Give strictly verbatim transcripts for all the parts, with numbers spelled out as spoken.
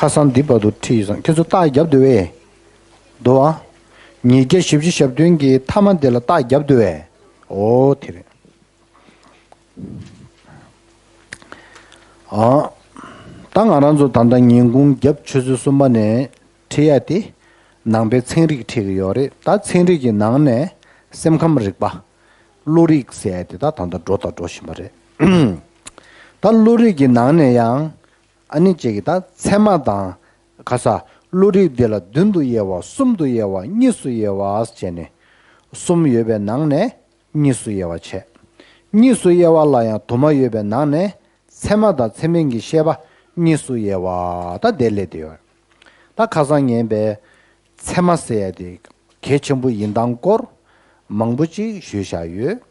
ཁ་སང་འདི་བར་དུ་ཁྲིད་ཡོད་ཙང་ཁྱེད་ཚོ་རྟགས་རྒྱབ་འདུག་བས། འདུག་ཨ། ཉིས་བརྒྱ་བཞི་བཅུ་ཞེ་བདུན་གྱི་མཐའ་མ་དེ་ལ་རྟགས་རྒྱབ་འདུག་བས། ཨོ་དེ་རེད། ཨ། ད་ང་རང་ཚོ་ད་ལྟ་ཉིན་གུང་རྒྱབ་ཆུ་ཚོད་གསུམ་པ་ནས་ཁྲིད་ཡ་དེ་ནང་པའི་ཚན་རིག་ཁྲིད་ཀྱི་ཡོད་རེད། ད་ཚན་རིག་གི་ནང་ནས་སེམས་ཁམས་རིག་པ། བློ་རིག་ཟེར་ཡ་དེ་ད་ད་ལྟ་འགྲོ་དང་འགྲོ་བཞིན་པ་རེད། ད་བློ་རིག་གི་ནང་ནས་ཡང་ཨ་ནི་གཅིག་གི་ད་ཚད་མ་དང་ག་ས་བློ་རིག་འདི་ལ་བདུན་དུ་དབྱེ་བ། གསུམ་དུ་དབྱེ་བ། གཉིས་སུ་དབྱེ་བ་བྱས་ནས། གསུམ་ཡོད་པའི་ནང་ནས་གཉིས་སུ་དབྱེ་བ་བྱས། གཉིས་སུ་དབྱེ་བ་ལ་ཡང་དུ་མ་ཡོད་པའི་ནང་ནས་ཚད་མ་དང་ཚད་མིན་གྱི་ཤེས་པ་གཉིས་སུ་དབྱེ་བ། ད་དེ་ལས་དེ་ཡོད། ད་ཁ་སང་ངས་པའི་ཚད་མ་ཟེར་ཡ་དེ་གལ་ཆེན་པོ་ཡིན་སྟངས་སྐོར་མང་པོ་ཅིག་ཞུས་བཞག་ཡོད།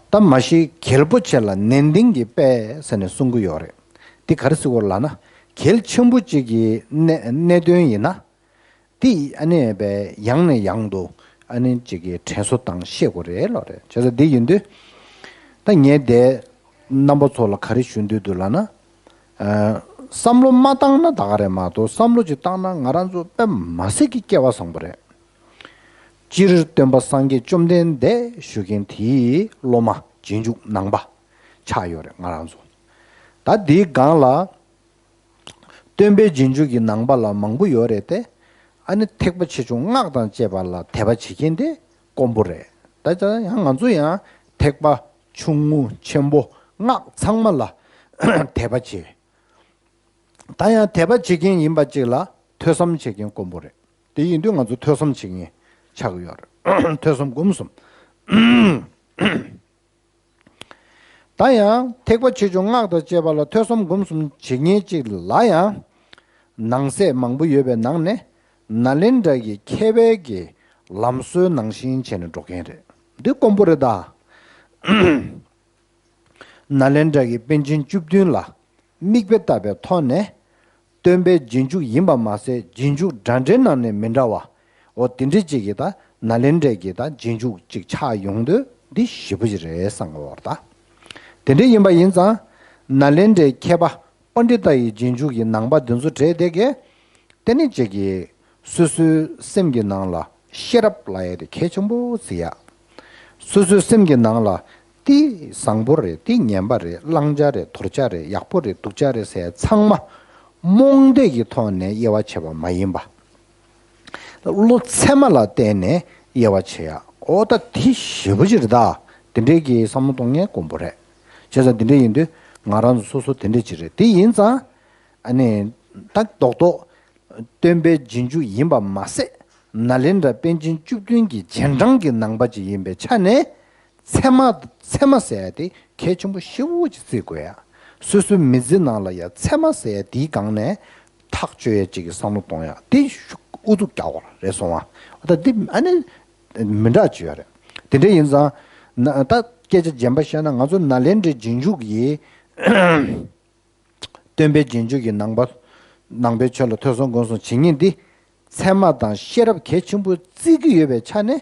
ད་མ་གཞི་གལ་པོ་ཆེ་ལ་ནན་ཏན་གྱིས་པས་ཟེར་ནས་གསུང་གི་ཡོད་རེད། འདི་ག་རེ་ཟེར་དགོས་ལབ་ན། གལ་ཆེན་པོ་གཅིག་གི་གནད་གནད་དོན་ཡིན་ན། འདི་ཨ་ནི་བས་ཡང་ནས་ཡང་དུ་ཨ་ནི་གཅིག་གི་དྲན་གསོ་དང་ཤེས་དགོས་རེད་ལོ་རེད། བྱས་ཙང་འདི་ཡིན་དུས། ད་ངས་དེ་རྣམ་པ་ཚོ་ལ་ག་རེ་ཞུ་འདོད་འདུག་ལབ་ན། ཨ། བསམ་བློ་མ་བཏང་ན་ད་ག་རེད་མ་གཏོགས་བསམ་བློ་ཅིག་བཏང་ན་ང་རང་ཚོ་དཔེ་མ་སྲིད་ཀྱི་སྐལ་བ་བཟང་པོ་རེད། སྤྱིར་སྟོན་པ་སངས་རྒྱས་བཅོམ་ལྡན་འདས་ཞུ་མཁན་དེའི་སློབ་མ་རྗེས་འཇུག་ནང་པ་ཆགས་ཡོད་རེད་ང་རང་ཚོ། ད་འདིའི་སྒང་ལ་སྟོན་པའི་རྗེས་འཇུག་གི་ནང་པ་ལ་མང་པོ་ཡོད་རེད་དེ། ཨ་ནི་ཐེག་པ་ཆེ་ཆུང་སྔགས་དང་བཅས་པ་ལ་དད་པ་བྱེད་མཁན་དེ་དཀོན་པོ་རེད། ད་ཡང་ང་ཚོ་ཡང་ཐེག་པ་ཆུང་ངུ་ཆེན་པོ་སྔགས་ཚང་མ་ལ་དད་པ་བྱེད། ད་ཡང་དད་པ་བྱེད་མཁན་ཡིན་པ་གཅིག་ལ་ཐོས་བསམ་བྱེད་མཁན་དཀོན་པོ་རེད། དེ་ཡིན་དུས་ང་ཚོ་ཐོས་བསམ་བྱེད་མཁན་ཆགས་ཀྱི་ཡོད་རེད། ཐོས་བསམ་སྒོམ་གསུམ། ད་ཡང་ཐེག་པ་ཆེ་ཆུང་སྔགས་དང་བཅས་པ་ལ་ཐོས་བསམ་སྒོམ་གསུམ་བྱེད་མཁན་གཅིག་ལ་ཡང་ནང་གསེས་མང་པོ་ཡོད་པའི་ནང་ནས་ནཱ་ལེནྡྲ་གི་མཁས་པའི་གི་ལམ་སྲོལ་ནང་བཞིན་བྱས་ནས་འགྲོ་མཁན་རེད། འདི་དཀོན་པོ་རེད་ད། ནཱ་ལེནྡྲ་གི་པཎ་ཆེན་བཅུ་བདུན་ལ་མིག་དཔེ་ལྟ་བའི་ཐོག་ནས་སྟོན་པའི་རྗེས་འཇུག་ཡིན་པ་མ་ཟད་རྗེས་འཇུག་འདྲ་འདྲའི་ནང་ནས་མི་འདྲ་བ། འོ་དེ་འདྲའི་ཅིག་གི་ད་ནཱ་ལེནྡྲའི་གི་ད་རྗེས་འཇུག་ཅིག་ཆགས་ཡོང་དུས་འདི་ཞེ་པོ་ཅིག་རེད་བསམ་གི་ཡོད་རེད་ད། དེ་འདྲ་ཡིན་པ་ཡིན་ཙང་ནཱ་ལེནྡྲའི་མཁས་པ་པཎྜི་ཏ་ཡི་རྗེས་འཇུག་གི་ནང་པ་འདི་ཚོ་གྲས་དེ་གས། དེ་ནི་གཅིག་གིས་སོ་སོའི་སེམས་ཀྱི་ནང་ལ་ཤེས་རབ་ལབ་ཡ་དེ་གལ་ཆེན་པོ་བརྩི་ཡ། སོ་སོའི་སེམས་ཀྱི་ནང་ལ་དེ་བཟང་པོ་རེད། དེ་ངན་པ་རེད། བླང་བྱ་རེད། དོར་བྱ་རེད། ཡག་པོ་རེད། སྡུག་བྱ་རེད་ཟེར་ཡ་ཚང་མ་རྨོངས་དད་ཀྱི་ཐོག་ནས་དབྱེ་བ་ཕྱེ་བ་མ་ཡིན་པ། བློ་ཚད་མ་ལ་བརྟེན་ནས་དབྱེ་བ་ཕྱེ་ཡ། འོ་ད་དེ་ཞེ་པོ་ཅིག་རེད་ད། དེ་འདྲའི་གི་བསམ་བློ་གཏོང་མཁན་དཀོན་པོ་རེད། བྱས་ཙང་དེ་འདྲ་ཡིན་དུས་ང་རང་ཚོ་སོ་སོ་དེ་འདྲ་ཅིག་རེད། དེ་ཡིན་ཙང་ཨ་ནི་ད་རྡོག་རྡོག་སྟོན་པའི་རྗེས་འཇུག་ཡིན་པ་མ་ཟད་ནཱ་ལེནྡྲ་པཎ་ཆེན་བཅུ་བདུན་གྱི་རྗེས་འབྲང་གི་ནང་པ་ཅིག་ཡིན་པའི་ཆ་ནས་ཚད་མ་ཚད་མ་ཟེར་ཡ་དེ་གལ་ཆེན་པོ་ཞེ་པོ་ཅིག་བརྩི་དགོས་ཡ། སོ་སོའི་མི་ཚེ་ནང་ལ་ཡ་ཚད་མ་ཟེར་ཡ་དེའི་སྒང་ནས་ཐག་གཅོད་ཡ་ཅིག་གི་བསམ་བློ་གཏོང་ཡ་དེ་ཤུགས་ཨུ་ཚུགས་རྒྱག་དགོས་རེད་སོང་བ། ད་འདི་ཨ་ནི་མི་འདྲ་ཅིག་ཡོད་རེད། དེ་འདྲ་ཡིན་ཙང་ན་ད་སྐད་ཆ་རྗེན་པ་བཤད་ན་ང་ཚོ་ནཱ་ལེནྡྲའི་རྗེས་འཇུག་ཡིན། སྟོན་པའི་རྗེས་འཇུག་གི་ནང་པ། ནང་པའི་ཆོས་ལ་ཐོས་བསམ་སྒོམ་གསུམ་བྱེད་མཁན་འདི། ཚད་མ་དང་ཤེས་རབ་གལ་ཆེན་པོ་བརྩི་གི་ཡོད་པའི་ཆ་ནས།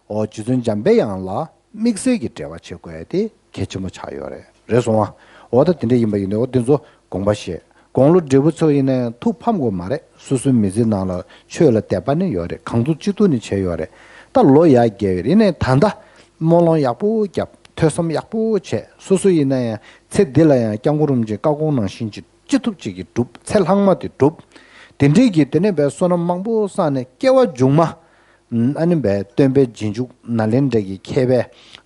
འོ་རྗེ་བཙུན་འཇམ་པའི་དབྱངས་ལ་དམིགས་བསལ་གྱི་འབྲེལ་བ་བྱེད་དགོས་ཡ་དེ་གལ་ཆེན་པོ་ཆགས་ཡོད་རེད། རེད་སོང་ཨ། འོ་ད་དེ་འདྲ་ཡིན་པ་ཡིན་ནའི་འོ་དེ་ཚོ་དགོངས་པ་བཞེས། དགུང་ལོ་བགྲེས་པོ་ཚོ་ཡིན་ན་ཡང་ཐུགས་ཕམ་དགོས་མ་རེད། སོ་སོའི་མི་ཚེ་ནང་ལ་ཆོས་ལ་དད་པ་ནི་ཡོད་རེད། གང་ཐུབ་ཅི་ཐུབ་ནི་བྱས་ཡོད་རེད། ད་ལོ་ཡར་རྒྱས་ཡོད་རེད། ཡིན་ནའི་ད་ལྟ་སྨོན་ལམ་ཡག་པོ་བརྒྱབ། ཐོས་བསམ་ཡག་པོ་བྱས། སོ་སོ་ཡིན་ན་ཡང་ཚེ་འདི་ལ་ཡང་སྐྱབས་མགོན་རིན་པོ་ཆེའི་བཀའ་དགོངས་ནང་བཞིན་གྱི་ཅི་ཐུབ་ཅིག་གིས་སྒྲུབ། ཚེ་ལྷག་མ་དེ་སྒྲུབ། དེ་འདྲའི་གི་དེ་ནས་བས་བསོད་ནམས་མང་པོ་བསགས་ནས་སྐྱེ་བ་མཇུག་མ། ཨ་ནི་བས་སྟོན་པའི་རྗེས་འཇུག་ནཱ་ལེནྡྲ་གི་མཁས་པའི་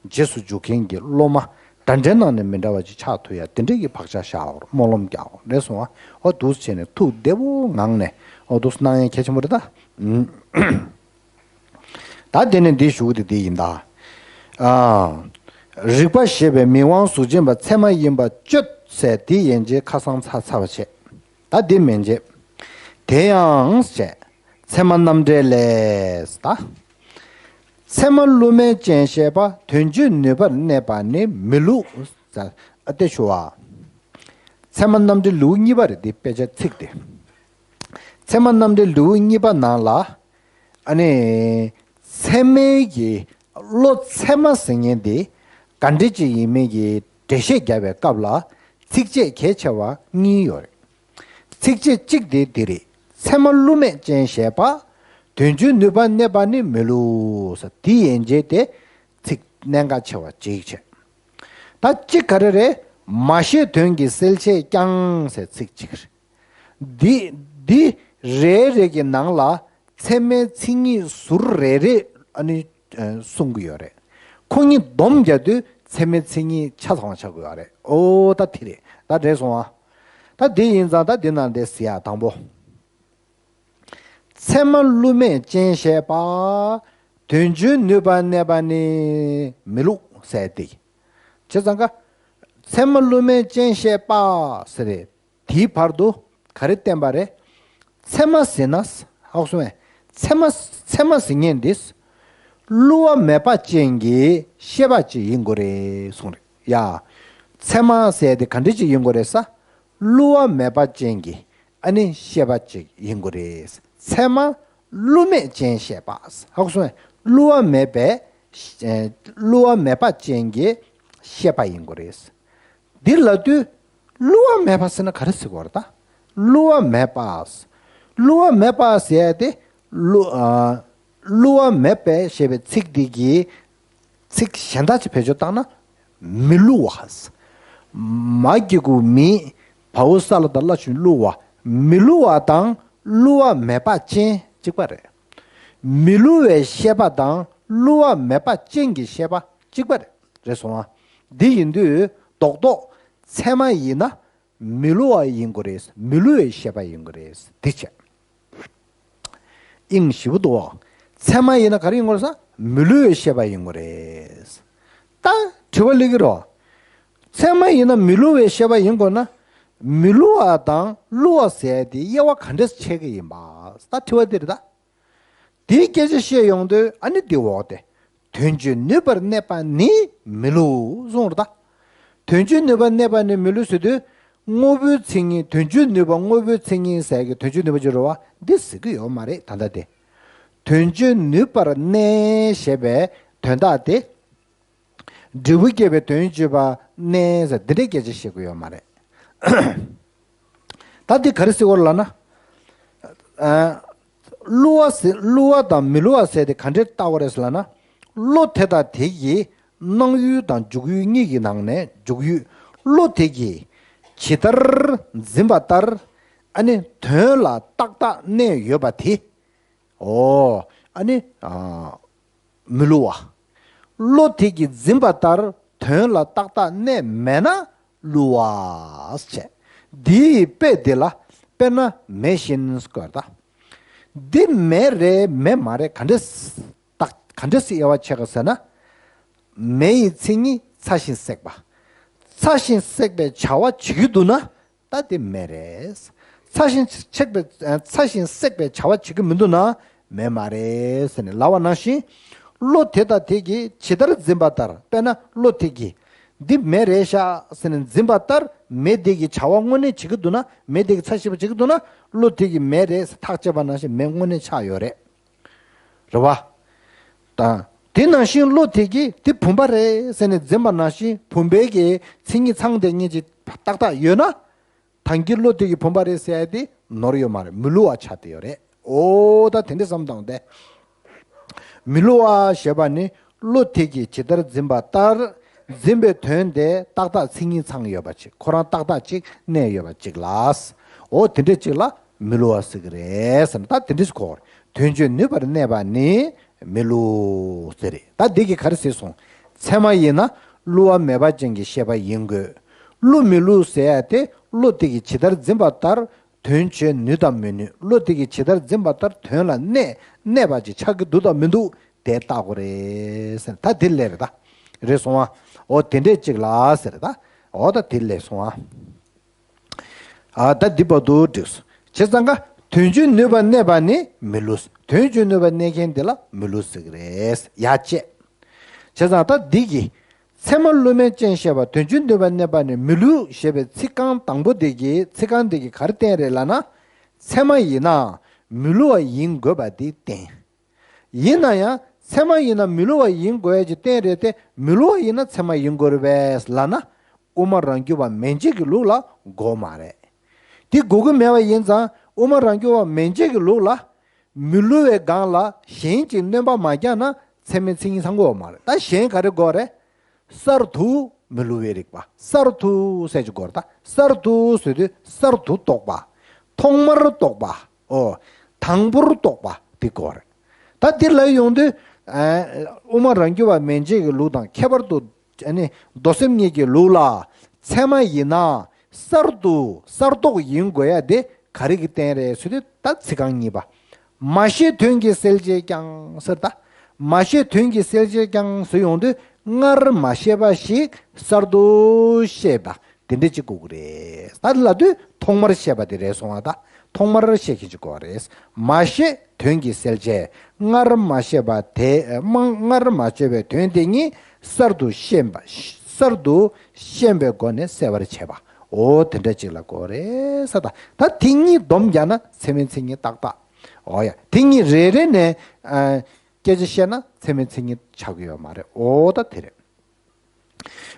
རྗེས་སུ་འཇུག་མཁན་གྱི་སློབ་མ་འདྲ་འདྲའི་ནང་ནས་མི་འདྲ་བ་ཅིག་ཆགས་ཐུབ་ཡ་དེ་འདྲའི་གི་བག་ཆགས་བཞག་འོ། སྨོན་ལམ་རྒྱག་འོ། རེད་སོང་ཨ། འོ་འདུག་བྱས་ནས་ཐུགས་བདེ་བོ་ངང་ནས་འོ་འདུག་གནང་ཡ་གལ་ཆེན་པོ་རེད་ད། ད་དེ་ནས་འདི་ཞུ་གི་འདི་ཡིན་ད། ཨ། རིག་པ་ཞེས་པའི་མིང་དབང་གཟུགས་ཅན་པ་ཚད་མ་ཡིན་པ་གཅོད་ཟེར་འདི་ཡན་ཆད་ཁ་སང་ཚར་ཚར་བ་བྱས། ད་འདི་མན་ཆད། དེ་ཡང་ཞེས། ཚད་མ་རྣམ་འགྲེལ་ལས་ད། ཚད་མ་བསླུ་མེད་ཅན་ཞེས་པ་དོན་སྤྱོད་ནུས་པར་གནས་པ་ནི་མི་བསླུ། ཨ་ཏེ་ཞུ་བ། ཚད་མ་རྣམ་འགྲེལ་ལེའུ་གཉིས་པ་རེད་འདི་དཔེ་ཆ་ཚིག་དེ། ཚད་མ་རྣམ་འགྲེལ་ལེའུ་གཉིས་པ་ནང་ལ། ཨ་ནི། ཚད་མའི་གི་བློ་ཚད་མ་ཟེར་མཁན་དེ་ག་འདྲ་ཅིག་ཡིན་མིན་གྱི་འགྲེལ་བཤད་རྒྱབ་པའི་སྐབས་ལ་ཚིགས་བཅད་གལ་ཆེ་བ་གཉིས་ཡོད་རེད། ཚིགས་བཅད་གཅིག་དེ་འདི་རེད། ཚད་མ་བསླུ་མེད་ཅན་བཤད་པ། དོན་སྤྱིའི་ནུས་པ་གནས་པ་ནི་མི་བསླུ་ཟེར། དེ་ཡན་ཆད་དེ་ཚིག་གནད་འགག་ཆེ་བ་གཅིག་བྱས། ད་གཅིག་ག་རེ་རེད། མ་ཤེས་དོན་གྱི་སེལ་བྱེད་ཀྱང་ཟེར་ཚིག་གཅིག་རེད། འདི་འདི་རེ་རེ་གི་ནང་ལ་ཚད་མའི་མཚན་ཉིད་ཟུར་རེ་རེ་ཨ་ནི་ཨ་གསུང་གི་ཡོད་རེད། ཁོ་གཉིས་བསྡོམས་རྒྱག་དུས་ཚད་མའི་མཚན་ཉིད་ཆ་ཚང་བ་ཆགས་ཀྱི་ཡོད་རེད། ཨོ་ད་དེ་རེད། ད་རེད་སོང་ཨ། ད་དེ་ཡིན་ཙང་ད་འདི་ནང་དེ་ཟེར་ཡ་དང་པོ། ཚད་མ་བསླུ་མེད་ཅན་བཤད་པ། དོན་སྤྱིའི་ནུས་པ་གནས་པ་ནི་མི་བསླུ་ཟེར་ཏེ། བྱས་ཙང་ཀ། ཚད་མ་བསླུ་མེད་ཅན་བཤད་པ་ཟེར་རེད། དེའི་བར་དུ་ག་རེ་བསྟན་པ་རེད། ཚད་མ་ཟེར་ན། ཧ་གོ་སོང་ངས། ཚད་མ་ཚད་མ་ཟེར་མཁན་འདི། བསླུ་བ་མེད་པ་ཅན་གྱི་ཤེས་པ་ཅིག་ཡིན་དགོས་རེད་གསུངས་རེད་ཡ། ཚད་མ་ཟེར་དེ་ག་འདྲ་ཅིག་ཡིན་དགོས་རེད་ཟེར། བསླུ་བ་མེད་པ་ཅན་གྱི་ཨ་ནི་ཤེས་པ་ཅིག་ཡིན་དགོས་རེད། ཚད་མ་བསླུ་མེད་ཅན་བཤད་པ། ཧ་གོ་སོང་ངས། བསླུ་བ་མེད་པའི་ཨེ་བསླུ་བ་མེད་པ་ཅན་གྱི་ཤེས་པ་ཡིན་དགོས་རེད། འདི་ལབ་དུས་བསླུ་བ་མེད་པ་ཟེར་ན་ག་རེ་ཟེར་དགོས་རེད་ད། བསླུ་བ་མེད་པ། བསླུ་བ་མེད་པ་ཟེར་ཡ་དེ་བསླུ་ཨ་བསླུ་བ་མེད་པའི་ཞེས་པའི་ཚིག་འདི་གི་ཚིག་གཞན་དག་ཅིག་བེད་སྤྱོད་བཏང་ན། མི་བསླུ་བ། མ་གི་གུ་མི། བའོ་ས་ལ་བཏགས་སླ་ཞབས་ཀྱུ་བསླུ་བ། མི་བསླུ་བ་དང་བསླུ་བ་མེད་པ་ཅན་གཅིག་པ་རེད། མི་བསླུ་བའི་ཤེས་པ་དང་བསླུ་བ་མེད་པ་ཅན་གྱི་ཤེས་པ་གཅིག་པ་རེད། རེད་སོང་ཨ། འདི་ཡིན་དུས་རྡོག་རྡོག་ཚད་མ་ཡིན་ན་མི་བསླུ་བ་ཡིན་དགོས་རེད། མི་བསླུ་བའི་ཤེས་པ་ཡིན་དགོས་རེད། འདི་བྱས། དབྱིངས་ཞེ་པོ་འདུག་བ། ཚད་མ་ཡིན་ན་ག་རེ་ཡིན་དགོས་རེད་ཟེར། མི་བསླུ་བའི་ཤེས་པ་ཡིན་དགོས་རེད། ད་དྲི་བ་སླེབས་ཀྱི་རེད། ཚད་མ་ཡིན་ན་མི་བསླུ་བའི་ཤེས་པ་ཡིན་དགོས་ན། མི་བསླུ་བ་དང་བསླུ་བ་ཟེར་དེ་དབྱེ་བ་ག་འདྲས་ཕྱེ་གི་ཡིན་པ། ད་དྲི་བ་འདི་རེད་ད། དེའི་སྐད་ཆ་བཤད་ཡོང་དུས་ཨ་ནི་འདི་འོག་དེ། དོན་སྤྱིའི་ནུས་པར་གནས་པ་ནི་མི་བསླུ་གསུངས་རེད་ད། དོན་སྤྱིའི་ནུས་པར་གནས་པ་ནི་མི་བསླུ་ཟེར་དུས། དངོས་པོའི་མཚན་ཉིད། དོན་སྤྱིའི་ནུས་པ་དངོས་པོའི་མཚན་ཉིད་ཟེར་གི་དོན་སྤྱིའི་ནུས་པ་ཅིག་རེད་བ། འདི་ཟེར་གི་ཡོད་མ་རེད་ད་ལྟ་དེ། དོན་སྤྱིའི་ནུས་པར་གནས་ཞེས་པའི་དོན་དག་དེ། འབྲས་བུ་སྐྱེད་པའི་དོན་སྤྱོད་པ་གནས་ཟེར་འདི་འདྲའི་སྐད་ཆ་བཤད་གི་ཡོད་མ་རེད། ད་འདི་ག་རེ་ཟེར་བ་ལབ་ན། ཨ། བསླུ་བ་ཟེར་བསླུ་བ་དང་མི་བསླུ་བ་ཟེར་དེ་ག་འདྲས་བཏགས་པ་རེད་ཟེར་ལབ་ན། བློ་དེ་དང་དེ་གི་སྣང་ཡུལ་དང་འཇུག་ཡུལ་གཉིས་ཀྱི་ནང་ནས་འཇུག་ཡུལ། བློ་དེ་གིས་ཇི་ལྟར་འཛིན་པ་ལྟར་ཨ་ནི་དོན་ལ་ཏག་ཏག་གནས་ཡོད་པ་དེ། ཨོ། ཨ་ནི། ཨ། མི་བསླུ་བ། བློ་དེ་གིས་འཛིན་པ་ལྟར་དོན་ལ་ཏག་ཏག་གནས་མེད་ན་བསླུ་བ་བྱས། འདིའི་དཔེ་དེ་ལ་དཔེར་ན་མེ་བཞིན་བཀོད་ད། འདི་མེ་རེད་མེ་མ་རེད་ག་འདྲས་བཏགས་ག་འདྲས་སེ་དབྱེ་བ་ཕྱེ་ག་ཟེར་ན། མེ་ཡི་མཚན་ཉིད་ཚ་ཞིང་སྲེག་པ། ཚ་ཞིང་སྲེག་པའི་བྱ་བ་བྱེད་ཀྱི་འདུག་ན། ད་དེ་མེ་རེད། ཚ་ཞིང་ཆེག་པའི་ཚ་ཞིང་སྲེག་པའི་བྱ་བ་བྱེད་ཀྱི་མི་འདུག་ན་མེ་མ་རེད་ཟེར་ནས་ལབ་པ་ནང་བཞིན། བློ་དེ་དང་དེ་གིས་ཇི་ལྟར་འཛིན་པ་ལྟར་དཔེར་ན་བློ་དེ་གིས་འདི་མེ་རེད་ཤག་ཟེར་ནས་འཛིན་པ་ལྟར་མེ་དེ་གི་བྱ་བ་དངོས་གནས་བྱེད་ཀྱི་འདུག་ན་མེ་དེ་གི་ཚ་ཞིང་བྱེད་ཀྱི་འདུག་ན་བློ་དེ་གིས་མེ་རེད་ཟེར་ཐག་བཅད་པ་ནང་བཞིན་མེ་དངོས་གནས་ཆགས་ཡོད་རེད། རེད་བ། དང་། དེ་ནང་བཞིན་བློ་དེ་གིས་དེ་བུམ་པ་རེད་ཟེར་ནས་འཛིན་པ་ནང་བཞིན་བུམ་པའི་གི་མཚན་ཉིད་ཚང་དེ་ཉིད་ཀྱི་ཏག་ཏག་ཡོད་ན། ད་གིན་བློ་དེ་གིས་བུམ་པ་རེད་ཟེར་ཡ་དེ་ནོར་ཡོད་མ་རེད། མི་བསླུ་བ་ཆགས་བསྡད་ཡོད་རེད། ཨོ་ད་དེ་འདྲ་བསམ་བཏང་སྟེ། མི་བསླུ་བ་ཞེས་པ་ནི་བློ་དེ་གིས་ཇི་ལྟར་འཛིན་པ་ལྟར་འཛིན་པའི་དོན་དེ་ཏག་ཏག་མཚན་ཉིད་ཚང་ཡོད་པ་ཅིག་ཁོ་རང་ཏག་ཏག་ཅིག་གནས་ཡོད་པ་ཅིག་ལ། ཨོ་དེ་འདྲ་ཅིག་ལ་མི་བསླུ་བ་ཟེར་གི་རེད་ཟེར་ན་ད་དེ་འདྲ་ཞིག་གོ། དོན་སྤྱིའི་ནུས་པར་གནས་པ་ནི་མི་བསླུ་ཟེར་རེད། ད་འདི་གིས་ག་རེ་ཟེར་སོང་། ཚད་མ་ཡིན་ན་བསླུ་བ་མེད་པ་ཅན་གྱི་ཤེས་པ་ཡིན་དགོས། བསླུ་མི་བསླུ་ཟེར་ཡ་དེ་བློ་དེ་གིས་ཇི་ལྟར་འཛིན་པ་ལྟར་དོན་བྱེད་ནུས་དང་མི་ནུས། བློ་དེ་གིས་ཇི་ལྟར་འཛིན་པ་ལྟར་དོན་ལ་གནས་གནས་པ་ཅིག་ཆགས་ཀྱི་འདུག་དང་མི་འདུག་དེ་བལྟ་དགོས་རེད་ཟེར། ད་དེ་ལས་རེད་ད། རེད་སོང་ཨ། འོ་དེ་འདྲས་ཅིག་ལ་ཟེར་ད། འོ་ད་དེ་ལས་སོང་ཨ། ཨ་ད་འདི་བར་དུ་འགྲིགས་སོ། བྱས་ཙང་ཀ་དོན་སྤྱིའི་ནུས་པ་གནས་པ་ནི་མི་བསླུ། དོན་སྤྱིའི་ནུས་པ་གནས་མཁན་དེ་ལ་མི་བསླུ་ཟེར་གི་རེད། ཡ་བཅད། བྱས་ཙང་ད་འདི་གི་ཚད་མ་བསླུ་མེད་ཅན་བཤད་པ་དོན་སྤྱིའི་ནུས་པ་གནས་པ་ནི་མི་བསླུ་ཞེས་པའི་ཚིག་རྐང་དང་པོ་འདི་གི་ཚིག་རྐང་འདི་གི་ག་རེ་བསྟན་རེད་ལབ་ན། ཚད་མ་ཡིན་ནའང་མི་བསླུ་བ་ཡིན་དགོས་པ་འདི་བསྟན། ཡིན་ན་ཡང་ཚད་མ་ཡིན་ན་མི་བསླུ་བ་ཡིན་དགོས་ཀྱི་རྟེན་རེད་དེ་མི་བསླུ་བ་ཡིན་ན་ཚད་མ་ཡིན་དགོས་རེད་པས་ལབ་ན། དབུ་མ་རང་རྒྱུད་པ་མན་ཆད་ཀྱི་ལུགས་ལ་གོ་མ་རེད། དེ་དགོས་ཀྱི་མེད་པ་ཡིན་ཙང་དབུ་མ་རང་རྒྱུད་པ་མན་ཆད་ཀྱི་ལུགས་ལ། མི་སླུ་བའི་སྒང་ལ་གཞན་གྱིས་སྣོན་པ་མ་བརྒྱབ་ན་ཚད་མའི་མཚན་ཉིད་ཚང་དགོས་པ་མ་རེད། ད་གཞན་ག་རེ་དགོས་རེད། གསར་དུ་མི་སླུ་བའི་རིག་པ། གསར་དུ་ཟེར་གྱི་དགོས་རེད། ད་གསར་དུ་ཟེར་དུས་གསར་དུ་རྟོགས་པ། ཐོག་མར་རྟོགས་པ། ཨོ། དང་པོར་རྟོགས་པ་དེ་དགོས་རེད། ད་འདི་ལ་ཡོང་དུས། ཨ། དབུ་མ་རང་རྒྱུད་པ་མན་ཆད་ཀྱི་ལུགས་དང་ཁྱད་པར་དུ། ཨ་ནི་མདོ་སེམས་གཉིས་ཀྱི་ལུགས་ལ། ཚད་མ་ཡིན་ན་གསར་དུ་གསར་རྟོགས་ཡིན་དགོས་ཡ་དེ་ག་རེ་གི་རྟེན་རེད་ཟེར་དུས། ད་ཚིག་རྐང་གཉིས་པ། མ་ཤེས་དོན་གྱིས་གསལ་བྱེད་ཀྱང་ཟེར། ད་མ་ཤེས་དོན་གྱིས་གསལ་བྱེད་ཀྱང་ཟེར་ཡོང་དུས། སྔར་མ་ཤེས་པ་ཞིག་གསར་དུ་ཤེས་པ་དེ་འདྲ་ཅིག་དགོས་ཀྱི་རེད། ད་ལབ་དུས་ཐོག་མར་ཤེས་པ་དེ་རེད་སོང་བ། ད་ཐོག་མར་ཤེས་མཁན་ཅིག་དགོས་པ་རེད། མ་ཤེས་དོན་གྱིས་གསལ་བྱེད། སྔར་མ་ཤེས་པ་དེ། མ། སྔར་མ་ཤེས་པའི་དོན་དེ་ཉིད་གསར་དུ་ཤེས་པ། གསར་དུ་ཤེས་པའི་སྒོ་ནས་གསལ་བར་བྱེད་པ། འོ་དེ་འདྲ་ཅིག་ལ་གོ་རེད་ས། ད་ད་དེ་གཉིས་སྡོམ་རྒྱག་ན་ཚད་མའི་མཚན་ཉིད་ཏག་ཏག་འོ་ཡ། དེ་གཉིས་རེ་རེ་ནས། ཨ། སྐད་ཆ་བཤད་ན་ཚད་མའི་མཚན་ཉིད་ཆགས་ཀྱི་ཡོད་མ་རེད། འོ་ད་དེ་རེད།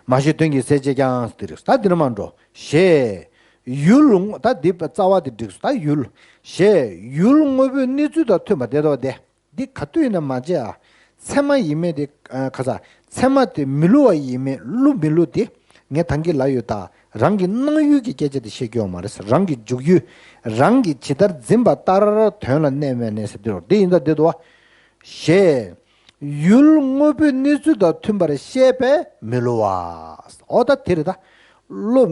མ་ཤེས་དོན་གྱིས་གསལ་བྱེད་ཀྱང་དེ་རེད། ད་འདི་ནས་མར་འགྲོ། ཞེས་ཡུལ། ད་འདི་རྩ་བ་དེ་འགྲིགས་སོང་། ད་ཡུལ། ཞེས་ཡུལ་དངོས་པོའི་གནས་ཚུལ་དང་མཐུན་པ་དེ་དོ་དེ། འདི་ག་དུས་ཡིན་ན་མ་བརྗེད་ཨ། ཚད་མ་ཡིན་མིན་དེ། ཨ། ག་ས། ཚད་མ་དེ་མི་སླུ་བ་ཡིན་མིན། སླུ་མི་སླུ་དེ་ངས་ད་གིན་ལབ་ཡོད། ད་རང་གི་སྣང་ཡུལ་གྱི་སྐད་ཆ་དེ་བཤད་རྒྱུ་ཡོད་མ་རེད། རང་གི་འཇུག་ཡུལ། རང་གིས་ཇི་ལྟར་འཛིན་པ་ལྟར་དོན་ལ་གནས་མི་གནས་ཟེར་དུས། འདི་ཡིན་ད་འདི་འདུག་བ། ཞེས་ཡུལ་དངོས་པོའི་གནས་ཚུལ་དང་མཐུན་པར་བཤད་པས་མི་སླུ་བ། འོ་ད་དེ་རེད། ད་བློ།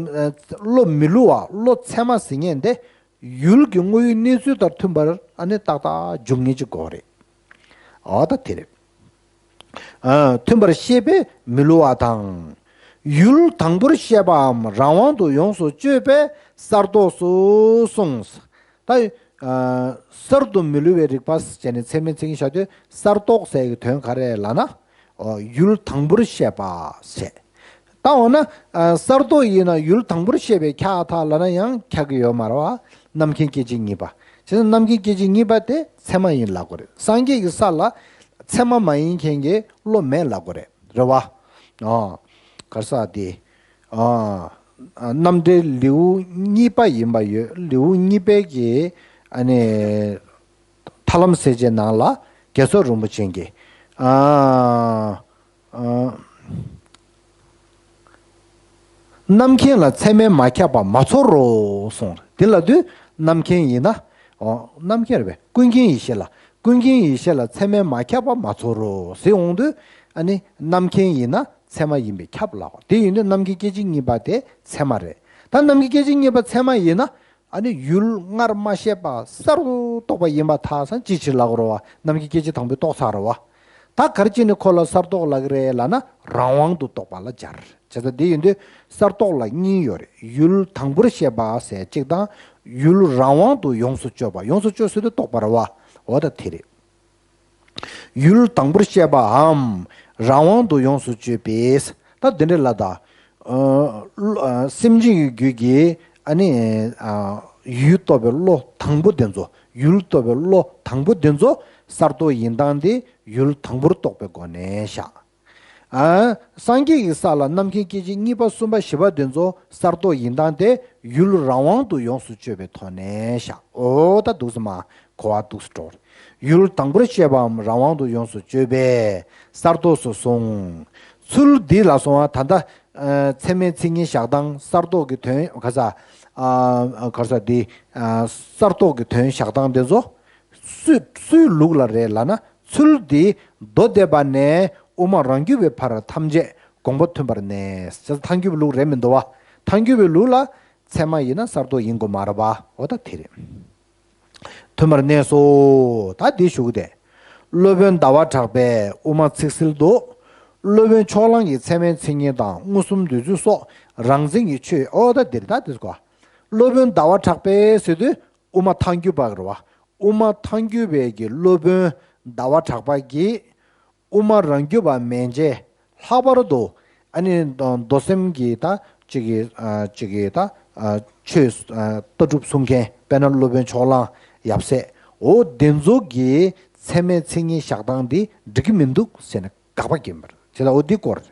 བློ་མི་སླུ་བ། བློ་ཚད་མ་ཟེར་མཁན་དེ་ཡུལ་གྱི་དངོས་ཡུལ་གནས་ཚུལ་དང་མཐུན་པར། ཨ་ནི་ཏག་ཏག་འཇུག་མཁན་ཅིག་དགོས་རེད། འོ་ད་དེ་རེད། ཨ། མཐུན་པར་བཤད་པས་མི་སླུ་བ་དང་། ཡུལ་དང་པོར་བཤད་པའམ་རང་དབང་དུ་ཡོངས་སུ་གཅོད་པས་གསར་རྟོགས་སུ་གསུངས། ད། ཨ། གསར་དུ་མི་སླུ་བའི་རིག་པ་ཟེར་ནས་ཚད་མའི་མཚན་ཉིད་བཞག་དུས། གསར་རྟོགས་ཟེར་གྱི་དོན་ག་རེ་ལབ་ན། ཨོ། ཡུལ་དང་པོར་བཤད་པ་ཟེར། ད་འོ་ན། ཨ། གསར་རྟོགས་ཡིན་ན་ཡུལ་དང་པོར་བཤད་པས་ཁྱབ་ཐལ་ལབ་ན་ཡང་ཁྱབ་ཀྱི་ཡོད་མ་རེད་བ། རྣམ་མཁྱེན་སྐད་ཅིག་གཉིས་པ། བྱས་ཙང་རྣམ་མཁྱེན་སྐད་ཅིག་གཉིས་པ་དེ་ཚད་མ་ཡིན་ལབ་དགོས་རེད། སངས་རྒྱས་ཀྱི་ས་ལ་ཚད་མ་མ་ཡིན་མཁན་གྱི་བློ་མེད་ལབ་དགོས་རེད། རེད་བ། ཨོ། ག་རེ་ཟེར་དེ། ཨ། རྣམ་འགྲེལ་ལེའུ་གཉིས་པ་ཡིན་པ་ཡོད། ལེའུ་གཉིས་པའི་གི། ཨ་ནི། ཐར་ལམ་གསལ་བྱེད་ནང་ལ་རྒྱ་མཚོ་རིན་པོ་ཆེ་གིས། ཨ། ཨ། རྣམ་མཁྱེན་ལ་ཚད་མས་མ་ཁྱབ་པ་མ་ཚོར་རོ་གསུངས། དེ་ལབ་དུས་རྣམ་མཁྱེན་ཡིན་ན། ཨོ། རྣམ་མཁྱེན་རེད་པས། ཀུན་མཁྱེན་ཡེ་ཤེས་ལ། ཀུན་མཁྱེན་ཡེ་ཤེས་ལ་ཚད་མས་མ་ཁྱབ་པ་མ་ཚོར་རོ་ཟེར་འོང་དུས། ཨ་ནི་རྣམ་མཁྱེན་ཡིན་ན་ཚད་མ་ཡིན་པས་ཁྱབ་ལབ། དེ་ཡིན་དུས་རྣམ་མཁྱེན་སྐད་ཅིག་གཉིས་པ་དེ་ཚད་མ་རེད། ད་རྣམ་མཁྱེན་སྐད་ཅིག་གཉིས་པ་ཚད་མ་ཡིན་ན། ཨ་ནི་ཡུལ་སྔར་མ་ཤེས་པ་གསར་དུ་རྟོགས་པ་ཡིན་པར་ཐལ་ཟེར་ཅིའི་ཕྱིར་ལབ་དགོས་རེད་བ། རྣམ་མཁྱེན་སྐད་ཅིག་དང་པོས་རྟོགས་ཚར་རེད་བ། ད་ག་རེ་བྱས་ནས་ཁོ་ལ་གསར་རྟོགས་ལབ་ཀྱི་རེད་ལབ་ན། རང་དབང་དུ་རྟོགས་པ་ལ་སྦྱར། བྱས་ཙང་འདི་ཡིན་དུས་གསར་རྟོགས་ལ་གཉིས་ཡོད་རེད། ཡུལ་དང་པོར་ཤེས་པ་ཟེར་གཅིག་དང་། ཡུལ་རང་དབང་དུ་ཡོངས་སུ་གཅོད་པ། ཡོངས་སུ་གཅོད་ཟེར་དུས་རྟོགས་པ་རེད་བ། འོ་ད་དེ་རེད། ཡུལ་དང་པོར་ཤེས་པའམ་རང་དབང་དུ་ཡོངས་སུ་གཅོད་པས། ད་འདི་འདྲ་ལ་ད། ཨ། བློ། ཨ། སེམས་ཅན་གྱི་རྒྱུད་ཀྱི། ཨ་ནི། ཨ། ཡུལ་རྟོགས་པའི་བློ་དང་པོ་དེ་ཚོ། ཡུལ་རྟོགས་པའི་བློ་དང་པོ་དེ་ཚོ་གསར་རྟོགས་ཡིན་སྟངས་དེ་ཡུལ་དང་པོར་རྟོགས་པའི་སྒོ་ནས་བཞག། ཨ། སངས་རྒྱས་ཀྱི་ས་ལ་རྣམ་མཁྱེན་སྐད་ཅིག་གཉིས་པ་གསུམ་པ་བཞི་པ་དེ་ཚོ་གསར་རྟོགས་ཡིན་སྟངས་དེ་ཡུལ་རང་དབང་དུ་ཡོངས་སུ་གཅོད་པའི་ཐོག་ནས་བཞག། འོ་ད་འདུག་སེ་མར་གོ་བ་འདུག་སེ་འགྲོ། ཡུལ་དང་པོར་ཤེས་པའམ་རང་དབང་དུ་ཡོངས་སུ་གཅོད་པས་གསར་རྟོགས་སུ་གསུངས། ཚུལ་འདི་ལ་སོང་བ། ད་ལྟ། ཨ། ཚད་མའི་མཚན་ཉིད་བཞག་སྟངས། གསར་རྟོགས་ཀྱི་དོན། ག་ས། ཨ། ག་ས་འདི། ཨ། གསར་རྟོགས་ཀྱི་དོན་བཞག་སྟངས་དེ་ཚོ། སུས། སུའི་ལུགས་ལ་རེད་ལབ་ན། ཚུལ་འདི་མདོ་སྡེ་པ་ནས་དབུ་མ་རང་རྒྱུད་པའི་བར་ཐམས་ཅད་དགོངས་པ་མཐུན་པར་གནས། ཐལ་འགྱུར་བའི་ལུགས་རེད་མི་འདུག་བ། ཐལ་འགྱུར་བའི་ལུགས་ལ་ཚད་མ་ཡིན་ན་གསར་རྟོགས་ཡིན་དགོས་མ་རེད་པ། འོ་ད་དེ་རེད། མཐུན་པར་གནས་སོ། ད་འདི་ཞུ་གི་དེ། སློབ་དཔོན་ཟླ་བ་གྲགས་པས་དབུ་མ་ཚིག་གསལ་དུ། སློབ་དཔོན་ཕྱོགས་གླང་གི་ཚད་མའི་མཚན་ཉིད་དང་མངོན་སུམ་འདོད་ཚུལ་སོགས་རང་མཚན་གྱི་ཆོས། འོ་ད་འདིར་ད་འདི་གོ། སློབ་དཔོན་ཟླ་བ་གྲགས་པས་ཟེར་དུས་དབུ་མ་ཐལ་འགྱུར་བ་རེད་བ། དབུ་མ་ཐལ་འགྱུར་བའི་གི་སློབ་དཔོན་ཟླ་བ་གྲགས་པ་གིས། དབུ་མ་རང་རྒྱུད་པ་མན་ཆད་ལྷག་པར་དུ། ཨ་ནི་མདོ་སེམས་ཀྱི་ད་ཅིག་གི། ཨ། ཅིག་གི་ད། ཨ། ཆོས། ཨ། ལྟ་གྲུབ་གསུང་མཁན། དཔེར་ན་སློབ་དཔོན་ཕྱོགས་གླང་ཡབ་སྲས། འོ་དེ་ཚོ་གིས་ཚད་མའི་མཚན་ཉིད་བཞག་སྟངས་འདི་འགྲིག་གི་མི་འདུག་ཟེར་ནས་དགག་པ་བརྒྱབ་པ་རེད། བྱས་ཙང་འོ་འདི་སྐོར་རེད།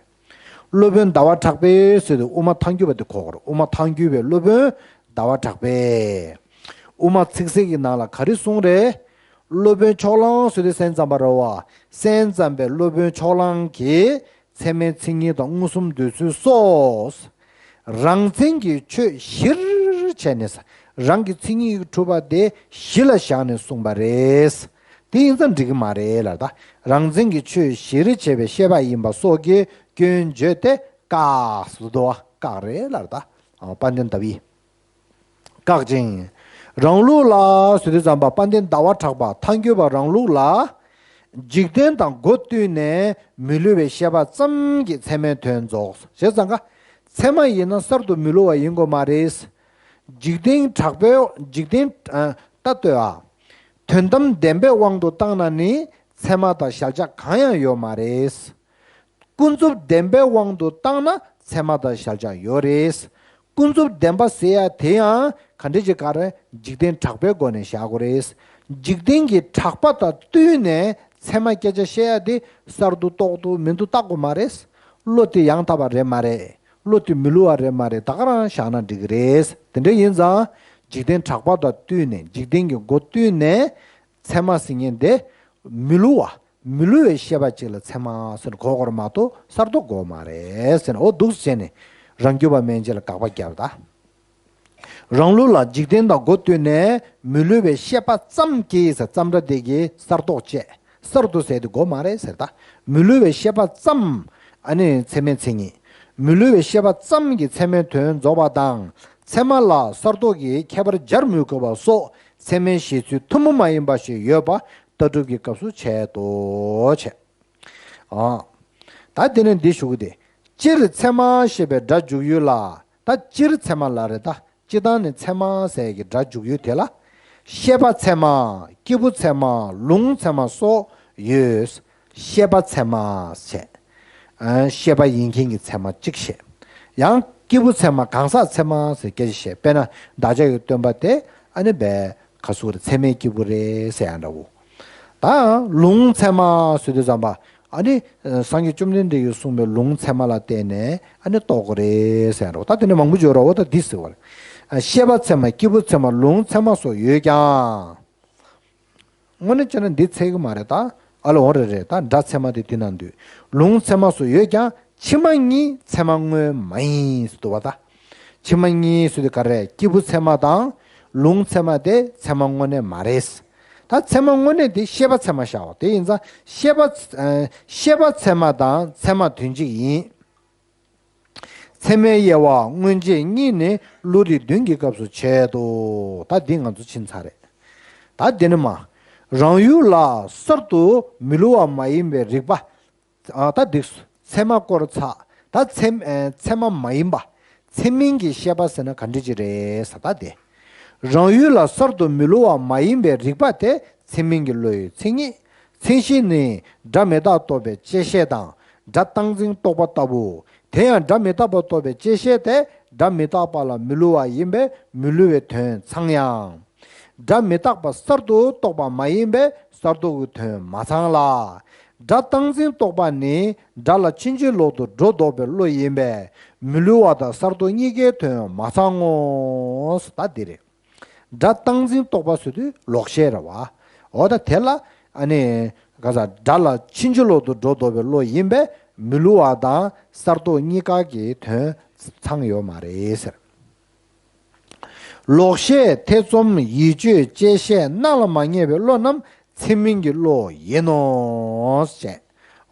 སློབ་དཔོན་ཟླ་བ་གྲགས་པས་ཟེར་དུས་དབུ་མ་ཐལ་འགྱུར་བ་དེ་གོ་དགོས་རེད། དབུ་མ་ཐལ་འགྱུར་བའི་སློབ་དཔོན་ ཟླ་བ་གྲགས་པས། དབུ་མ་ཚིག་གསལ་གྱི་ནང་ལ་ག་རེ་གསུངས་རེད། སློབ་དཔོན་ཕྱོགས་གླང་ཟེར་དུས་སེམས་ཙམ་པ་རེད་བ། སེམས་ཙམ་པའི་སློབ་དཔོན་ཕྱོགས་གླང་གིས་ཚད་མའི་མཚན་ཉིད་དང་མངོན་སུམ་འདོད་ཚུལ་སོགས། རང་མཚན་གྱི་ཆོས་གཞིར་བྱས་ནས། རང་གི་མཚན་ཉིད་ཀྱི་གྲུབ་པ་དེ་གཞི་ལ་བཞག་ནས་གསུངས་པ་རེད། དེ་ཡིན་ཙང་འགྲིག་གི་མ་རེད་ལབ་ད། རང་མཚན་གྱི་ཆོས་གཞིར་བྱས་པའི་བཤད་པ་ཡིན་པ་སོགས་ཀྱི་སྐྱོན་བརྗོད་དེ་བཀག་ཟེར་དུས་བཀག་རེད་ལབ་ད། དཔལ་ལྡན་ཟླ་བས། བཀག་ཅིང་། རང་ལུགས་ལ་ཟེར་དུས་ཙམ་པ་དཔལ་ལྡན་ཟླ་བ་གྲགས་པ་ཐལ་འགྱུར་བ་རང་ལུགས་ལ། འཇིག་རྟེན་དང་སྒོ་བསྟུན་ནས་མི་སླུ་བའི་བཤད་པ་ཙམ་གྱིས་ཚད་མའི་དོན་རྫོགས་ཞེས་ཙང་ཀ། ཚད་མ་ཡིན་ན་གསར་དུ་མི་སླུ་བ་ཡིན་དགོས་མ་རེད། འཇིག་རྟེན་གྲགས་པའི་འཇིག་རྟེན་ད་ལྟོས་ཨ། དོན་དམ་བདེན་པའི་དབང་དུ་བཏང་ན་ནི་ཚད་མ་དང་གཞལ་བྱ་གང་ཡང་ཡོད་མ་རེད། ཀུན་རྫོབ་བདེན་པའི་དབང་དུ་བཏང་ན་ཚད་མ་དང་གཞལ་བྱ་ཡོད་རེད། ཀུན་རྫོབ་བདེན་པ་ཟེར་ཡ་དེ་ཡང་ག་འདྲ་ཅིག་ག་རེ་འཇིག་རྟེན་གྲགས་པའི་སྒོ་ནས་བཞག་དགོས་རེད། འཇིག་རྟེན་གྱི་གྲགས་པ་དང་བསྟུན་ནས་ཚད་མ་སྐད་ཆ་བཤད་ཡ་དེ་གསར་དུ་རྟོགས་འདུག་མི་འདུག་བལྟ་དགོས་མ་རེད། བློ་དེ་ཡང་དག་པ་རེད་མ་རེད། བློ་དེ་མི་སླུ་བ་རེད་མ་རེད། ད་ག་རང་བཞག་ན་འགྲིག་གི་རེད། དེ་འདྲ་ཡིན་ཙང་འཇིག་རྟེན་གྲགས་པ་དང་བསྟུན་ནས་འཇིག་རྟེན་གྱི་སྒོ་བསྟུན་ནས་ཚད་མ་ཟེར་མཁན་དེ་མི་སླུ་བ། མི་སླུ་བའི་བཤད་པ་གཅིག་ལ་ཚད་མ་ཟེར་གོ་དགོས་རེད་མ་གཏོགས་གསར་རྟོགས་དགོས་མ་རེད་ཟེར་ནས། འོ་འདུག་སེ་བྱས་ནས་རང་རྒྱུད་པ་མན་ཆད་ལ་དགག་པ་བརྒྱབ་ད། རང་ལུགས་ལ་འཇིག་རྟེན་དང་སྒོ་བསྟུན་ནས་མི་སླུ་བའི་བཤད་པ་ཙམ་གྱིས་ཟེར་ཙམ་སྒྲ་དེ་གིས་གསར་རྟོགས་བཅས་གསར་དུ་ཟེར་དེ་དགོས་མ་རེད་ཟེར་ད། མི་སླུ་བའི་བཤད་པ་ཙམ་ཨ་ནི་ཚད་མའི་མཚན་ཉིད། མི་སླུ་བའི་བཤད་པ་ཙམ་གྱིས་ཚད་མའི་དོན་རྫོགས་པ་དང་། ཚད་མ་ལ་གསར་རྟོགས་ཀྱི་ཁྱད་པར་སྦྱར་མི་དགོས་པ་སོགས་ཚད་མའི་བཞེད་ཚུལ་ཐུན་མོང་མ་ཡིན་པ་ཞིག་ཡོད་པ་ལྟ་གྲུབ་ཀྱི་སྐབས་སུ་འཆད་དོ། བྱས། ཨ། ད་དེ་ནས་འདི་ཞུ་གི་དེ། སྤྱིར་ཚད་མ་ཞེས་པའི་སྒྲ་འཇུག་ཡུལ་ལ། ད་སྤྱིར་ཚད་མ་ལ་རེད་ད། སྤྱིར་བཏང་ནས་ཚད་མ་ཟེར་གྱི་སྒྲ་འཇུག་ཡུལ་དེ་ལ། ཤེས་པ་ཚད་མ། སྐྱེས་བུ་ཚད་མ། ལུང་ཚད་མ་སོགས་ཡོད། ཤེས་པ་ཚད་མ་ཟེར། ཨ། ཤེས་པ་ཡིན་མཁན་གྱི་ཚད་མ་གཅིག་བཤད། ཡང་སྐྱེས་བུ་ཚད་མ་གང་ཟག་ཚད་མ་ཟེར་སྐད་ཆ་བཤད། དཔེར་ན་བདག་ཅག་གི་སྟོན་པ་དེ་ཨ་ནི་བས་ག་སུ་རེད། ཚད་མའི་སྐྱེས་བུ་རེད་ཟེར་ཡང་འདྲ་བོ། ད་ལུང་ཚད་མ་ཟེར་དུས་ཙམ་པ་ཨ་ནི་སངས་རྒྱས་བཅོམ་ལྡན་འདས་ཀྱིས་གསུངས་པའི་ལུང་ཚད་མ་ལ་བརྟེན་ནས་ཨ་ནི་རྟོགས་དགོས་རེད་ཟེར་ཡང་འདྲ་བོ། ད་དེ་ནས་མང་པོ་བརྗོད་རོགས། འོ་ད་འདི་ཟེར་བ་རེད། ཤེས་པ་ཚད་མ། སྐྱེས་བུ་ཚད་མ། ལུང་ཚད་མ་སོགས་ཡོད་ཀྱང་། དངོས་གནས་བྱས་ན་འདི་ཚད་ཀྱི་མ་རེད་ད། ཨ་ལ་འོ་རེད་རེད། ད་སྒྲ་ཚད་མ་དེ་དེ་ན་འདུས། ལུང་ཚད་མ་སོགས་ཡོད་ཀྱང་ཕྱི་མ་གཉིས་ཚད་མ་དངོས་མ་ཡིན་ཟེར་འདུག་བ་ད། ཕྱི་མ་གཉིས་ཟེར་དུས་ག་རེ། སྐྱེས་བུ་ཚད་མ་དང་ལུང་ཚད་མ་དེ་ཚད་མ་དངོས་གནས་མ་རེད། ད་ཚད་མ་དངོས་གནས་དེ་ཤེས་པ་ཚད་མ་བཞག་པ་དེ་ཡིན་ཙང་ཤེས་པ། ཨ། ཤེས་པ་ཚད་མ་དང་ཚད་མ་དོན་གཅིག་ཡིན། ཚད་མའི་དབྱེ་བ་མངོན་རྗེས་གཉིས་ནི་བློ་རིག་བདུན་གྱི་སྐབས་སུ་འཆད་དོ། ད་འདི་ང་ཚོ་ཕྱིན་ཚར་རེད། ད་འདི་ནི་མ། རང་ཡུལ་ལ་གསར་དུ་མི་སླུ་བ་མ་ཡིན་པའི་རིགས་པ། ཨ། ད་འདི་ཚད་མ་སྐོར་ཚར། ད་ཚད། ཨ། ཚད་མ་མ་ཡིན་པ། ཚད་མིན་གྱི་ཤེས་པ་ཟེར་ན་ག་འདྲ་ཅིག་རེད་ཟེར། ད་དེ། རང་ཡུལ་ལ་གསར་དུ་མི་སླུ་བ་མ་ཡིན་པའི་རིགས་པ་དེ་ཚད་མིན་གྱི་བློ་ཡི་མཚན་ཉིད། མཚན་གཞི་ནི་སྒྲ་མི་རྟག་རྟོགས་པའི་བཅད་ཤེས་དང་སྒྲ་རྟག་འཛིན་རྟོག་པ་ལྟ་བུ། དེ་ཡང་སྒྲ་མི་རྟག་པ་རྟོགས་པའི་བཅད་ཤེས་དེ་སྒྲ་མི་རྟག་པ་ལ་མི་སླུ་བ་ཡིན་པས་མི་སླུ་བའི་དོན་ཚང་ཡང་། སྒྲ་མི་རྟག་པ་གསར་དུ་རྟོགས་པ་མ་ཡིན་པས་གསར་རྟོགས་ཀྱི་དོན་མ་ཚང་ལ། སྒྲ་རྟག་འཛིན་རྟོག་པ་ནི་སྒྲ་ལ་ཕྱིན་ཅི་ལོག་ཏུ་སྒྲོ་འདོགས་པའི་བློ་ཡིན་པས་མི་སླུ་བ་དང་གསར་རྟོགས་གཉིས་ཀའི་དོན་མ་ཚང་ངོ་། ད་འདི་རེད། སྒྲ་རྟག་འཛིན་རྟོག་པ་ཟེར་དུས་ལོག་ཤེས་རེད་བ། འོ་ད་དེ་ལ་ཨ་ནི་ག་ས་སྒྲ་ལ་ཕྱིན་ཅི་ལོག་ཏུ་སྒྲོ་འདོགས་པའི་བློ་ཡིན་པས་མི་སླུ་བ་དང་གསར་རྟོགས་གཉིས་ཀ་གི་དོན་ཚང་ཡོད་མ་རེད་ཟེར། ལོག་ཤེས་ཐེ་ཚོམ་ཡིད་དཔྱོད་བཅད་ཤེས་སྣང་ལ་མ་ངེས་པའི་བློ་རྣམས་ཚད་མིན་གྱི་བློ་ཡིན་ནོ་ཞེས།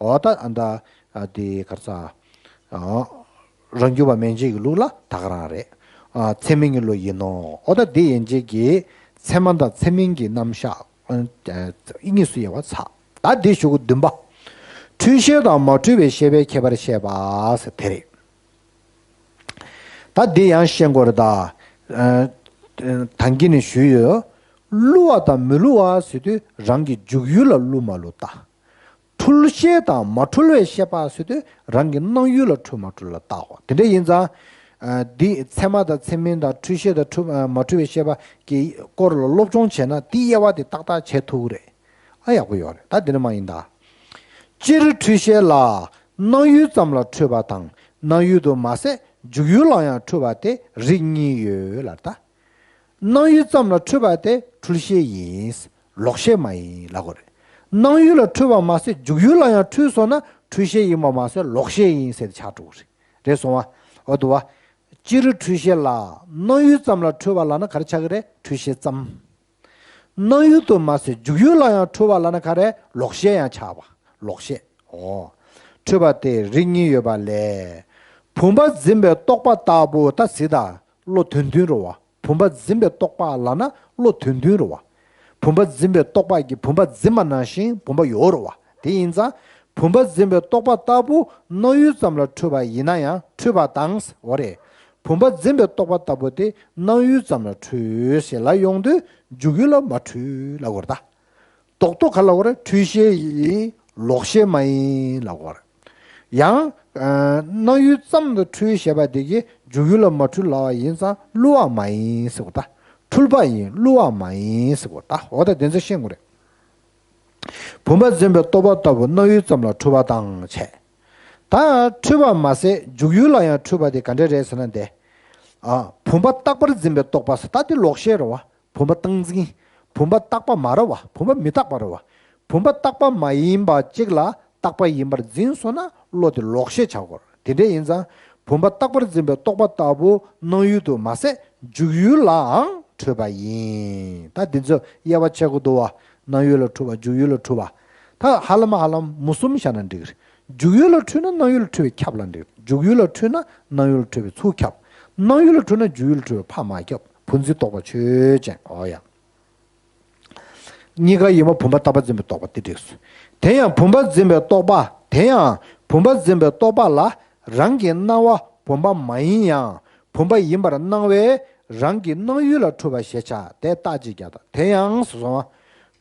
འོ་ད་ཨ་ད་ཨ་དེ་ག་རེ་ཟ། ཨ། རང་རྒྱུད་པ་མན་ཆད་ཀྱི་ལུགས་ལ་ད་ག་རང་རེད། ཨ། ཚད་མིན་གྱི་བློ་ཡིན་ནོ། འོ་ད་དེ་ཡན་ཆད་ཀྱི་ཚད་མ་དང་ཚད་མིན་གྱི་རྣམ་གཞག་ཨ། གཉིས་སུ་དབྱེ་བ་ཚར། ད་དེ་ཞུ་གི་བདུན་པ། འཁྲུལ་ཤེས་དང་མ་འཁྲུལ་བའི་ཤེས་པའི་ཁྱད་པར་བཤད་པ་ཟེར་དེ་རེད། ད་འདི་ཡང་ཤེས་དགོས་རེད་ད། ཨ། ད་གིན་ནས་ཞུས་ཡོད། སླུ་བ་དང་མི་སླུ་བ་ཟེར་དུས་རང་གི་འཇུག་ཡུལ་ལ་སླུ་མ་སླུ་ལྟ། འཁྲུལ་ཤེས་དང་མ་འཁྲུལ་བའི་ཤེས་པ་ཟེར་དུས་རང་གི་སྣང་ཡུལ་ལ་འཁྲུལ་མ་འཁྲུལ་ལ་བལྟའོ། དེ་འདྲ་ཡིན་ཙང་། ཨ། འདི་ཚད་མ་དང་ཚད་མིན་དང་འཁྲུལ་ཤེས་དང་འཁྲུལ། ཨ། མ་འཁྲུལ་བའི་ཤེས་པ་གི་སྐོར་ལ་སློབ་སྦྱོང་བྱས་ན་དེའི་དབྱེ་བ་དེ་ཏག་ཏག་འབྱེད་ཐུབ་ཀྱི་རེད། ཨ། ཡག་པོ་ཡོད་རེད། ད་འདི་ནི་མ་ཡིན་ད། སྤྱིར་འཁྲུལ་ཤེས་ལ་སྣང་ཡུལ་ཙམ་ལ་འཁྲུལ་བ་དང་སྣང་ཡུལ་དུ་མ་ཟད་འཇུག་ཡུལ་ལ་ཡང་འཁྲུལ་བ་སྟེ་རིགས་གཉིས་ཡོད་ལ། ད། སྣང་ཡུལ་ཙམ་ལ་འཁྲུལ་པ་དེ་འཁྲུལ་ཤེས་ཡིན། ལོག་ཤེས་མ་ཡིན་ལབ་དགོས་རེད། སྣང་ཡུལ་ལ་འཁྲུལ་པ་མ་ཟད་འཇུག་ཡུལ་ལ་ཡང་འཁྲུལ་སོང་ན་འཁྲུལ་ཤེས་ཡིན་པ་མ་ཟད་ལོག་ཤེས་ཡིན་ཟེར་ཏེ་ཆགས་འགྲོ་གི་རེད། རེད་སོང་བ། འོ་འདུག་བ། སྤྱིར་འཁྲུལ་ཤེས་ལ། སྣང་ཡུལ་ཙམ་ལ་འཁྲུལ་པ་ལབ་ན་ག་རེ་ཆགས་ཀྱི་རེད། འཁྲུལ་ཤེས་ཙམ། སྣང་ཡུལ་དུ་མ་ཟད་འཇུག་ཡུལ་ལ་ཡང་འཁྲུལ་པ་ལབ་ན་ག་རེ། ལོག་ཤེས་ཡང་ཆགས་པ། ལོག་ཤེས། འོ། འཁྲུལ་པ་དེ་རིགས་གཉིས་ཡོད་པ་ལས། བུམ་པ་འཛིན་པའི་རྟོག་པ་ལྟ་བུ། ད་གཟིགས་དང་། བློ་དོན་མཐུན་རེད་བ། བུམ་པ་འཛིན་པའི་རྟོག་པ་ལབ་ན་བློ་དོན་མཐུན་རེད་བ། བུམ་པ་འཛིན་པའི་རྟོག་པ་གིས་བུམ་པ་འཛིན་པ་ནང་བཞིན་བུམ་པ་ཡོད་རེད་བ། དེ་ཡིན་ཙང་། བུམ་པ་འཛིན་པའི་རྟོག་པ་ལྟ་བུ་སྣང་ཡུལ་ཙམ་ལ་འཁྲུལ་པ་ཡིན་ན་ཡང་འཁྲུལ་པ་དང་། འོ་རེད། བུམ་པ་འཛིན་པའི་རྟོག་པ་ལྟ་བུ་དེ་སྣང་ཡུལ་ཙམ་ལ་འཁྲུལ་ཞེས་ལབ་ཡོང་དུས་འཇུག་ཡུལ་ལ་མ་འཁྲུལ་ལབ་དགོས་རེད་ད། རྡོག་རྡོག་ག་ལ་བ་རེད། འཁྲུལ་ཤེས་ཡིན། ལོག་ཤེས་མ་ཡིན་ལབ་དགོས་རེད། ཡང་། ཨ། སྣང་ཡུལ་ཙམ་དུ་འཁྲུལ་ཞེས་པ་དེ་གིས་འཇུག་ཡུལ་ལ་མ་འཁྲུལ་ལབ་པ་ཡིན་ཙང་བསླུ་བ་མ་ཡིན་ཟེར་བ་ད། འཁྲུལ་པ་ཡིན། བསླུ་བ་མ་ཡིན་ཟེར་བ་ད། འོ་ད་དེ་ཚོ་ཤེས་དགོས་རེད། བུམ་པ་འཛིན་པའི་རྟོག་པ་ལྟ་བུ་སྣང་ཡུལ་ཙམ་ལ་འཁྲུལ་པ་དང་བཅས། ད་འཁྲུལ་པ་མ་ཟད་འཇུག་ཡུལ་ལ་ཡང་འཁྲུལ་པ་དེ་ག་འདྲ་རེད་ཟེར་ན་དེ། ཨ། བུམ་པ་རྟག་པར་འཛིན་པའི་རྟོག་པ་ཟེར། ད་དེ་ལོག་ཤེས་རེད་བ། བུམ་པ་རྟག་འཛིན། བུམ་པ་རྟག་པ་མ་རེད་བ། བུམ་པ་མི་རྟག་པ་རེད་བ། བུམ་པ་རྟག་པ་མ་ཡིན་པ་གཅིག་ལ་རྟག་པ་ཡིན་པར་འཛིན་སོང་ན་བློ་དེ་ལོག་ཤེས་ཆགས་དགོས། དེ་འདྲ་ཡིན་ཙང་བུམ་པ་རྟག་པར་འཛིན་པའི་རྟོག་པ་ལྟ་བུ་སྣང་ཡུལ་དུ་མ་ཟད་འཇུག་ཡུལ་ལའང་འཁྲུལ་པ་ཡིན། ད་འདི་ཚོ་དབྱེ་བ་ཕྱེ་དགོས་འདུག་བ། སྣང་ཡུལ་ལ་འཁྲུལ་པ། འཇུག་ཡུལ་ལ་འཁྲུལ་པ། ད་ཧ་ལམ་ཧ་ལམ་མུ་གསུམ་བཞག་ན་འགྲིག་གི་རེད། འཇུག་ཡུལ་ལ་འཁྲུལ་ན་སྣང་ཡུལ་ལ་འཁྲུལ་བས་ཁྱབ་ལ་འགྲིག་འཇུག་ཡུལ་ལ་འཁྲུལ་ན་སྣང་ཡུལ་ལ་འཁྲུལ་བས་ཚུར་ཁྱབ། སྣང་ཡུལ་ལ་འཁྲུལ་ན་འཇུག་ཡུལ་ལ་འཁྲུལ་བས་ཕར་མ་ཁྱབ། བུ་འཛིན་རྟོག་པ་ཆོས་ཅན། འོ་ཡ། གཉིས་ཀ་ཡིན་པ་བུམ་པ་རྟག་པར་འཛིན་པའི་རྟོག་པ་དེ་འགྲིགས་སོ། དེ་ཡང་བུམ་པ་འཛིན་པའི་རྟོག་པ། དེ་ཡང་བུམ་པ་འཛིན་པའི་རྟོག་པ་ལ་རང་གི་སྣང་བ་བུམ་པ་མ་ཡིན་ཡང་བུམ་པ་ཡིན་པར་སྣང་བས་རང་གི་སྣང་ཡུལ་ལ་འཁྲུལ་པ་ཞེས་བྱ་སྟེ་རྟགས་ཅིག་ཀྱང་དང་། དེ་ཡང་ཟེར་སོང་བ།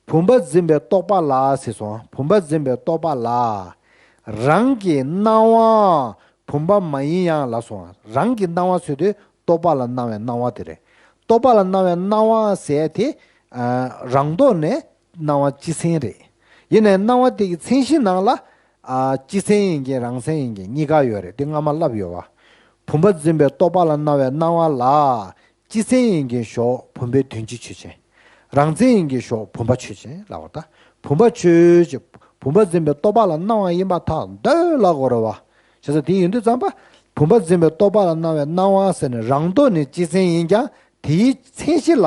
བུམ་པ་འཛིན་པའི་རྟོག་པ་ལ་ཟེར་སོང་། བུམ་པ་འཛིན་པའི་རྟོག་པ་ལ་རང་གི་སྣང་བ་བུམ་པ་མ་ཡིན་ཡང་ལབ་སོང་། རང་གི་སྣང་བ་ཟེར་དུས་རྟོག་པ་ལ་སྣང་བའི་སྣང་བ་དེ་རེད། རྟོག་པ་ལ་སྣང་བའི་སྣང་བ་ཟེར་དེ། ཨ། རང་ལྡོག་ནས་སྣང་བ་སྤྱི་མཚན་རེད། ཡིན་ནའི་སྣང་བ་དེ་གི་མཚན་གཞི་ནང་ལ། ཨ། སྤྱི་མཚན་ཡིན་མཁན་རང་མཚན་ཡིན་མཁན་གཉིས་ཀ་ཡོད་རེད། དེ་སྔ་མ་ལབ་ཡོད་བ། བུམ་པ་འཛིན་པའི་རྟོག་པ་ལ་སྣང་བའི་སྣང་བ་ལ། སྤྱི་མཚན་ཡིན་མཁན་ཞོག་བུམ་པའི་དོན་སྤྱི་ཆོས་ཅན། རང་མཚན་ཡིན་མཁན་ཞོག་བུམ་པ་ཆོས་ཅན་ལབ་པ་དང་། བུམ་པ་ཆོས་ཅན། བུམ་པ་འཛིན་པའི་རྟོག་པ་ལ་སྣང་བ་ཡིན་པར་ཐལ་འདོད་ལབ་དགོས་རེད་བ། བྱས་ཙང་དེ་ཡིན་དུས་ཙམ་པ། བུམ་པ་འཛིན་པའི་རྟོག་པ་ལ་སྣང་བའི་སྣང་བ་ཟེར་ནས་རང་ལྡོག་ནས་སྤྱི་མཚན་ཡིན་ཀྱང་དེའི་མཚན་གཞི་ལ་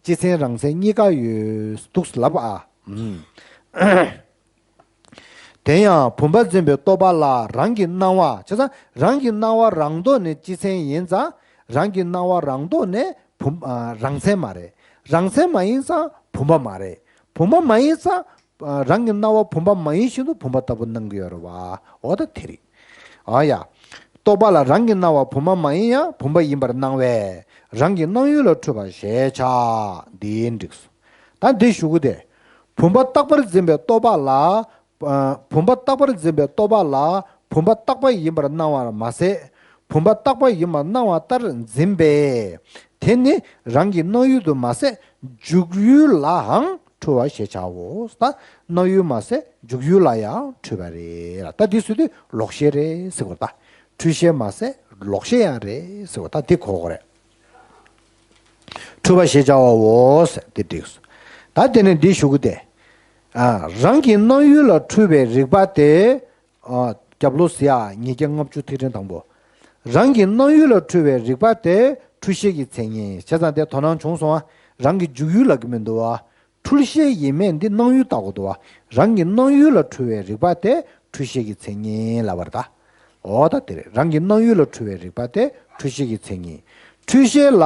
སྤྱི་མཚན་རང་མཚན་གཉིས་ཀ་ཡོད་འདུག་ལབ་ཨ། ཨུམ། དེ་ཡང་བུམ་པ་འཛིན་པའི་རྟོག་པ་ལ་རང་གི་སྣང་བ། བྱས་ཙང་རང་གི་སྣང་བ་རང་ལྡོག་ནས་སྤྱི་མཚན་ཡིན་ཙང་། རང་གི་སྣང་བ་རང་ལྡོག་ནས་བུམ། ཨ། རང་མཚན་མ་རེད། རང་མཚན་མ་ཡིན་ཙང་བུམ་པ་མ་རེད། བུམ་པ་མ་ཡིན་ཙང་། ཨ། རང་གི་སྣང་བ་བུམ་པ་མ་ཡིན་བཞིན་དུ་བུམ་པ་ལྟ་བུ་སྣང་གི་ཡོད་རེད་བ། འོ་ད་དེ་རེད། ཨ་ཡ། རྟོག་པ་ལ་རང་གི་སྣང་བ་བུམ་པ་མ་ཡིན་ཡང་བུམ་པ་ཡིན་པར་སྣང་བས་རང་གི་སྣང་ཡུལ་ལ་འཁྲུལ་པ་ཞེས་བྱ། འདིའི་འགྲིགས་སོ། ད་འདི་ཞུ་གི་དེ། བུམ་པ་རྟག་པར་འཛིན་པའི་རྟོག་པ་ལ། ཨ། བུམ་པ་རྟག་པར་འཛིན་པའི་རྟོག་པ་ལ་བུམ་པ་རྟག་པ་ཡིན་པར་སྣང་བར་མ་ཟད། བུམ་པ་རྟག་པ་ཡིན་པར་སྣང་བ་ལྟར་འཛིན་པས། དེ་ནི་རང་གི་སྣང་ཡུལ་དུ་མ་ཟད་འཇུག་ཡུལ་ལའང་འཁྲུལ་བ་ཞེས་བྱའོ། ད་སྣང་ཡུལ་མ་ཟད་འཇུག་ཡུལ་ལ་ཡང་འཁྲུལ་བ་རེད་ལ། ད་འདི་ཟེར་དུས་ལོག་ཤེས་རེད་ཟེར་དགོས། ད་འཁྲུལ་ཤེས་མ་ཟད་ལོག་ཤེས་ཡང་རེད་ཟེར་དགོས། ད་འདི་གོ་དགོས་རེད། འཁྲུལ་པ་ཞེས་བྱ་བའོ་ཟེར་འདི་འགྲིགས་སོ། ད་དེ་ནས་འདི་ཞུ་གི་དེ། ཨ། རང་གི་སྣང་ཡུལ་ལ་འཁྲུལ་བའི་རིག་པ་དེ། ཨ། རྒྱབ་ལོགས་ཟེར་ཡ་ཉིས་བརྒྱ་ལྔ་བཅུ་ཐིག་ཕྲེང་དང་པོ། རང་གི་སྣང་ཡུལ་ལ་འཁྲུལ་བའི་རིག་པ་དེ་འཁྲུལ་ཤེས་ཀྱི་མཚན་ཉིད། བྱས་ཙང་དེ་དོ་སྣང་བྱུང་སོང་བ། རང་གི་འཇུག་ཡུལ་ལབ་ཀྱི་མི་འདུག་བ། འཁྲུལ་ཤེས་ཡིན་མིན་འདི་སྣང་ཡུལ་ལྟ་དགོས་འདུག་བ། རང་གི་སྣང་ཡུལ་ལ་འཁྲུལ་བའི་རིག་པ་དེ་འཁྲུལ་ཤེས་ཀྱི་མཚན་ཉིད་ལབ་པ་རེད་ད། འོ་ད་དེ་རེད། རང་གི་སྣང་ཡུལ་ལ་འཁྲུལ་བའི་རིག་པ་དེ་འཁྲུལ་ཤེས་ཀྱི་མཚན་ཉིད། འཁྲུལ་ཤེས་ལ་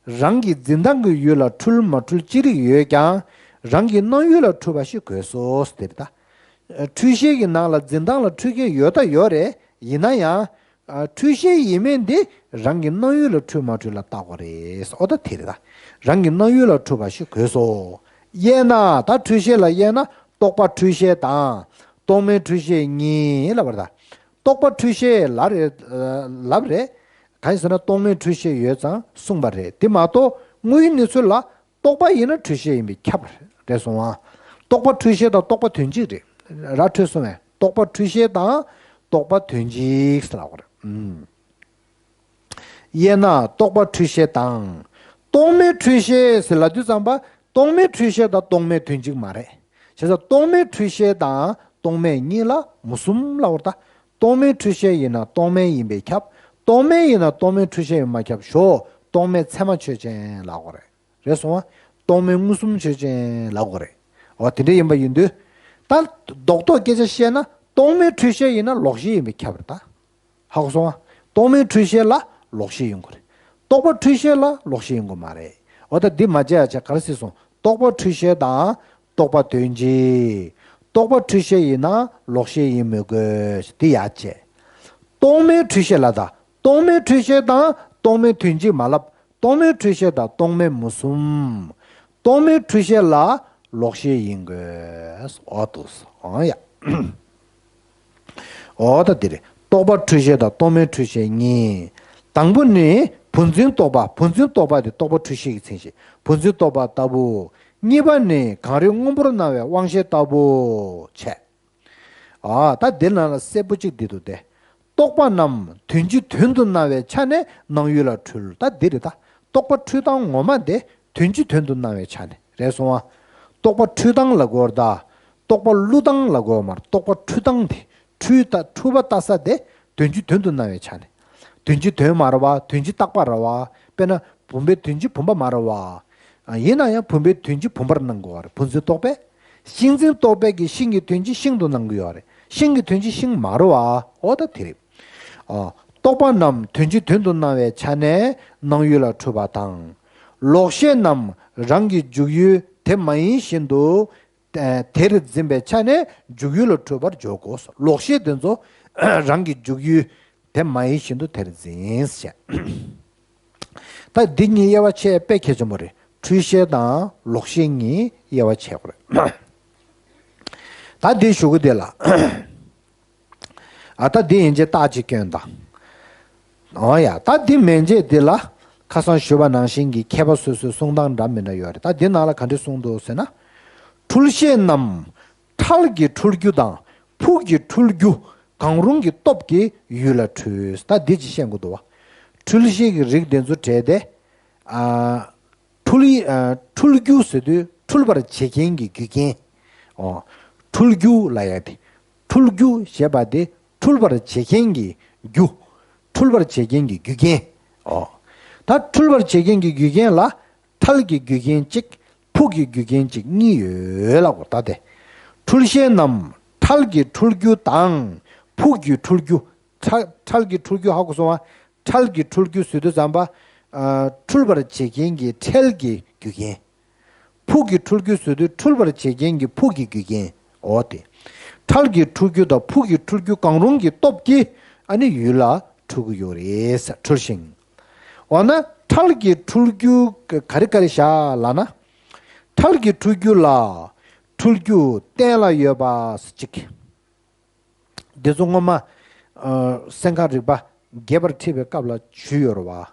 རང་གི་འཛིན་སྟངས་ཀྱི་ཡུལ་ལ་འཁྲུལ་མ་འཁྲུལ་ཅི་རིགས་ཡོད་ཀྱང་རང་གི་སྣང་ཡུལ་ལ་འཁྲུལ་པ་ཞིག་དགོས་སོ་ཟེར་དེ་རེད་ད། འཁྲུལ་ཤེས་ཀྱི་ནང་ལ་འཛིན་སྟངས་ལ་འཁྲུལ་མཁན་ཡོད་ད་ཡོད་རེད། ཡིན་ན་ཡང་། ཨ། འཁྲུལ་ཤེས་ཡིན་མིན་འདི་རང་གི་སྣང་ཡུལ་ལ་འཁྲུལ་མ་འཁྲུལ་ལ་བལྟ་དགོས་རེད། འོ་ད་དེ་རེད་ད། རང་གི་སྣང་ཡུལ་ལ་འཁྲུལ་པ་ཞིག་དགོས་སོ། དབྱེ་ན་ད་འཁྲུལ་ཤེས་ལ་དབྱེ་ན་རྟོག་པ་འཁྲུལ་ཤེས་དང་རྟོག་མེད་འཁྲུལ་ཤེས་གཉིས་ལབ་པ་རེད་ད། རྟོག་པ་འཁྲུལ་ཤེས་ལབ་རེད། ལབ་རེད། གང་ཡིན་ཟེར་ན་རྟོག་མེད་འཁྲུལ་ཤེས་ཡོད་ཙང་གསུངས་པ་རེད། དེ་མ་གཏོགས་དངོས་ཡུལ་གནས་ཚུལ་ལ། རྟོག་པ་ཡིན་ན་འཁྲུལ་ཤེས་ཡིན་པས་ཁྱབ་རེད་སོང་ཨ། རྟོག་པ་འཁྲུལ་ཤེས་དང་རྟོག་པ་དོན་གཅིག་རེད། ར་འཕྲོད་སོང་བས་རྟོག་པ་འཁྲུལ་ཤེས་དང་རྟོག་པ་དོན་གཅིག་ཟེར་ལབ་པ་རེད། ཨུམ། དབྱེ་ན་རྟོག་པ་འཁྲུལ་ཤེས་དང་། རྟོག་མེད་འཁྲུལ་ཤེས་ཟེར་ལབ་དུས་ཙམ་པ། རྟོག་མེད་འཁྲུལ་ཤེས་དང་རྟོག་མེད་དོན་གཅིག་མ་རེད། བྱས་ཙང་རྟོག་མེད་འཁྲུལ་ཤེས་དང་རྟོག་མེད་གཉིས་ལ་མུ་གསུམ་ལབ་དགོས་རེད་ད། རྟོག་མེད་འཁྲུལ་ཤེས་ཡིན་ན་རྟོག་མེད་ཡིན་པས་ཁྱབ། རྟོག་མེད་ཡིན་ན་རྟོག་མེད་འཁྲུལ་ཤེས་ཡིན་པས་མ་ཁྱབ། ཞོག་རྟོག་མེད་ཚད་མ་ཆོས་ཅན་ལབ་དགོས་རེད། རེད་སོང་ང་། རྟོག་མེད་མངོན་སུམ་ཆོས་ཅན་ལབ་དགོས་རེད། འོ་དེ་འདྲ་ཡིན་པ་ཡིན་དུས། ད་རྡོག་རྡོག་སྐད་ཆ་བཤད་ན་རྟོག་མེད་འཁྲུལ་ཤེས་ཡིན་ན་ལོག་ཤེས་ཡིན་པས་ཁྱབ་རེད་ད། ཧ་གོ་སོང་ང་། རྟོག་མེད་འཁྲུལ་ཤེས་ལ་ལོག་ཤེས་ཡོང་གི་རེད། རྟོག་པ་འཁྲུལ་ཤེས་ལ་ལོག་ཤེས་ཡོང་གི་མ་རེད། འོ་ད་འདི་མ་བརྗེད་ཡ་བྱས་ག་རེ་ཟེར་སོང་། རྟོག་པ་འཁྲུལ་ཤེས་དང་རྟོག་པ་དོན་གཅིག་རྟོག་པ་འཁྲུལ་ཤེས་ཡིན་ན་ལོག་ཤེས་ཡིན་མི་དགོས་འདི་ཡ་བྱས། རྟོག་མེད་འཁྲུལ་ཤེས་ལ་ད། རྟོག་མེད་འཁྲུལ་ཤེས་དང་རྟོག་མེད་དོན་གཅིག་མ་ལབ། རྟོག་མེད་འཁྲུལ་ཤེས་དང་རྟོག་མེད་མུ་གསུམ། རྟོག་མེད་འཁྲུལ་ཤེས་ལ་ལོག་ཤེས་ཡིན་དགོས། འོ་འདུག་སེ། འོ་ཡ། འོ་ད་འདི་རེད། རྟོག་པ་འཁྲུལ་ཤེས་དང་རྟོག་མེད་འཁྲུལ་ཤེས་གཉིས། དང་པོ་ནི་བུམ་འཛིན་རྟོག་པ། བུམ་འཛིན་རྟོག་པ་དེ་རྟོག་པ་འཁྲུལ་ཤེས་ཀྱི་མཚན་བྱེད། བུམ་འཛིན་རྟོག་པ་ལྟ་བུ། གཉིས་པ་ནི་གངས་རིའི་སྔོན་པོར་སྣང་བའི་དབང་ཤེས་ལྟ་བུ་བྱས། ཨ། ད་འདིར་ནང་ལ་གསལ་པོ་གཅིག་འདི་འདུག་སྟེ། རྟོག་པ་རྣམས་དོན་སྤྱི་དོན་དུ་སྣང་བའི་ཆ་ནས་སྣང་ཡུལ་ལ་འཁྲུལ། ད་འདི་རེད་ད། རྟོག་པ་འཁྲུལ་སྟངས་ངོ་མ་དེ་དོན་སྤྱི་དོན་དུ་སྣང་བའི་ཆ་ནས་རེད་སོང་ང་། རྟོག་པ་འཁྲུལ་སྟངས་ལབ་དགོས་རེད་ད། རྟོག་པ་བླུ་སྟངས་ལབ་དགོས་མ་རེད། རྟོག་པ་འཁྲུལ་སྟངས་དེ། འཁྲུལ་ལྟ་འཁྲུལ་པ་ལྟ་ས་དེ་དོན་སྤྱི་དོན་དུ་སྣང་བའི་ཆ་ནས། དོན་སྤྱི་དོན་མ་རེད་བ། དོན་སྤྱི་རྟག་པ་རེད་བ། དཔེར་ན་བུམ་པའི་དོན་སྤྱི་བུམ་པ་མ་རེད་བ། ཡིན་ན་ཡང་བུམ་པའི་དོན་སྤྱི་བུམ་པར་སྣང་དགོས་པ་རེད། བུམ་འཛིན་རྟོག་པས། ཤིང་འཛིན་རྟོག་པས་ཀྱི་ཤིང་གི་དོན་སྤྱི་ཤིང་དུ་སྣང་གི་ཡོད་རེད། ཤིང་གི་དོན་སྤྱི་ཤིང་མ་རེད་བ། འོ་ད་དེ་རེད། ཨ། རྟོག་པ་རྣམས་དོན་སྤྱི་དོན་དུ་སྣང་བའི་ཆ་ནས་སྣང་ཡུལ་ལ་འཁྲུལ་པ་དང་། ལོག་ཤེས་རྣམས་རང་གི་འཇུག་ཡུལ་དེ་མ་ཡིན་བཞིན་དུ། ཨ། དེར་འཛིན་པའི་ཆ་ནས་འཇུག་ཡུལ་ལ་འཁྲུལ་པར་འཇོག་གོ། ལོག་ཤེས་དེ་ཚོ་རང་གི་འཇུག་ཡུལ་དེ་མ་ཡིན་བཞིན་དུ་དེར་འཛིན་ཞེས། ད་འདི་གཉིས་དབྱེ་བ་ཕྱེ་དཔེ་གལ་ཆེན་པོ་རེད། འཁྲུལ་ཤེས་དང་ལོག་ཤེས་གཉིས་དབྱེ་བ་ཕྱེ་དགོས་རེད། ད་འདི་ཞུ་གི་དེ་ལ། ཨ། ད་འདི་ཡིན་གཅིག་རྟགས་གཅིག་སྐྱོན་དང་། འོ་ཡ། ད་འདི་མན་ཆད་འདི་ལ་ཁ་སང་ཞུས་པ་ནང་བཞིན་གྱི་མཁས་པ་སོ་སོའི་གསུང་སྟངས་འདྲ་མི་འདྲ་ཡོད་རེད། ད་འདི་ནང་ལ་ག་འདྲ་གསུངས་འདུག་ཟེར་ན། འཁྲུལ་ཤེས་རྣམས་ཁྲལ་གྱི་འཁྲུལ་རྒྱུ་དང་ཕུགས་ཀྱི་འཁྲུལ་རྒྱུ་གང་རུང་གི་སྟོབས་ཀྱིས་ཡུལ་ལ་འཁྲུལ། ད་འདི་ཅིག་བཤད་དགོས་འདུག་བ། འཁྲུལ་ཤེས་ཀྱི་རིགས་དེ་ཚོ་བྲལ་ཏེ། ཨ། འཁྲུལ། ཨ། འཁྲུལ་རྒྱུ་ཟེར་དུས་འཁྲུལ་པར་བྱེད་མཁན་གྱི་རྒྱུ་རྐྱེན། འོ། འཁྲུལ་རྒྱུ་ལབ་ཡ་དེ། འཁྲུལ་རྒྱུ་ཞེས་པ་དེ་འཁྲུལ་པར་བྱེད་མཁན་གྱི་རྒྱུ། འཁྲུལ་པར་བྱེད་མཁན་གྱི་རྒྱུ་རྐྱེན། འོ། ད་འཁྲུལ་པར་བྱེད་མཁན་གྱི་རྒྱུ་རྐྱེན་ལ་ཁྲལ་གྱི་རྒྱུ་རྐྱེན་གཅིག་ཕུགས་ཀྱི་རྒྱུ་རྐྱེན་གཅིག་གཉིས་ཡོད་ལབ་དགོས། ད་དེ། འཁྲུལ་ཤེས་རྣམས་ཁྲལ་གྱི་འཁྲུལ་རྒྱུ་དང་ཕུགས་ཀྱི་འཁྲུལ་རྒྱུ། ཁྲལ་ཁྲལ་གྱི་འཁྲུལ་རྒྱུ་ཧ་གོ་སོང་བ། ཁྲལ་གྱི་འཁྲུལ་རྒྱུ་ཟེར་དུས་ཙམ་པ། ཨ། འཁྲུལ་པར་བྱེད་མཁན་གྱི་ཁྲལ་གྱི་རྒྱུ་རྐྱེན། ཕུགས་ཀྱི་འཁྲུལ་རྒྱུ་ཟེར་དུས་འཁྲུལ་པར་བྱེད་མཁན་གྱི་ཕུགས་ཀྱི་རྒྱུ་རྐྱེན། འོ་དེ། ཁྲལ་གྱི་འཁྲུལ་རྒྱུ་དང་ཕུགས་ཀྱི་འཁྲུལ་རྒྱུ་གང་རུང་གི་སྟོབས་ཀྱིས་ཨ་ནི་ཡུལ་ལ་འཁྲུལ་གྱི་ཡོད་རེད་ཟེར། འཁྲུལ་ཤིང་། འོ་ན་ཁྲལ་གྱི་འཁྲུལ་རྒྱུ་ག་རེ་ག་རེ་བཞག་ལབ་ན། ཁྲལ་གྱི་འཁྲུལ་རྒྱུ་ལ་འཁྲུལ་རྒྱུ་གཏན་ལ་ཡོད་པ་གཅིག་འདི་ཚོ་སྔོན་མ། ཨ། སེམས་ཁམས་རིག་པ་རྒྱས་པར་ཁྲིད་པའི་སྐབས་ལ་ཞུས་ཡོད་རེད་བ།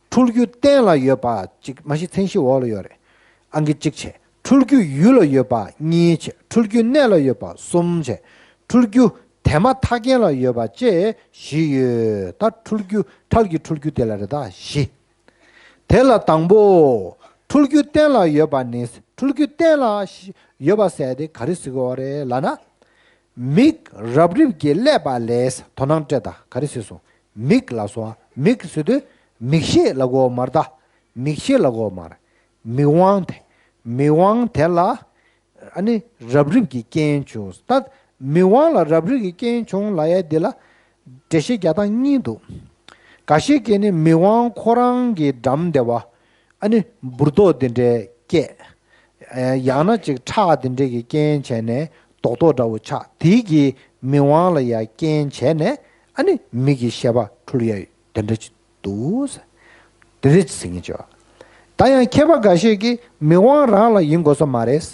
འཁྲུལ་རྒྱུ་གཏན་ལ་ཡོད་པ་གཅིག་མ་གཞི་མཚན་གཞི་འོག་ལ་ཡོད་རེད། ཨང་ཀི་གཅིག་བྱས། འཁྲུལ་རྒྱུ་ཡུལ་ལ་ཡོད་པ་གཉིས་བྱས། འཁྲུལ་རྒྱུ་གནས་ལ་ཡོད་པ་གསུམ་བྱས། འཁྲུལ་རྒྱུ་དེ་མ་ཐག་རྐྱེན་ལ་ཡོད་པ་བཅས་བཞི་ཡོད། ད་འཁྲུལ་རྒྱུ་ཁྲལ་གྱི་འཁྲུལ་རྒྱུ་དེ་ལ་རེད་ད་བཞི། དེ་ལ་དང་པོ། འཁྲུལ་རྒྱུ་གཏན་ལ་ཡོད་པ་ནི། འཁྲུལ་རྒྱུ་གཏན་ལ་ཡོད་པ་ཟེར་དེ་ག་རེ་ཟེར་གྱི་ཡོད་རེད་ལབ་ན། མིག་རབ་རིབ་ཀྱིས་བསླད་པ་ལས། དོ་སྣང་སྤྲད་དང་ག་རེ་ཟེར་སོང་། མིག་ལབ་སོང་། མིག་ཟེར་དུས་མིག་ཤེས་ལབ་དགོས་མ་རེད་ད། མིག་ཤེས་ལབ་དགོས་མ་རེད། མིག་དབང་དེ། མིག་དབང་དེ་ལ། ཨ་ནི་རབ་རིབ་ཀྱི་རྐྱེན་བྱུང་། ད་མིག་དབང་ལ་རབ་རིབ་ཀྱི་རྐྱེན་བྱུང་ལབ་ཡ་འདི་ལ་འགྲེལ་བཤད་རྒྱག་སྟངས་གཉིས་འདུག་འགའ་ཤས་ཀྱིས་ནི་མིག་དབང་ཁོ་རང་གི་འགྲམ་དེ་བ། ཨ་ནི་འབུར་ཏོག་འདི་འདྲའི་སྐྱེས། ཡང་ན་ཅིག་ཁྲག་འདི་འདྲའི་གི་རྐྱེན་བྱས་ནས་རྡོག་རྡོག་འདྲ་བོ་ཆགས། དེའི་གི་མིག་དབང་ལ་ཡ་རྐྱེན་བྱས་ནས་ཨ་ནི་མིག་གི་ཤེས་པ་འཁྲུལ་ཡ་དེ་འདྲ་ཅིག་འདུག་དེ་འདྲ་ཅིག་ཟེར་མཁན་ཅིག་ཡོད། ད་ཡང་མཁས་པ་འགའ་ཤས་ཀྱིས་མིག་དབང་རང་ལ་ཡིན་དགོས་ས་མ་རེད།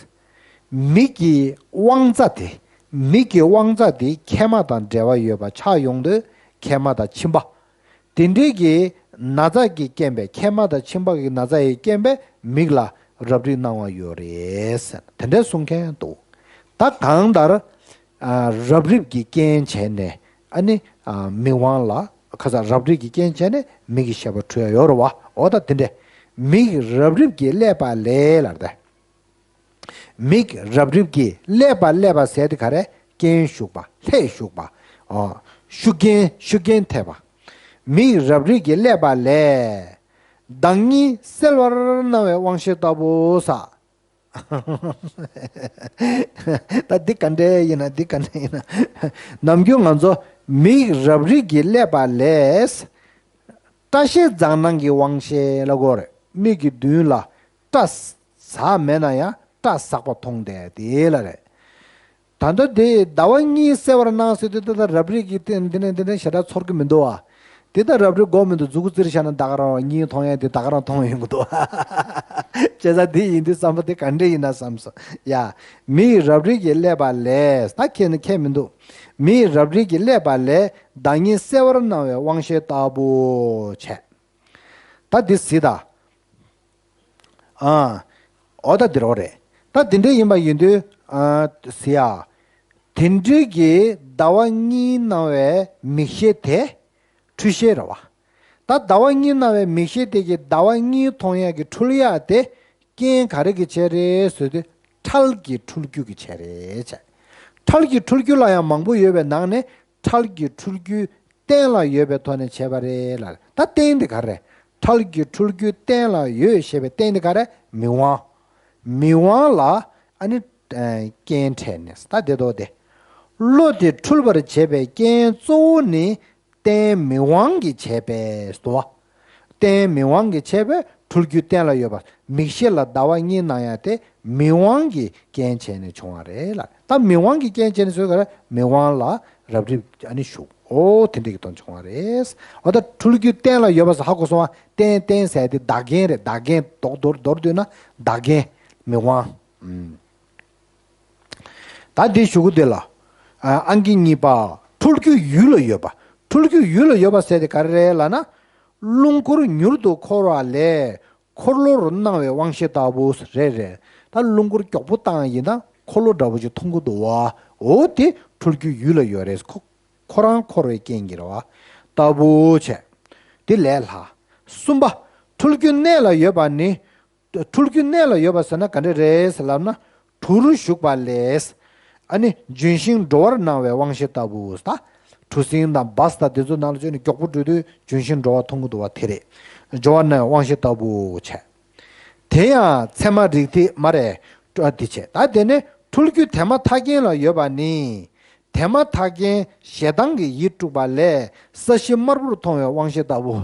མིག་གི་དབང་རྩ་དེ། མིག་གི་དབང་རྩ་དེ་མཁལ་མ་དང་འབྲེལ་བ་ཡོད་པ་ཆགས་ཡོང་དུས་མཁལ་མ་དང་མཆིན་པ། དེ་འདྲའི་གི་ན་ཚ་གི་རྐྱེན་པས། མཁལ་མ་དང་མཆིན་པ་གི་ན་ཚ་ཡི་རྐྱེན་པས་མིག་ལ་རབ་རིབ་སྣང་བ་ཡོད་རེད་ཟེར། དེ་འདྲ་གསུང་མཁན་འདུག་ད་གང་ལྟར། ཨ། རབ་རིབ་ཀྱི་རྐྱེན་བྱས་ནས་ཨ་ནི། ཨ། མིག་དབང་ལ་ཁ་ས་རབ་རིབ་ཀྱི་རྐྱེན་བྱས་ནས་མིག་གི་ཤེས་པ་འཁྲུལ་ཡ་ཡོད་རེད་བ། འོ་ད་དེ་འདྲ། མིག་རབ་རིབ་ཀྱིས་བསླད་པ་ལས་ལབ་དེ། མིག་རབ་རིབ་ཀྱིས་བསླད་པ་བསླད་པ་ཟེར་དེ་ག་རེ། རྐྱེན་ཞུགས་པ། ལྷད་ཞུགས་པ། ཨོ། ཤུགས་རྐྱེན་ཤུགས་རྐྱེན་ཐེབས་པ། མིག་རབ་རིབ་ཀྱིས་བསླད་པ་ལས། བདག་ཉིད་གསལ་བར་སྣང་བའི་དབང་ཤེས་ལྟ་བུ་ས། ད་འདི་ག་འདྲ་ཡིན་ན་འདི་ག་འདྲ་ཡིན་ན། ནམ་རྒྱུན་ང་ཚོ་མིག་རབ་རིབ་ཀྱིས་བསླད་པ་ལས། སྐྲ་ཤད་རྫ་ནང་གི་དབང་ཤེས་ལ་གོ་རེད། མིག་གི་མདུན་ལ་སྐྲ་ཟག་མེད་ན་ཡང་སྐྲ་ཟག་པ་མཐོང་བསྡད་དེ་ལ་རེད། ད་ལྟ་དེ་ཟླ་བ་གཉིས་གསལ་བར་སྣང་ཟེར་དུས་ད་ལྟ་རབ་རིབ་ཀྱི་སྟེང་འདི་ནས་འདི་ནས་ཞེ་དྲག་ཚོར་གི་མི་འདུག་ཨ། དེ་ད་རབ་རིབ་དགོས་མི་འདུག་མཛུ་གུ་བཙིར་བཞག་ན་ད་ག་རང་གཉིད་མཐོང་ཡ་དེ་ད་ག་རང་མཐོང་ཡོང་གི་འདུག་བྱས་ཙང་འདི་ཡིན་དུས་བསམ་པ་དེ་ག་འདྲ་ཡིན་ན་བསམ་སོང་ཡ། མིག་རབ་རིབ་ཀྱིས་བསླད་པ་ལས་ད་ཁྱེད་ནི་ཁྱད་མི་འདུག་མིག་རབ་རིབ་ཀྱིས་བསླད་པ་ལས་བདག་ཉིད་གསལ་བར་སྣང་བའི་དབང་ཤེས་ལྟ་བུ་བྱས། ད་འདི་གཟིགས་དང་། ཨ། འོ་ད་འདི་རོ་རེད། ད་འདི་འདྲ་ཡིན་པ་ཡིན་དུས། ཨ། གཟིགས་ཡ། དེ་འདྲའི་གི་ཟླ་བ་གཉིས་སྣང་བའི་མིག་ཤེས་དེ། འཁྲུལ་ཤེས་རེད་བ། ད་ཟླ་བ་གཉིས་སྣང་བའི་མིག་ཤེས་དེ་གི་ཟླ་བ་གཉིས་མཐོང་ཡ་གི་འཁྲུལ་ཡ་དེ། རྐྱེན་ག་རེ་གི་བྱས་རེད་ཟེར་དུས་འཕྲལ་གྱི་འཁྲུལ་རྒྱུ་གི་བྱས་རེད་བྱས། འཕྲལ་གྱི་འཁྲུལ་རྒྱུ་ལ་ཡང་མང་པོ་ཡོད་པའི་ནང་ནས། འཕྲལ་གྱི་འཁྲུལ་རྒྱུ་གཏན་ལ་ཡོད་པའི་ཐོག་ནས་བྱས་པ་རེད་ལ། ད་རྟེན་འདི་ག་རེ། འཕྲལ་གྱི་འཁྲུལ་རྒྱུ་གཏན་ལ་ཡོད་ཞེས་པའི་རྟེན་འདི་ག་རེ། མིག་དབང་། མིག་དབང་ལ་ཨ་ནི། ཨ། རྐྱེན་འཕྲད་ནས་ད་དེ་ལྟོ་སྟེ། བློ་དེ་འཁྲུལ་པར་བྱེད་པའི་རྐྱེན་གཙོ་བོ་ནི། རྟེན་མིག་དབང་གིས་བྱས་པས་སོ། རྟེན་མིག་དབང་གིས་བྱས་པས་འཁྲུལ་རྒྱུ་གཏན་ལ་ཡོད་པ། མིག་ཤེས་ལ་ཟླ་བ་གཉིས་སྣང་ཡ་དེ་མིག་དབང་གིས་རྐྱེན་བྱས་ནས་བྱུང་བ་རེད་ལ། ད་མིག་དབང་གིས་རྐྱེན་བྱས་ནས་བཟོས་ག་རེ། མིག་དབང་ལ་རབ་རིབ་ཨ་ནི་ཞུགས། ཨོ་དེ་འདྲ་གི་དོན་བྱུང་བ་རེད། འོ་ད་འཁྲུལ་རྒྱུ་གཏན་ལ་ཡོད་པ་ཟེར་ཧ་གོ་སོང་བ། རྟེན་རྟེན་ཟེར་དེ་བདག་རྐྱེན་རེད། བདག་རྐྱེན་མདོར་མདོར་མདོར་བསྡུས་ན་བདག་རྐྱེན་མིག་དབང་། ཨུམ། ད་འདི་ཞུ་གི་དེ་ལ། ཨ། ཨང་ཀི་གཉིས་པ། འཁྲུལ་རྒྱུ་ཡུལ་ལ་ཡོད་པ། འཁྲུལ་རྒྱུ་ཡུལ་ལ་ཡོད་པ་ཟེར་དེ་ག་རེ་རེད་ལབ་ན། རླུང་འཁོར་མྱུར་དུ་འཁོར་བ་ལས་འཁོར་ལོར་སྣང་བའི་དབང་ཤེས་ལྟ་བུ་རེད་རེད། ད་རླུང་འཁོར་མགྱོགས་པོ་བཏང་ཡིན་ན་འཁོར་ལོ་འདྲ་བོ་ཅིག་མཐོང་གི་འདུག་བ། འོ་དེ་འཁྲུལ་རྒྱུ་ཡུལ་ལ་ཡོད་རེད། ཁོ་ཁོ་རང་འཁོར་བའི་རྐྱེན་གྱིས་རེད་བ། ལྟ་བུ་བྱས། དེ་ལས་ལྷག་གསུམ་པ། འཁྲུལ་རྒྱུ་གནས་ལ་ཡོད་པ་ནི། འཁྲུལ་རྒྱུ་གནས་ལ་ཡོད་པ་ཟེར་ན་ག་འདྲ་རེད་ཟེར་ལབ་ན། གྲུར་ཞུགས་པ་ལས། ཨ་ནི་ལྗོན་ཤིང་འགྲོ་བར་སྣང་བའི་དབང་ཤེས་ལྟ་བུ་ད། གྲུ་གཟིངས་དང་བཱས་དང་དེ་ཚོ་ནང་ལ་བཅུག་ནས་མགྱོགས་པོ་འགྲོ་དུས་ལྗོན་ཤིང་འགྲོ་བ་མཐོང་གི་འདུག་བ་དེ་རེད། འགྲོ་བར་སྣང་བའི་དབང་ཤེས་ལྟ་བུ་བྱས། དེ་ཡང་ཚད་མ་རིགས་མཐས་མ་རེད། ཨ་དེ་བྱས་ད་དེ་ནས་འཁྲུལ་རྒྱུ་དེ་མ་ཐག་རྐྱེན་ལ་ཡོད་པ་ནི། དེ་མ་ཐག་རྐྱེན་ཞེ་སྡང་གི་ཡིད་དཀྲུགས་པ་ལས་ས་གཞི་དམར་པོར་མཐོང་བའི་དབང་ཤེས་ལྟ་བུ།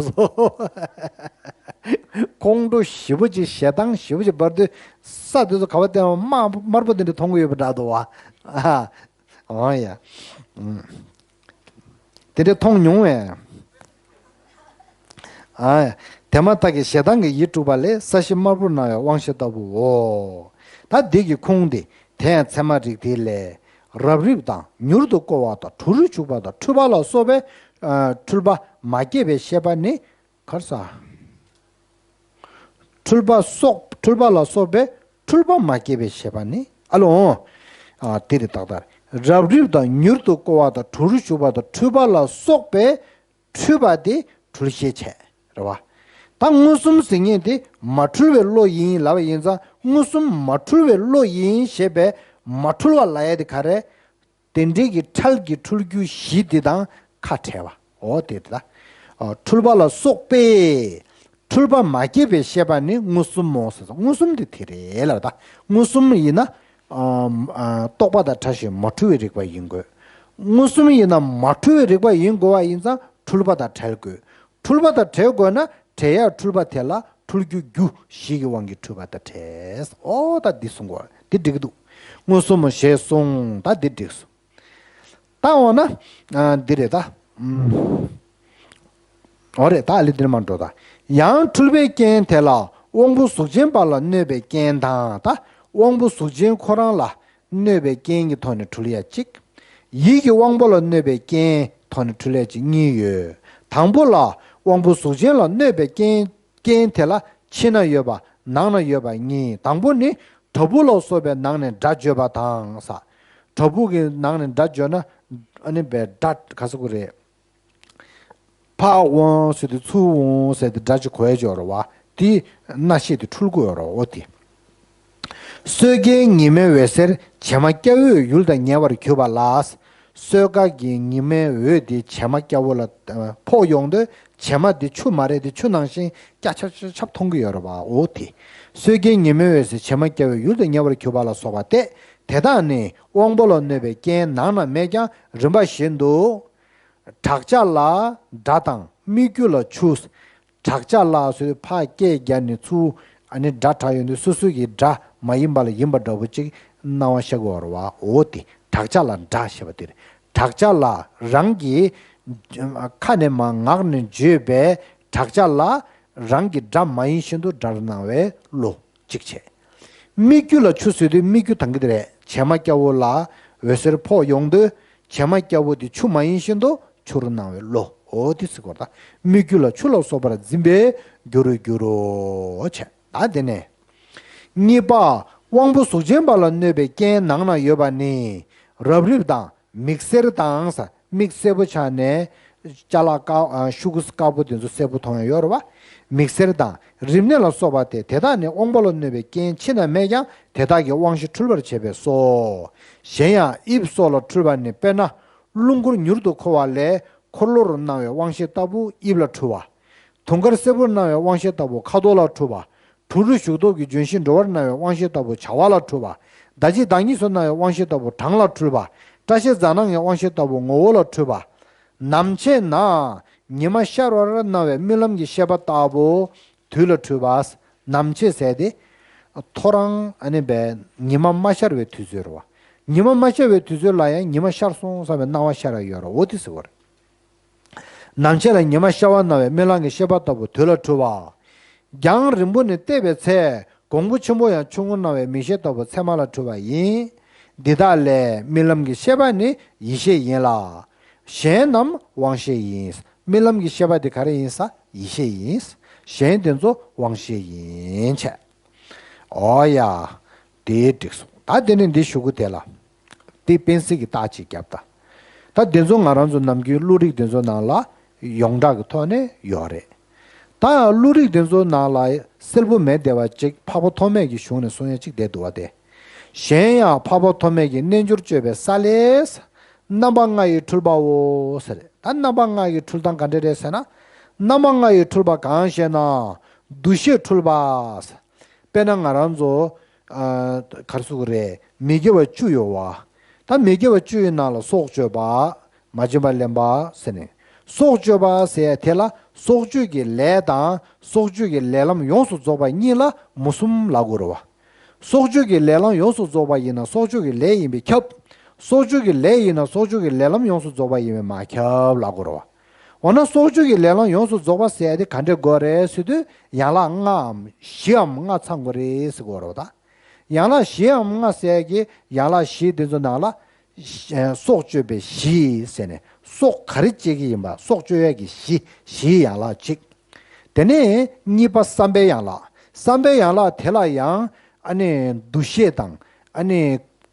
ཁོང་ཁྲོ་ཞེ་པོ་ཅིག་ཞེ་སྡང་ཞེ་པོ་ཅིག་འབར་དུས་ས་དེ་ཚོ་ག་པར་བལྟས་ན་དམར་དམར་པོ་དེ་འདྲ་མཐོང་གི་ཡོད་པ་འདྲ་འདུག་བ། ཨ། འོ་ཡ། ཨུམ། དེ་འདྲ་མཐོང་མྱོང་བས། ཨ། དེ་མ་ཐག་གི་ཞེ་སྡང་གི་ཡིད་དཀྲུགས་པ་ལས་ས་གཞི་དམར་པོར་སྣང་བའི་དབང་ཤེས་ལྟ་བུའོ། ད་འདི་གི་ཁུངས་དེ་དེ་ཡང་ཚད་མ་རིགས་མཐའི་ལས། རབ་རིབ་དང་མྱུར་དུ་བསྐོར་བ་དང་གྲུར་ཞུགས་པ་དང་འཁྲུལ་པ་ལ་སོགས་པའི། ཨ། འཁྲུལ་པ་མ་སྐྱེས་པའི་ཤེས་པ་ནི། གར་ས། འཁྲུལ་པ་སོགས་འཁྲུལ་པ་ལ་སོགས་པའི་འཁྲུལ་པ་མ་སྐྱེས་པའི་ཤེས་པ་ནི་ཨ་ལོ། ཨ། དེ་རེད་ཏག་ཏག་རབ་རིབ་དང་མྱུར་དུ་བསྐོར་བ་དང་གྲུར་ཞུགས་པ་དང་འཁྲུལ་པ་ལ་སོགས་པའི་འཁྲུལ་པ་དེ་འཁྲུལ་ཤེས་བྱས། རེད་བ། ད་མངོན་སུམ་ཟེར་མཁན་དེ་མ་འཁྲུལ་བའི་བློ་ཡིན་ལབ་པ་ཡིན་ཙང་མངོན་སུམ་མ་འཁྲུལ་བའི་བློ་ཡིན་ཞེས་པའི་མ་འཁྲུལ་བ་ལབ་ཡ་དེ་ག་རེ། དེ་འདྲའི་གི་འཕྲལ་གྱི་འཁྲུལ་རྒྱུ་བཞི་འདི་དང་ཁ་བྲལ་བ། འོ་དེ་དེ་ད། འཁྲུལ་པ་ལ་སོགས་པས་འཁྲུལ་པ་མ་སྐྱེས་པའི་ཤེས་པ་ནི་མངོན་སུམ་མོ་ཟེར་སོང་། མངོན་སུམ་དེ་དེ་རེད་ལབ་ད། མངོན་སུམ་ཡིན་ན། རྟོག་པ་དང་བྲལ་ཞིང་མ་འཁྲུལ་བའི་རིག་པ་ཡིན་དགོས། མངོན་སུམ་ཡིན་ན་མ་འཁྲུལ་བའི་རིག་པ་ཡིན་དགོས་པ་ཡིན་ཙང་འཁྲུལ་པ་དང་བྲལ་དགོས། འཁྲུལ་པ་དང་བྲལ་དགོས་ན་བྲལ་ཡག་འཁྲུལ་པ་དེ་ལ་འཁྲུལ་རྒྱུ་རྒྱུ་བཞི་གི་དབང་གིས་འཁྲུལ་པ་དང་བྲལ། ཨོ་ད་འདི་གསུང་གོ་འདི་འགྲིག་གི་འདུག་མངོན་སུམ་ཞེས་གསུངས། ད་འདི་འགྲིག་སོང་། ད་འོ་ན་འདི་རེད་ད། ཨོ་རེད་ད་ལི་འདིར་མ་འགྲོ་ད། ཡང་འཁྲུལ་པའི་རྐྱེན་དེ་ལ་དབང་པོ་གཟུགས་ཅན་པ་ལ་གནོད་པའི་རྐྱེན་དང་ད་དབང་པོ་གཟུགས་ཅན་ཁོ་རང་ལ། གནོད་པའི་རྐྱེན་གྱི་ཐོག་ནས་འཁྲུལ་ཡ་གཅིག་ཡིད་ཀྱི་དབང་པོ་ལ་གནོད་པའི་རྐྱེན་ཐོག་ནས་འཁྲུལ་ཡ་གཅིག་གཉིས་ཡོད། དང་པོ་ལ་དབང་པོ་གཟུགས་ཅན་ལ་གནོད་པའི་རྐྱེན་རྐྱེན་དེ་ལ་ཕྱི་ན་ཡོད་པ་ནང་ན་ཡོད་པ་གཉིས། དང་པོ་ནི་དྲ་འབུ་ལ་སོགས་པའི་ནང་ནས་སྒྲ་བརྗོད་པ་དང་ས། དྲ་འབུ་གི་ནང་ནས་སྒྲ་བརྗོད་ན་ཨ་ནི་བའི་སྒྲ་ག་ས་གོ་རེད། ཕག་འོང་ཟེར་དུས་ཚུར་འོང་ཟེར་དུས་སྒྲ་ཅིག་གོ་ཡ་ཅིག་ཡོད་རེད་བ། དེ་སྣ་ཤེས་དེ་འཁྲུལ་དགོས་རོ། འོ་དེ། སོས་ཀའི་ཉི་མའི་འོད་ཟེར་བྱེ་མ་སྐྱ་བོས་ཡུལ་དང་ཉེ་བར་གྱུར་པ་ལ། སོས་ཀ་གི་ཉི་མའི་འོད་དེ་བྱེ་མ་སྐྱ་བོ་ལ་ཕོག་ཡོང་དུས་བྱེ་མ་དེ་ཆུ་མ་རེད་དེ་ཆུ་ནང་བཞིན་སྐྱ་ཆབ་ཆབ་ཆབ་མཐོང་གི་ཡོད་རེད་བ། འོ་དེ། སོས་ཀའི་ཉི་མའི་འོད་ཟེར་བྱེ་མ་སྐྱ་བོས་ཡུལ་དང་ཉེ་བར་གྱུར་པ་ལ་སོགས་པ་སྟེ། དེ་དག་ནི་དབང་པོ་ལ་གནོད་པའི་རྐྱེན་ནང་ན་མེད་ཀྱང་རིམ་པ་བཞིན་དུ། བྲག་ཆ་ལ་སྒྲ་དང་སྨིག་རྒྱུ་ལ་ཆུ། བྲག་ཆ་ལ་སོགས་ཕར་སྐད་རྒྱག་ནས་ཚུར་ཨ་ནི་སྒྲ་གྲགས་ཡོང་དུས་སོ་སོ་གི་སྒྲ་མ་ཡིན་པ་ལ་ཡིན་པ་འདྲ་པོ་ཅིག་སྣང་བ་ཤར་གྱི་ཡོད་རེད་བ། འོ་དེ་བྲག་ཆ་ལ་སྒྲ་ཞེས་པ་དེ་རེད། བྲག་ཆ་ལ་རང་གི་ཁ་ནས་མ་ངག་ནས་བརྗོད་པའི་བྲག་ཆ་ལ་རང་གི་སྒྲ་མ་ཡིན་བཞིན་དུ་སྒྲར་སྣང་བའི་བློ་གཅིག་བྱས། སྨིག་རྒྱུ་ལ་ཆུ་ཟེར་དུས་སྨིག་རྒྱུ་དང་གི་དེ་རེད། བྱེ་མ་སྐྱ་བོ་ལ་འོད་ཟེར་ཕོག་ཡོང་དུས་བྱེ་མ་སྐྱ་བོ་དེ་ཆུ་མ་ཡིན་བཞིན་དུ་ཆུར་སྣང་བའི་བློ། འོ་དེ་ཟེར་གོ་ད། སྨིག་རྒྱུ་ལ་ཆུ་ལ་སོགས་པར་འཛིན་པའི་རྒྱུར་འགྱུར་རོ། བྱས། ད་དེ་ནས། གཉིས་པ། དབང་པོ་གཟུགས་ཅན་པ་ལ་གནོད་པའི་རྐྱེན་ནང་ན་ཡོད་པ་ནི། རབ་རིབ་དང་། མིག་སེར་དང་ས། མིག་སེར་པོ་ཆགས་ནས་ཅ་ལག་དཀར་ཨ་ཤུ་གུ་དཀར་པོ་དེ་ཚོ་སེར་པོ་མཐོང་ཡ་ཡོད་རེད་བ། མིག་སེར་དང་རིམས་ནད་ལ་སོགས་པ་སྟེ་དེ་དག་ནི་དབང་པོ་ལ་གནོད་པའི་རྐྱེན་ཕྱི་ན་མེད་ཀྱང་དེ་དག་གིས་དབང་ཤེས་འཁྲུལ་པར་བྱེད་པས་སོ། གཞན་ཡང་དབྱིབས་སོགས་ལ་འཁྲུལ་པ་ནི་དཔེར་ན། རླུང་ཁུར་མྱུར་དུ་འཁོར་བ་ལས་འཁོར་ལོ་རུ་སྣང་བའི་དབང་ཤེས་ལྟ་བུ་དབྱིབས་ལ་འཁྲུལ་བ། དུང་དཀར་སེར་པོར་སྣང་བའི་དབང་ཤེས་ལྟ་བུ་ཁ་དོག་ལ་འཁྲུལ་བ། དྲུག་རུ་ཞུགས་སྟོབས་ཀྱི་ལྗོན་ཤིང་འགྲོ་བར་སྣང་བའི་དབང་ཤེས་ལྟ་བུ་བྱ་བ་ལ་འཁྲུལ་བ། ཟླ་གཅིག་ཟླ་གཉིས་སུ་སྣང་བའི་དབང་ཤེས་ལྟ་བུ་གྲང་ལ་འཁྲུལ་བ། སྐྲ་ཤད་རྫ་ནག་གི་དབང་ཤེས་ལྟ་བུ་ངོ་བོ་ལ་འཁྲུལ་བ། ནམ་ཕྱེད་ན་ཉི་མ་ཤར་བར་སྣང་བའི་རྨི་ལམ་གྱི་ཤེས་པ་ལྟ་བུ་དུས་ལ་འཁྲུལ་བ། ནམ་ཕྱེད་ཟེར་ཏེ། ཐོ་རངས་ཨ་ནི་བས་ཉི་མ་མ་ཤར་བའི་དུས་ཚོད་རེད་བ། ཉི་མ་མ་ཤར་བའི་དུས་ཚོད་ལ་ཡང་ཉི་མ་ཤར་སོང་བསམ་པའི་སྣང་བ་ཤར་ཡ་ཡོད་རེད། འོ་དེ་ཟེར་བ་རེད། ནམ་ཕྱེད་ལ་ཉི་མ་ཤར་བ་སྣང་བའི་རྨི་ལམ་གྱི་ཤེས་པ་ལྟ་བུ་དུས་ལ་འཁྲུལ་བ། རྒྱང་རིང་པོ་ནས་བལྟས་པའི་ཚེ་གོང་བུ་ཆེན་པོ་ཡང་ཆུང་ངུར་སྣང་བའི་མིག་ཤེས་ལྟ་བུ་མཚན་མ་ལ་འཁྲུལ་བ་ཡིན། འདི་དག་ལས་རྨི་ལམ་གྱི་ཤེས་པ་ནི་ཡིད་ཤེས་ཡིན་ལ། གཞན་རྣམས་དབང་ཤེས་ཡིན། རྨི་ལམ་གྱི་ཤེས་པ་དེ་ག་རེ་ཡིན་ས། ཡིད་ཤེས་ཡིན། གཞན་དེ་ཚོ་དབང་ཤེས་ཡིན་བྱས། ཨོ་ཡ། དེ་འགྲིག་སོང་། ད་དེ་ནས་འདི་ཞུ་གི་དེ་ལ། དེ་དཔེ་གཟིགས་ཀྱི་རྟགས་ཅིག་བརྒྱབ་ད། ད་དེ་ཚོ་ང་རང་ཚོ་ནམ་རྒྱུན་བློ་རིག་དེ་ཚོ་ནང་ལ་ཡོངས་གྲགས་ཀྱི་ཐོག་ནས་ཡོད་རེད། ད་བློ་རིག་དེ་ཚོ་ནང་ལ་གསལ་པོ་མེད་བསྡད་པ་ཅིག་འཕགས་པ་ཐོགས་མེད་ཀྱི་གཞུང་ནས་གསུང་ཡ་ཅིག་བསྡད་འདུག་བ་དེ། གཞན་ཡང་འཕགས་པ་ཐོགས་མེད་ཀྱི་རྣལ་འབྱོར་སྤྱོད་པའི་ས་ལས། རྣམ་པ་ལྔ་ཡི་འཁྲུལ་པའོ་ཟེར། ད་རྣམ་པ་ལྔ་ཡི་འཁྲུལ་སྟངས་ག་འདྲ་རེད་ཟེར་ན། རྣམ་པ་ལྔ་ཡི་འཁྲུལ་པ་གང་ཞེ་ན། འདུ་ཤེས་འཁྲུལ་པ། དཔེར་ན་ང་རང་ཚོ། ཨ། ག་རེ་ཟེར་དགོས་རེད། མི་དགེ་བ་བཅུ་ཡོད་བ། ད་མི་དགེ་བ་བཅུ་ཡི་ནང་ལ་སྲོག་གཅོད་པ། མ་བྱིན་པ་ལེན་པ་ཟེར་ནས། སྲོག་གཅོད་པ་ཟེར་དེ་ལ་སྲོག་གཅོད་ཀྱི་ལས་དང་སྲོག་གཅོད་ཀྱི་ལས་ལམ་ཡོངས་སུ་རྫོགས་པ་གཉིས་ལ་མུ་གསུམ་ལབ་དགོས་རེད་བ། སྲོག་གཅོད་ཀྱི་ལས་ལམ་ཡོངས་སུ་རྫོགས་པ་ཡིན་ན་སྲོག་གཅོད་ཀྱི་ལས་ཡིན་པས་ཁྱབ། སྲོག་གཅོད་ཀྱི་ལས་ཡིན་ན་སྲོག་གཅོད་ཀྱི་ལས་ལམ་ཡོངས་སུ་རྫོགས་པ་ཡིན་པས་མ་ཁྱབ་ལབ་དགོས་རེད་བ། འོ་ན་སྲོག་གཅོད་ཀྱི་ལས་ལམ་ཡོངས་སུ་རྫོགས་པ་ཟེར་ཡ་དེ་ག་འདྲ་དགོས་རེད་ཟེར་དུས་ཡན་ལག་ལྔའམ་བཞིའམ་ལྔ་ཚང་དགོས་རེད་ཟེར་དགོས་རེད་བ་ད། ཡན་ལག་བཞིའམ་ལྔ་ཟེར་ཡ་གི་ཡན་ལག་བཞི་དེ་ཚོ་ནང་ལ། སྲོག་གཅོད་པའི་གཞི་ཟེར་ནས་སྲོག་ག་རེ་གཅོད་ཀྱི་ཡིན་པ་སྲོག་གཅོད་ཡས་ཀྱི་གཞི་གཞིའི་ཡན་ལག་གཅིག་དེ་ནས་གཉིས་པ་བསམ་པའི་ཡན་ལག་བསམ་པའི་ཡན་ལག་དེ་ལ་ཡང་ཨ་ནི་འདུ་ཤེས་དང་ཨ་ནི་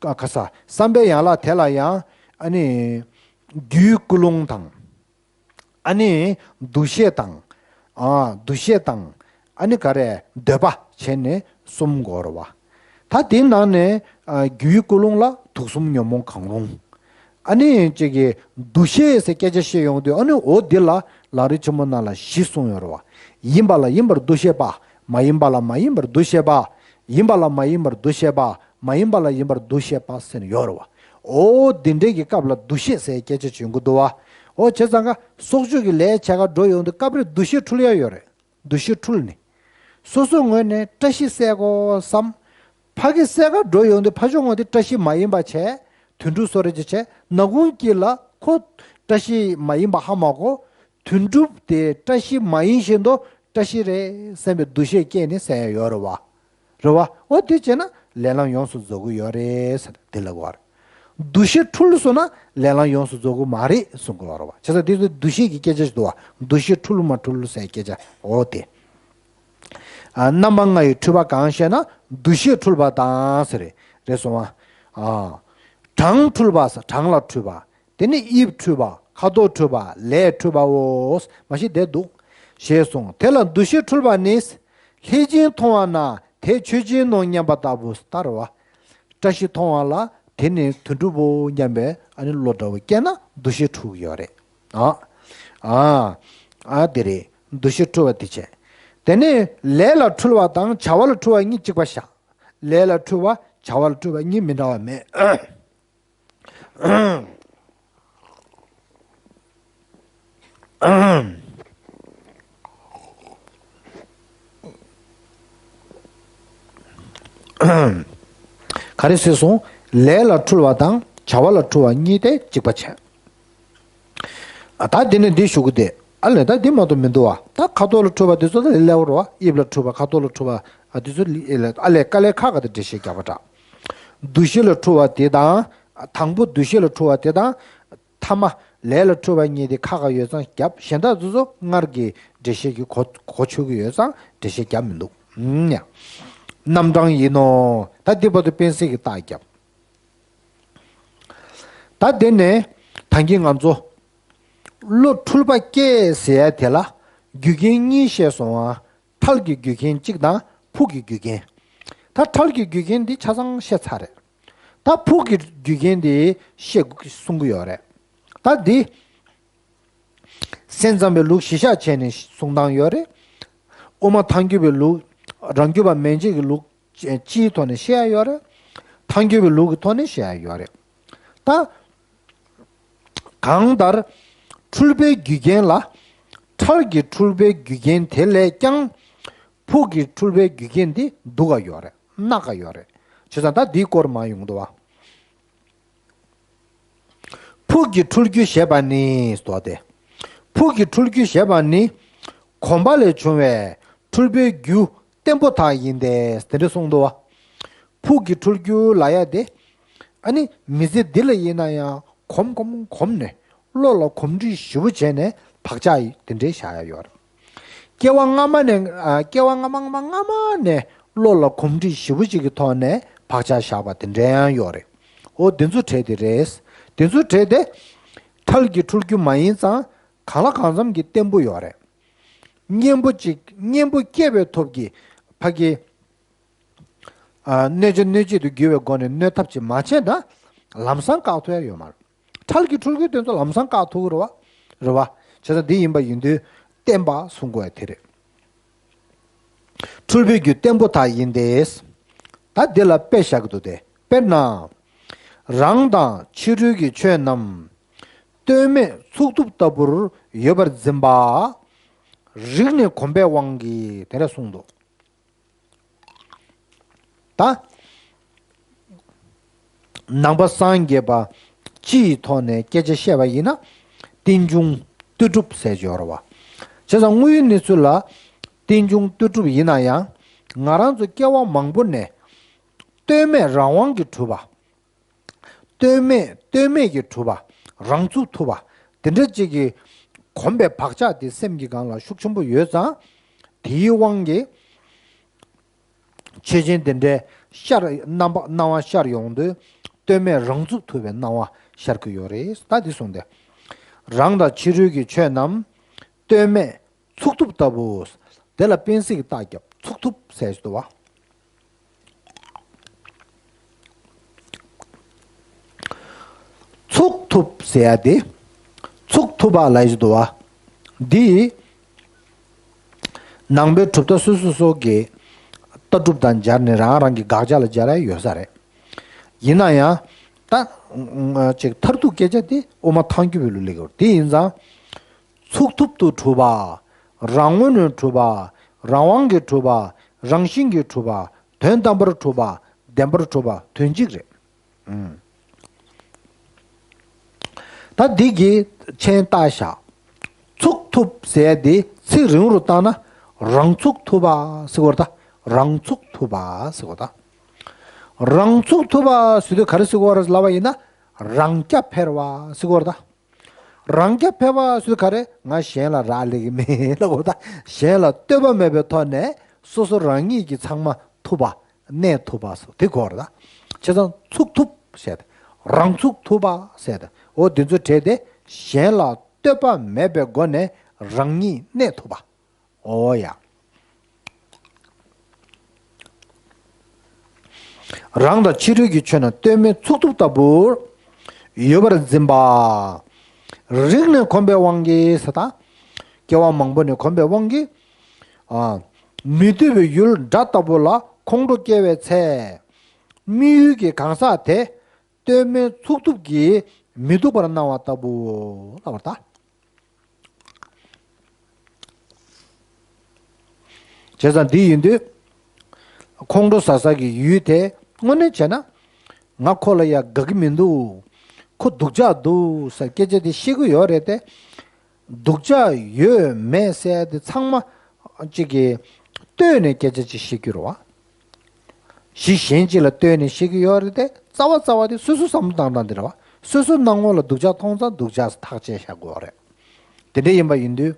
ཁ་ས་བསམ་པའི་ཡན་ལག་དེ་ལ་ཡང་ཨ་ནི་རྒྱུའི་ཀུན་སློང་དང་། ཨ་ནི་འདུ་ཤེས་དང་། ཨ། འདུ་ཤེས་དང་། ཨ་ནི་ག་རེ་འདོད་པ་བྱས་ནས་གསུམ་དགོས་རེད་བ། ད་དེའི་ནང་ནས་ཨ། རྒྱུའི་ཀུན་སློང་ལ་དུག་གསུམ་ཉོན་མོངས་གང་རུང་། ཨ་ནི་ཅིག་གི་འདུ་ཤེས་ཟེར་སྐད་ཆ་བཤད་ཡོང་དུས་ཨ་ནི་འོ་འདི་ལ་ལམ་རིམ་ཆེན་མོ་ནང་ལ་བཞི་གསུངས་ཡོད་རེད་བ། ཡིན་པ་ལ་ཡིན་པར་འདུ་ཤེས་པ། མ་ཡིན་པ་ལ་མ་ཡིན་པར་འདུ་ཤེས་པ། ཡིན་པ་ལ་མ་ཡིན་པར་འདུ་ཤེས་པ། མ་ཡིན་པ་ལ་ཡིན་པར་འདུ་ཤེས་པ་ཟེར་ནས་ཡོད་རེད་བ། འོ་འདི་འདྲའི་གི་སྐབས་ལ་འདུ་ཤེས་ཟེར་སྐད་ཆ་བྱུང་གི་འདུག་བ། འོ་བྱས་ཙང་ཀ་སྲོག་གཅོད་ཀྱི་ལས་བྱེད་ག་འགྲོ་ཡོང་དུས་སྐབས་རེ་འདུ་ཤེས་འཁྲུལ་ཡ་ཡོད་རེད། འདུ་ཤེས་འཁྲུལ་ནས། སོ་སོའི་ངོས་ནས་བཀྲ་ཤིས་བསལ་དགོས་བསམ། ཕ་གི་བསལ་ག་འགྲོ་ཡོང་དུས་ཕ་ཆུང་ངོ་དེ་བཀྲ་ཤིས་མ་ཡིན་པ་བྱས། དོན་གྲུབ་སོ་རེ་ཅིག་བྱས་ནག་ཁུང་དཀྱིལ་ལ་ཁོ་བཀྲ་ཤིས་མ་ཡིན་པ་ཧ་མ་གོ། དོན་གྲུབ་དེ་བཀྲ་ཤིས་མ་ཡིན་བཞིན་དུ་བཀྲ་ཤིས་རེད་བསམ་པའི་འདུ་ཤེས་སྐྱེས་ནས་བསལ་ཡ་ཡོད་རེད་བ། རེད་བ། འོ་དེ་བྱས་ན་ལས་ལམ་ཡོངས་སུ་རྫོགས་ཀྱི་ཡོད་རེད་ཟེར་དེ་ལབ་དགོས་རེད། འདུ་ཤེས་འཁྲུལ་སོང་ན་ལས་ལམ་ཡོངས་སུ་རྫོགས་ཀྱི་མ་རེད་གསུང་གི་ཡོད་རེད་བ། བྱས་ཙང་དེ་ཚོ་འདུ་ཤེས་ཀྱི་སྐད་ཆ་ཞིག་འདུག་བ། འདུ་ཤེས་འཁྲུལ་མ་འཁྲུལ་ཟེར་སྐད་ཆ་འོ་དེ། ཨ། རྣམ་པ་ལྔ་ཡི་འཁྲུལ་པ་གང་ཞེ་ན་འདུ་ཤེས་འཁྲུལ་པ་དང་ཟེར་རེད་སོང་བ། ཨ། གྲངས་འཁྲུལ་པ་ཟེར་གྲངས་ལ་འཁྲུལ་པ། དེ་ནི་དབྱིབས་འཁྲུལ་པ། ཁ་དོག་འཁྲུལ་པ། ལས་འཁྲུལ་པའོ། མ་གཞི་བསྡད་འདུག་ཞེས་གསུངས། དེ་ལ་འདུ་ཤེས་འཁྲུལ་པ་ནི། ལྷས་བྱིན་མཐོང་བ་ན་དེ་ཆོས་ཅན་ནོ་སྙམ་པ་ལྟ་བུ་ལྟར་བ། བཀྲ་ཤིས་མཐོང་བ་ལ་དེ་ནི་དོན་གྲུབ་བོ་སྙམ་པའི་ཨ་ནི་བློ་འདྲ་བོ་སྐྱེས་ན་འདུ་ཤེས་འཁྲུགས་ཡོད་རེད། ཨ། ཨ། ཨ་དེ་རེད། འདུ་ཤེས་འཁྲུལ་བ་དེ་བྱས། དེ་ནས་ལས་ལ་འཁྲུལ་བ་དང་བྱ་བ་ལ་འཁྲུལ་བ་གཉིས་གཅིག་པ་བཞག་ལས་ལ་འཁྲུལ་བ་བྱ་བ་ལ་འཁྲུལ་བ་གཉིས་མི་འདྲ་བ་མེད། ག་རེ་ཟེར་སོང་། ལས་ལ་འཁྲུལ་བ་དང་བྱ་བ་ལ་འཁྲུལ་བ་གཉིས་དེ་གཅིག་པ་བྱས། ཨ་ད་དེ་ནས་འདི་ཞུ་གི་དེ། ཨ་ལས་ད་འདི་མ་གཏོགས་མི་འདུག་བ། ད་ཁ་དོག་ལ་འཁྲུལ་བ་དེ་ཚོ་ད་ལས་སླ་བོ་རེད་བ། དབྱིབས་ལ་འཁྲུལ་བ་ཁ་དོག་ལ་འཁྲུལ་བ་ཨ་དེ་ཚོ་ཨ་ལས་དཀའ་ལས་ཁག་ག་དེ་འགྲེལ་བཤད་རྒྱག་པ་འདྲ། འདུ་ཤེས་ལ་འཁྲུལ་བ་དེ་དང་། དང་པོ་འདུ་ཤེས་ལ་འཁྲུལ་བ་དེ་དང་། ཐ་མ་ལས་ལ་འཁྲུལ་བ་གཉིས་དེ་ཁ་ཁ་ཡོད་ཙང་རྒྱབ། གཞན་དག་དེ་ཚོ་སྔར་གྱི་འགྲེལ་བཤད་ཀྱི་གོ་གོ་ཆོད་ཀྱི་ཡོད་ཙང་འགྲེལ་བཤད་རྒྱབ་མི་འདུག་ཨུམ་ཡ། རྣམ་གྲངས་ཡིན་ནོ། ད་འདི་བར་དུ་དཔེ་གསལ་གྱི་རྟགས་རྒྱབ། ད་དེ་ནས་ད་གིན་ང་ཚོ་བློ་འཁྲུལ་པ་སྐྱེས་ཟེར་ཡ་དེ་ལ་རྒྱུ་རྐྱེན་གཉིས་བཤད་སོང་ང་། ཁྲལ་གྱི་རྒྱུ་རྐྱེན་གཅིག་དང་ཕུགས་ཀྱི་རྒྱུ་རྐྱེན། ད་ཁྲལ་གྱི་རྒྱུ་རྐྱེན་འདི་ཆ་ཚང་བཤད་ཚར་རེད། ད་ཕུགས་ཀྱི་རྒྱུ་རྐྱེན་འདི་བཤད་གསུང་གི་ཡོད་རེད། ད་འདི་སེམས་ཙམ་པའི་ལུགས་གཞི་བཞག་བྱས་ནས་གསུང་སྟངས་ཡོད་རེད། དབུ་མ་ཐལ་འགྱུར་བའི་ལུགས། རང་རྒྱུད་པ་མན་ཆད་ཀྱི་ལུགས་སྤྱིའི་ཐོག་ནས་བཤད་ཡ་ཡོད་རེད། ཐལ་འགྱུར་བའི་ལུགས་ཀྱི་ཐོག་ནས་བཤད་ཡ་ཡོད་རེད། ད། གང་ལྟར། འཁྲུལ་པའི་རྒྱུ་རྐྱེན་ལ། ཁྲལ་གྱི་འཁྲུལ་པའི་རྒྱུ་རྐྱེན་དེ་ལས་ཀྱང་། ཕུགས་ཀྱི་འཁྲུལ་པའི་རྒྱུ་རྐྱེན་འདི་སྡུག་ག་ཡོད་རེད། གནག་ག་ཡོད་རེད། བྱས་ཙང་ད་འདིའི་སྐོར་མ་ཡོང་འདུག་བ། ཕུགས་ཀྱི་འཁྲུལ་རྒྱུ་ཞེས་པ་ནི་ཟེར་ཏེ། ཕུགས་ཀྱི་འཁྲུལ་རྒྱུ་ཞེས་པ་ནི། གོམས་པ་ལས་བྱུང་བའི་འཁྲུལ་པའི་རྒྱུ་བརྟན་པོ་དག་ཡིན་ཏེ། དེ་འདྲ་གསུངས་འདུག་བ། ཕུགས་ཀྱི་འཁྲུལ་རྒྱུ་ལབ་ཡ་དེ། ཨ་ནི་མི་ཚེ་འདི་ལ་ཡིན་ན་ཡང་གོམས་གོམས་གོམས་ནས་བློ་ལ་གོམས་འདྲིས་ཞེ་པོ་བྱས་ནས་བག་ཆགས་དེ་འདྲའི་བཞག་ཡ་ཡོད་རེད། སྐྱེ་བ་སྔ་མ་ནས་ཨ། སྐྱེ་བ་སྔ་མ་སྔ་མ་སྔ་མ་ནས་བློ་ལ་གོམས་འདྲིས་ཞེ་པོ་ཅིག་གི་ཐོག་ནས་བག་ཆགས་བཞག་པ་དེ་འདྲ་ཡང་ཡོད་རེད། འོ་དེ་ཚོ་བྲལ་དེ་རེད། དེ་ཚོ་བྲལ་ཏེ། ཁྲལ་གྱི་འཁྲུལ་རྒྱུ་མ་ཡིན་ཙང་གང་ལ་གང་འཚམ་གྱི་བརྟན་པོ་ཡོད་རེད། གཉེན་པོ་གཅིག་གཉེན་པོ་སྐྱེ་བའི་ཐོབ་ཀྱི་ཕ་གི། ཨ། གནོད་བྱ་གནོད་བྱེད་དུ་འགྱུར་བའི་སྒོ་ནས་གནོད་ཐབས་ཅིག་མ་བྱས་ན་ལམ་སང་བཀག་ཐུབ་ཡ་ཡོད་མ་རེད། ཁྲལ་གྱི་འཁྲུལ་རྒྱུ་དེ་ཚོ་ལམ་སང་བཀག་ཐུབ་ཀྱི་རེད་བ། རེད་བ། བྱས་ཙང་འདི་ཡིན་པ་ཡིན་དུས་བརྟན་པ་གསུང་དགོས་ཡ་དེ་རེད། འཁྲུལ་པའི་རྒྱུ་བརྟན་པོ་དག་ཡིན་ཏེ། ད་འདི་ལ་དཔེ་བཞག་གི་འདུག་སྟེ། དཔེར་ན། རང་དང་ཕྱི་རོལ་གྱི་ཆོས་རྣམས། ལྟོས་མེད་ཚུགས་ཐུབ་ལྟ་བུར་ཡོད་པར་འཛིན་པ། རིགས་ནི་གོམས་པའི་དབང་གིས་དེ་འདྲ་གསུངས་འདུག་ད། ནང་པ་སངས་རྒྱས་པ་སྤྱི་ཡི་ཐོག་ནས་སྐད་ཆ་བཤད་པ་ཡིན་ན། རྟེན་འབྱུང་ལྟོས་གྲུབ་ཟེར་གྱི་ཡོད་རེད་བ། བྱས་ཙང་དངོས་ཡོད་གནས་ཚུལ་ལ་རྟེན་འབྱུང་ལྟོས་གྲུབ་ཡིན་ན་ཡང་། ང་རང་ཚོ་སྐྱེ་བ་མང་པོ་ནས་ལྟོས་མེད་རང་དབང་གིས་གྲུབ་པ། ལྟོས་མེད་ལྟོས་མེད་ཀྱིས་གྲུབ་པ། རང་ཚུགས་ཐུབ་པ། དེ་འདྲ་ཅིག་གི་གོམས་པའི་བག་ཆགས་དེ་སེམས་ཀྱི་སྒང་ལ་ཤུགས་ཆེན་པོ་ཡོད་ཙང་། དེའི་དབང་གིས་ཆོས་ཅན་དེ་འདྲའི་ཤར་རྣམ་པ་སྣང་བ་ཤར་ཡོང་དུས། ལྟོས་མེད་རང་ཚུགས་ཐུབ་པའི་སྣང་བ་ཤར་གྱི་ཡོད་རེད། ད་འདི་གསུངས་ཏེ། རང་དང་ཕྱི་རོལ་གྱི་ཆོས་རྣམས་ལྟོས་མེད་ཚུགས་ཐུབ་ལྟ་བུ། དེ་ལ་དཔེ་སྲིད་ཀྱི་རྟགས་རྒྱབ། ཚུགས་ཐུབ་ཟེར་གྱི་འདུག་བ། ཚུགས་ཐུབ་ཟེར་ཡ་དེ། ཚུགས་ཐུབ་པ་ལབ་ཀྱི་འདུག་བ། འདི། ནང་པའི་གྲུབ་མཐའ་སོ་སོ་སོ་གི་ལྟ་གྲུབ་དང་སྦྱར་ནས་རང་རང་གི་དགག་བྱ་ལ་སྦྱར་ཡ་ཡོད་ས་རེད། ཡིན་ན་ཡང་། ད། ཅིག་མཐར་ཐུག་སྐད་ཆ་དེ་དབུ་མ་ཐལ་འགྱུར་བའི་ལུགས་ལེགས་པར་དེ་ཡིན་ཙང་། ཚུགས་ཐུབ་ཏུ་གྲུབ་པ། རང་ངོས་ནས་གྲུབ་པ། རང་དབང་གིས་གྲུབ་པ། རང་བཞིན་གྱིས་གྲུབ་པ། དོན་དམ་པར་གྲུབ་པ། བདེན་པར་གྲུབ་པ་དོན་གཅིག་རེད། ཨུམ། ད་འདི་གི་མཆན་བཏགས་བཞག་ཚུགས་ཐུབ་ཟེར་ཡ་དེ་ཚིག་རིང་རུ་བཏང་ན་རང་ཚུགས་ཐུབ་པ་ཟེར་གྱི་ཡོད་རེད་ད། རང་ཚུགས་ཐུབ་པ་ཟེར་གྱི་ཡོད་རེད་ད། རང་ཚུགས་ཐུབ་པ་ཟེར་དུས་ག་རེ་ཟེར་གྱི་ཡོད་རེད་ལབ་པ་ཡིན་ན། རང་རྐྱ་འཕེར་བ་ཟེར་གྱི་ཡོད་རེད་ད། རང་རྐྱ་འཕེར་བ་ཟེར་དུས་ག་རེ། ང་གཞན་ལ་རག་ལས་ཀྱི་མེད་ལབ་དགོས་ད། གཞན་ལ་ལྟོས་པ་མེད་པའི་ཐོག་ནས་སོ་སོ་རང་ཉིད་ཀྱི་ཚང་མ་ཐུབ་པ། གནས་ཐུབ་པ་སོགས་དེ་གོ་རེད་ད། བྱས་ཙང་ཚུགས་ཐུབ་ཟེར་ཏེ། རང་ཚུགས་ཐུབ་པ་ཟེར་ཏེ། འོ་དེ་ཚོ་བྲལ་ཏེ་གཞན་ལ་ལྟོས་པ་མེད་པའི་སྒོ་ནས་རང་ཉིད་གནས་ཐུབ་པ། འོ་ཡ། རང་དང་ཕྱི་རོལ་གྱི་ཆོས་རྣམས་ལྟོས་མེད་ཚུགས་ཐུབ་ལྟ་བུར་ཡོད་པར་འཛིན་པ། རིགས་ནས་གོམས་པའི་དབང་གིས་ཟེར་ད། སྐྱེ་བ་མང་པོ་ནས་གོམས་པའི་དབང་གིས། ཨ། མི་སྡོད་པའི་ཡུལ་སྒྲ་ལྟ་བུ་ལ་ཁོང་ཁྲོ་སྐྱེ་བའི་ཚེ། དམིགས་ཡུལ་གྱི་གང་ཟག་དེ། ལྟོས་མེད་ཚུགས་ཐུབ་ཀྱིས་མི་སྡུག་པར་སྣང་བ་ལྟ་བུའོ། ལབ་པར་ཐལ། བྱས་ཙང་འདི་ཡིན་དུས། ཁོང་ཁྲོ་ཟ་ས་ཀྱི་ཡུལ་དེ་དངོས་གནས་བྱས་ན། ང་ཁོ་ལ་ཡ་དགའ་གི་མི་འདུག་ཁོ་སྡུག་ཅག་འདུག་ཟེར་སྐད་ཆ་དེ་བཤད་ཀྱི་ཡོད་རེད་དེ། སྡུག་ཅག་ཡོད་མེད་ཟེར་དེ་ཚང་མ་གཅིག་གིས་ལྟོས་ནས་སྐད་ཆ་ཅིག་བཤད་ཀྱི་རེད་བ། གཞི་གཞན་གཅིག་ལ་ལྟོས་ནས་བཤད་ཀྱི་ཡོད་རེད་དེ། རྩ་བ་རྩ་བ་དེ་སོ་སོའི་བསམ་བློ་བཏང་སྟངས་དེ་རེད་བ། སོ་སོའི་སྣང་ངོ་ལ་སྡུག་ཅག་མཐོང་ཙང་སྡུག་ཅག་ཐག་བཅད་བཞག་དགོས་རེད། དེ་འདྲ་ཡིན་པ་ཡིན་དུས།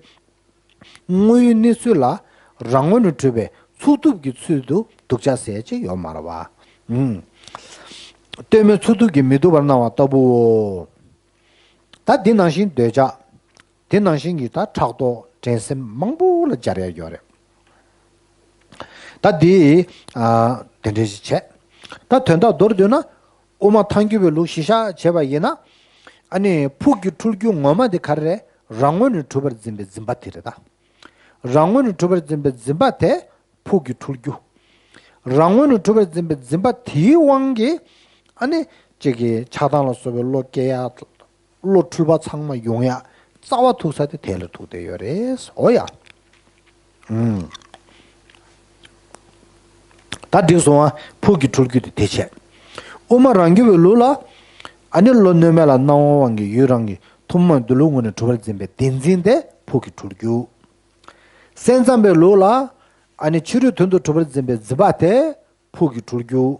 དངོས་ཡོད་གནས་ཚུལ་ལ་རང་ངོས་ནས་གྲུབ་པའི་ཚུགས་ཐུབ་ཀྱི་ཚུལ་དུ་སྡུག་ཅག་ཟེར་ཅིག་ཡོད་མ་རེད་བ། ཨུམ། ལྟོས་མེད་ཚུགས་ཐུབ་ཀྱིས་མི་སྡུག་པར་སྣང་བ་ལྟ་བུའོ། ད་འདི་ནང་བཞིན་འདོད་ཆགས། དེ་ནང་བཞིན་གྱི་ད་ཕྲག་དོག་འགྲན་སེམས་མང་པོ་ལ་སྦྱར་ཡ་ཡོད་རེད། ད་འདི། ཨ། དེ་འདྲ་ཞིག་བྱས། ད་དོན་དག་མདོར་བསྡུས་ན། དབུ་མ་ཐལ་འགྱུར་བའི་ལུགས་གཞི་བཞག་བྱས་པ་ཡིན་ན། ཨ་ནི་ཕུགས་ཀྱི་འཁྲུལ་རྒྱུ་ངོ་མ་དེ་ག་རེ་རེད། རང་ངོས་ནས་གྲུབ་པར་འཛིན་པའི་འཛིན་པ་དེ་རེད་ད། རང་ངོས་ནས་གྲུབ་པར་འཛིན་པའི་འཛིན་པ་དེ་ཕུགས་ཀྱི་འཁྲུལ་རྒྱུ། རང་ངོས་ནས་གྲུབ་པར་འཛིན་པའི་འཛིན་པ་དེའི་དབང་གིས། ཨ་ནི་གཅིག་གིས་ཆགས་སྡང་ལ་སོགས་པའི་བློ་སྐྱེ་ཡ། བློ་འཁྲུལ་པ་ཚང་མ་ཡོང་ཡ། རྩ་བ་ཐུག་ས་དེ་དེ་ལ་ཐུག་བསྡད་ཡོད་རེད། འོ་ཡ། ཨུམ། ད་འགྲིག་སོང་ཨ། ཕུགས་ཀྱི་འཁྲུལ་རྒྱུ་དེ་དེ་བྱས། དབུ་མ་རང་རྒྱུད་པའི་ལུགས་ལ། ཨ་ནི་བློ་གནོད་མེད་ལ་སྣང་བའི་དབང་གིས་ཡུལ་རང་གི་ཐུན་མོང་འདུལ་བའི་ངོས་ནས་གྲུབ་པར་འཛིན་པའི་བདེན་འཛིན་དེ་ཕུགས་ཀྱི་འཁྲུལ་རྒྱུ། གསན་བསམ་པའི་ལུགས་ལ། ཨ་ནི་ཕྱི་རོལ་དོན་དུ་གྲུབ་པར་འཛིན་པའི་འཛིན་པ་དེ་ཕུགས་ཀྱི་འཁྲུལ་རྒྱུ།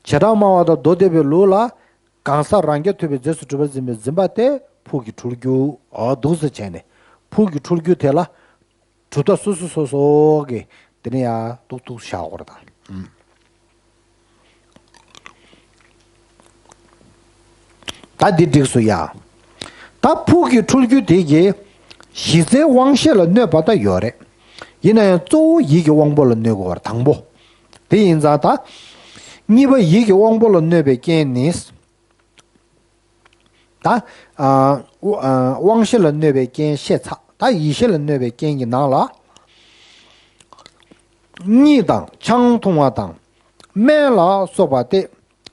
བྱེ་བྲག་སྨྲ་བ་དང་མདོ་སྡེ་པའི་ལུགས་ལ། གང་ཟག་རང་རྐྱ་ཐུབ་པའི་རྗེས་སུ་གྲུབ་པར་འཛིན་པའི་འཛིན་པ་དེ་ཕུགས་ཀྱི་འཁྲུལ་རྒྱུ། འོ་འདུག་སེ་བྱས་ནས་ཕུགས་ཀྱི་འཁྲུལ་རྒྱུ་དེ་ལ། གྲུབ་མཐའ་སོ་སོ་སོ་སོ་གི་དེ་ནས་ཡ་ཏུག་ཏུག་བཞག་དགོས་རེད་ད། ད་འདི་འགྲིག་སོང་ཡ། ད་ཕུགས་ཀྱི་འཁྲུལ་རྒྱུ་དེ་གིས་གཞི་རྩའི་དབང་ཤེས་ལ་གནོད་པ་ད་ཡོད་རེད། ཡིན་ན་ཡང་གཙོ་བོ་ཡིད་ཀྱི་དབང་པོ་ལ་གནོད་དགོས་པ་དང་པོ། དེ་ཡིན་ཙང་ད། གཉིས་པ་ཡིད་ཀྱི་དབང་པོ་ལ་གནོད་པའི་རྐྱེན་ནི། ད། ཨ། དབང་ཤེས་ལ་གནོད་པའི་རྐྱེན་བཤད་ཚར། ད་ཡིད་ཤེས་ལ་གནོད་པའི་རྐྱེན་གྱི་ནང་ལ། གཉིད་དང་ཆང་འཐུང་བ་དང་། སྨན་ལ་སོགས་པ་སྟེ།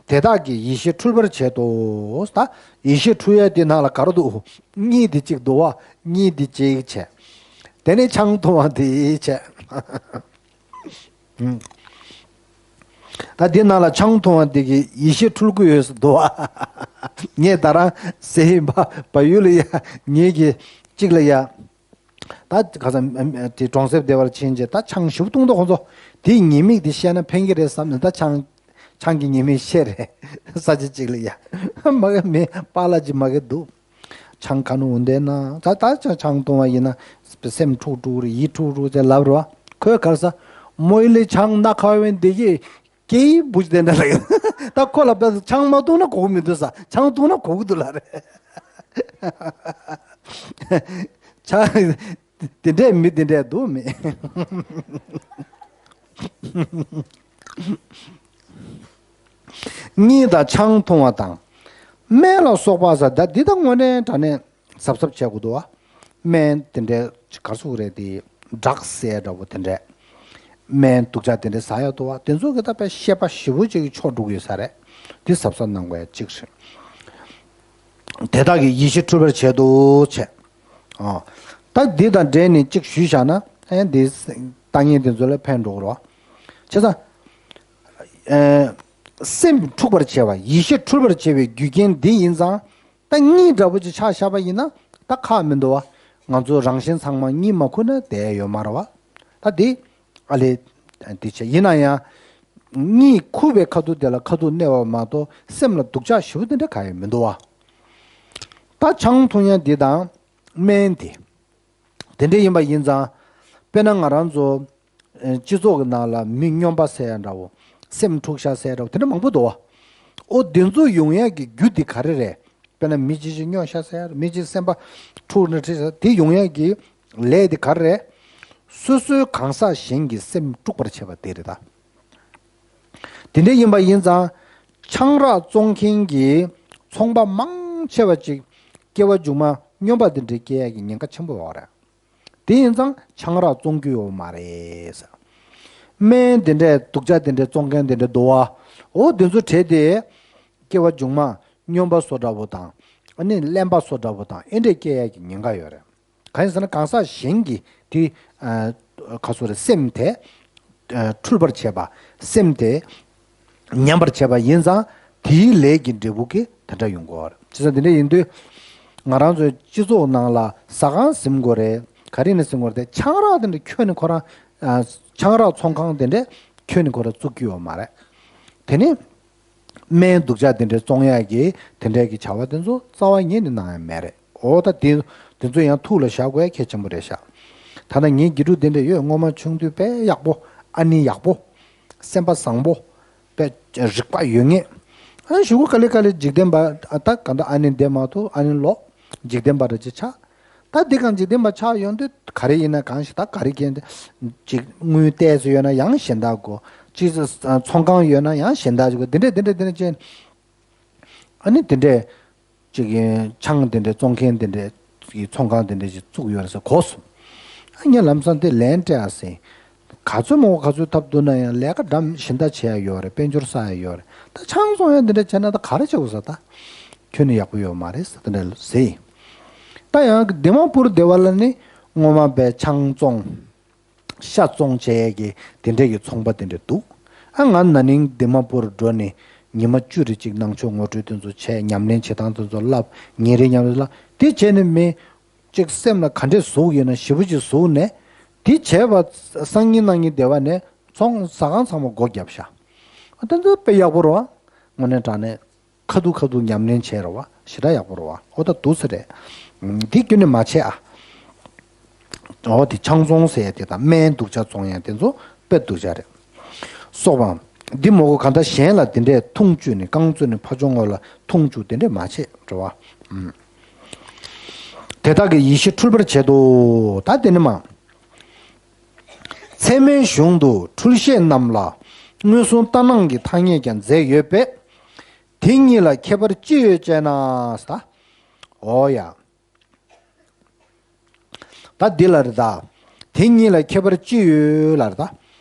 དེ་དག་གིས་ཡིད་ཤེས་འཁྲུལ་པར་བྱེད་དོ། ད་ཡིད་ཤེས་འཁྲུལ་ཡས་དེ་ནང་ལ་ག་རེ་འདུག་གཉིད་དེ་གཅིག་འདུག་བ། གཉིད་དེ་གཅིག་བྱས། དེ་ནས་ཆང་འཐུང་བ་དེ་བྱས། ད་འདི་ནང་ལ་ཆང་འཐུང་བ་འདི་གི་ཡིད་ཤེས་འཁྲུལ་གྱི་ཡོད་ས་འདུག་བ། ངས་ད་རང་ཟེར་ཡིན་པ་བལ་ཡུལ་ལ་ཡ། ངེད་ཀྱི་གཅིག་ལ་ཡ། ད་ག་ས་དེ་གྲོང་གསེབ་སྡེ་བར་ཕྱིན་རྗེས་ད་ཆང་ཞིབ་བཏུང་དོ་ཁོང་ཚོ། དེའི་ཉེས་དམིགས་དེ་བཤད་ན་ཕན་གྱི་རེད་བསམ་ནས་ད་ཆང་། ཆང་གི་ཉེས་དམིགས་བཤད་རེད། ས་ཆ་གཅིག་ལ་ཡ། མ་གི་མི་པཱ་ལགས་ཅིག་མ་གི་འདུག་ཆང་ཁ་ནུ་འུན་དེ་ན་ད་ད་ཆང་འཐུང་བ་ཡིན་ན་སེམས་འཁྲུག་འཁྲུག་རེད། ཡིད་འཁྲུག་འཁྲུག་ཅེས་ལབ་རོ། ཁོས་ག་རེ་ཟ། མོ་ཡི་ལི་ཆང་ན་ཁ་བན་འདི་གི་སྐྱེ་ཡི་བུ་དེ་འདྲ་ལ་ཡོད། ད་ཁོ་ལ་བས་ཆང་མ་འཐུང་ན་གོ་གི་མི་འདུག་ས། ཆང་འཐུང་ན་གོ་གི་འདུག་ལ་རེད། ཆང་དེ་འདྲས་མི་དེ་འདྲས་འདུག་མི། གཉིད་དང་ཆང་འཐུང་བ་དང་། སྨན་ལ་སོགས་པ་ཟེར་ད་འདི་ད་དངོས་གནས་དྲང་གནས་གཟབ་གཟབ་བྱེད་དགོས་འདུག་བ། སྨན་དེ་འདྲའི་གར་སུ་རེད་དེ། ཌག་སི་ཟེར་འདྲ་བོ་དེ་འདྲའི། སྨན་སྡུག་ཅག་དེ་འདྲའི་ཟ་ཡག་འདུག་བ། དེ་ཚོ་གི་ད་དཔེ་བཤད་པ་ཞིབ་པོ་ཅིག་གི་ཕྱོགས་འགྲོ་གི་ཡོད་ས་རེད། འདི་གཟབ་གཟབ་གནང་དགོས་ཡ་གཅིག་རེད། དེ་དག་གིས་ཡིད་ཤེས་འཁྲུལ་པར་བྱེད་དོ་བྱས། ཨ། ད་འདི་དང་འབྲེལ་ནས་གཅིག་ཞུས་བཞག་ན། ཨེ་འདི་ལྟ་ངན་དེ་ཚོ་ལ་ཕན་འགྲོ་གི་རེད་བ། བྱས་ཙང་། ཨེ། སེམས་འཁྲུག་པར་བྱེད་པ། ཡིད་ཤེས་འཁྲུལ་པར་བྱེད་པའི་རྒྱུ་རྐྱེན་འདི་ཡིན་ཙང་། ད་གཉིད་འདྲ་པོ་ཅིག་ཆགས་བཞག་པ་ཡིན་ན་ད་ཁག་མི་འདུག་བ། ང་ཚོ་རང་གཞན་ཚང་མ་གཉིད་མ་ཁུག་ན་བསྡད་ཡོད་མ་རེད་བ། ད་འདི་ཨ་ལས་འདི་བྱས་ཡིན་ན་ཡང་། གཉིད་ཁུག་པའི་ཁ་ཐུག་དེ་ལ་ཁ་ཐུག་གནོད་པ་མ་གཏོགས་སེམས་ལ་སྡུག་ཅག་ཞེ་པོ་དེ་འདྲ་གང་ཡང་མི་འདུག་བ། ད་ཆང་འཐུང་ཡ་འདི་དང་སྨན་དེ། དེ་འདྲ་ཡིན་པ་ཡིན་ཙང་། དཔེར་ན་ང་རང་ཚོ་སྤྱི་ཚོགས་ཀྱི་ནང་ལ་མི་སྨྱོན་པ་ཟེར་ཡ་འདྲ་བོ། སེམས་འཁྲུག་ཤག་ཟེར་ཡ་འདྲ་བོ་དེ་འདྲ་མང་པོ་འདུག་བ། ཨོ་དེ་ཚོ་ཡོང་ཡ་གི་རྒྱུ་དེ་ག་རེ་རེད། དཔེར་ན་མི་གཅིག་གཅིག་སྨྱོ་ཤག་ཟེར་ཡ། མི་གཅིག་སེམས་པ་འཁྲུག་ན་ཁྲིད་ཟེར་དེ་ཡོང་ཡ་གི་ལས་དེ་ག་རེ་རེད། སོ་སོའི་གང་ཟག་གཞན་གྱི་སེམས་དཀྲུག་པར་བྱེད་པ་དེ་རེད་ད། དེ་འདྲ་ཡིན་པ་ཡིན་ཙང་ཆང་རག་བཙོང་མཁན་གྱི་ཚོང་པ་མང་ཆེ་བ་ཅིག་སྐྱེ་བ་མཇུག་མ་སྨྱོན་པ་དེ་འདྲ་སྐྱེ་ཡ་གི་ཉེན་ཁ་ཆེན་པོ་ཡོད་རེད། དེ་ཡིན་ཙང་ཆང་རག་བཙོང་རྒྱུ་ཡོད་མ་རེད་ཟེར། སྨན་དེ་འདྲས་སྡུག་ཅག་དེ་འདྲས་བཙོང་མཁན་དེ་འདྲས་འདུག་བ། འོ་དེ་ཚོ་བྲེལ་ཏེ་སྐྱེ་བ་མཇུག་མ་སྨྱོན་པ་བཟོ་འདྲ་བོ་དང་ཨ་ནི་གླེན་པ་བཟོ་འདྲ་བོ་དང་ཨེ་འདྲས་སྐྱེ་ཡ་གི་ཉེན་ཁ་ཡོད་རེད། གང་ཡིན་ཟེར་ན་གང་ཟག་གཞན་གྱི་དེ་ཁ་སོ་རེ་སེམས་དེ་འཁྲུལ་པར་བྱེད་པ། སེམས་དེ་ཉམས་པར་བྱེད་པ་ཡིན་ཙང་དེའི་ལས་ཀྱི་འབྲས་བུ་གི་དེ་འདྲ་ཡོང་གི་ཡོད་རེད། བྱས་ཙང་དེ་འདྲ་ཡིན་དུས་ང་རང་ཚོའི་སྤྱི་ཚོགས་ནང་ལ་ཟ་ཁང་ཟིན་དགོས་རེད། ག་རེ་ནས་ཟིན་དགོས་རེད། དེ་ཆང་རག་དེ་འདྲ་ཁྱོན་ནས་ཁོ་རང་ཆང་རག་ཚོང་ཁང་དེ་འདྲ་ཁྱོན་ནས་ཁོ་རང་བཙུགས་ཀྱི་ཡོད་མ་རེད། དེ་ནི་སྨན་སྡུག་ཅག་དེ་འདྲའི་བཙོང་ཡག་གི་དེ་འདྲའི་གི་བྱ་བ་དེ་ཚོ་རྩ་བ་ཉིད་ནས་གནང་ཡ་མེད་རེད། འོ་ད་དེ་དེ་ཚོ་ཡང་ཐུགས་ལ་བཞག་དགོས་ཡ་གལ་ཆེན་པོ་རེད་ཤག་ད་ལྟ་ངའི་དགེ་ཕྲུག་དེ་འདྲ་ཡོད། སྔོན་མ་ཆུང་དུས་དཔེ་ཡག་པོ། ཨ་ནེ་ཡག་པོ། སེམས་པ་བཟང་པོ། དཔེ་རིག་པ་ཡོད་ངེས། ཨ་ནི་གཞུག་གུ་ག་ལེ་ག་ལེ་འཇིག་རྟེན་པ་ད་ག་འདྲ་ཨ་ནེ་བསྡད་མ་ཐུབ། ཨ་ནེ་ལོག་འཇིག་རྟེན་པ་འདྲ་ཅིག་ཆགས། ད་འདི་གང་འཇིག་རྟེན་པ་ཆགས་ཡོང་དུས་ག་རེ་ཡིན་ན་གང་ཞིག་ད་ག་རེ་གན་ཅིག་དངུལ་ཏོག་ཙམ་ཡོད་ན་ཡང་གཞན་དག་གོ། ཅིག་ཚོང་ཁང་ཡོད་ན་ཡང་གཞན་དག་ཅིག་གོ། འདི་འདྲས་འདི་འདྲས་འདི་འདྲས་ཅན། ཨ་ནི་འདི་འདྲས་ཅིག་ཆང་འདི་འདྲས་བཙོང་མཁན་འདི་འདྲས་ཀྱི་ཚོང་ཁང་འདི་འདྲས་ཅིག་བཙུགས་ཡོད་རེད་ཟེར་གོ་སོང་། ཨ་ངས་ལམ་སང་དེ་ལན་སྤྲད་ཨ་ཟིན། ག་ཚོད་མང་པོ་ག་ཚོད་ཐབས་བསྡུར་ན་ཡང་ལས་ཀ་འདྲ་གཞན་དག་བྱེད་ཡ་ཡོད་རེད། དཔལ་འབྱོར་བསགས་ཡ་ཡོད་རེད། ད་ཆང་བཙོང་ཡ་འདི་འདྲ་བྱས་ན་ད་ག་རེ་བྱེད་དགོས་ས། ད་ཁྱོན་ནས་ཡག་པོ་ཡོད་མ་རེད་ཟེར་དེ་འདྲ་ཟེར། ད་ཡང་དི་མ་པུར་སྡེ་བ་ལ་ནི་སྔོན་མ་པའི་ཆང་བཙོང་ཤ་བཙོང་བྱས་ཡས་ཀྱི་དེ་འདྲས་ཀྱི་ཚོང་པ་དེ་འདྲས་འདུག་ཨ་ང་ན་ནིང་དི་མ་པུར་འགྲོ་ནས་ཉི་མ་བཅུ་རེ་གཅིག་ནང་ཆོས་ངོ་སྤྲོད་དེ་ཚོ་བྱས། ཉམས་ལེན་བྱེད་སྟངས་དེ་ཚོ་བསླབ། ཉིན་རེ་ཉམས་ལེན་བསླབ། དེ་བྱས་ནས་མི་གཅིག་སེམས་ལ་ག་འདྲས་ཟུག་ཡོད་ན་ཞེ་པོ་ཅིག་ཟུག་ནས། དེ་བྱས་པ་སང་ཉིན་གནངས་ཉིན་སྡེ་བ་ནས་ཚོང་ཟ་ཁང་ཚང་མ་སྒོ་བརྒྱབ་ཤག་ཨ་དེ་ཚོ་དཔེ་ཡག་པོ་རེད་བ། དངོས་གནས་དྲང་གནས། ཁ་ཐུག་ཁ་ཐུག་ཉམས་ལེན་བྱས་རེད་བ། ཞེ་དྲག་ཡག་པོ་རེད་བ། ཨོ་ད་འདུག་ས་རེད། འདི་ཁྱོན་ནས་མ་བྱེད་ཨ། ཨོ་དེ་ཆང་བཙོང་ཟེར་ཡ་དེ་དང་སྨན་སྡུག་ཅག་བཙོང་ཡ་དེ་ཚོ་དཔེ་སྡུག་ཅག་རེད། སོགས་པའམ། འདི་མོ་གོ་གང་ལྟར་གཞན་ལ་དེ་འདྲས་འཐུང་བཅུག་ནས་རྐང་བཙུགས་ནས་ཕ་ཆུང་ངོ་ལ་འཐུང་བཅུག་དེ་འདྲས་མ་བྱེད་རེད་བ། དེ་དག་གི་ཡེ་ཤེས་འཁྲུལ་པར་བྱེད་དོ། ད་དེ་ནི་མ། ཚད་མའི་གཞུང་དུ་འཁྲུལ་ཤེས་རྣམས་ལ་མངོན་སུམ་ལྟར་སྣང་གི་ཐ་སྙད་ཀྱང་མཛད་ཡོད་པས། དེ་གཉིས་ལ་ཁྱད་པར་ཅི་ཡོད་ཅེ་ན། ད། འོ་ཡ། ད་འདི་ལ་རེད་ད། དེ་གཉིས་ལ་ཁྱད་པར་ཅི་ཡོད་ལ་རེད་ད།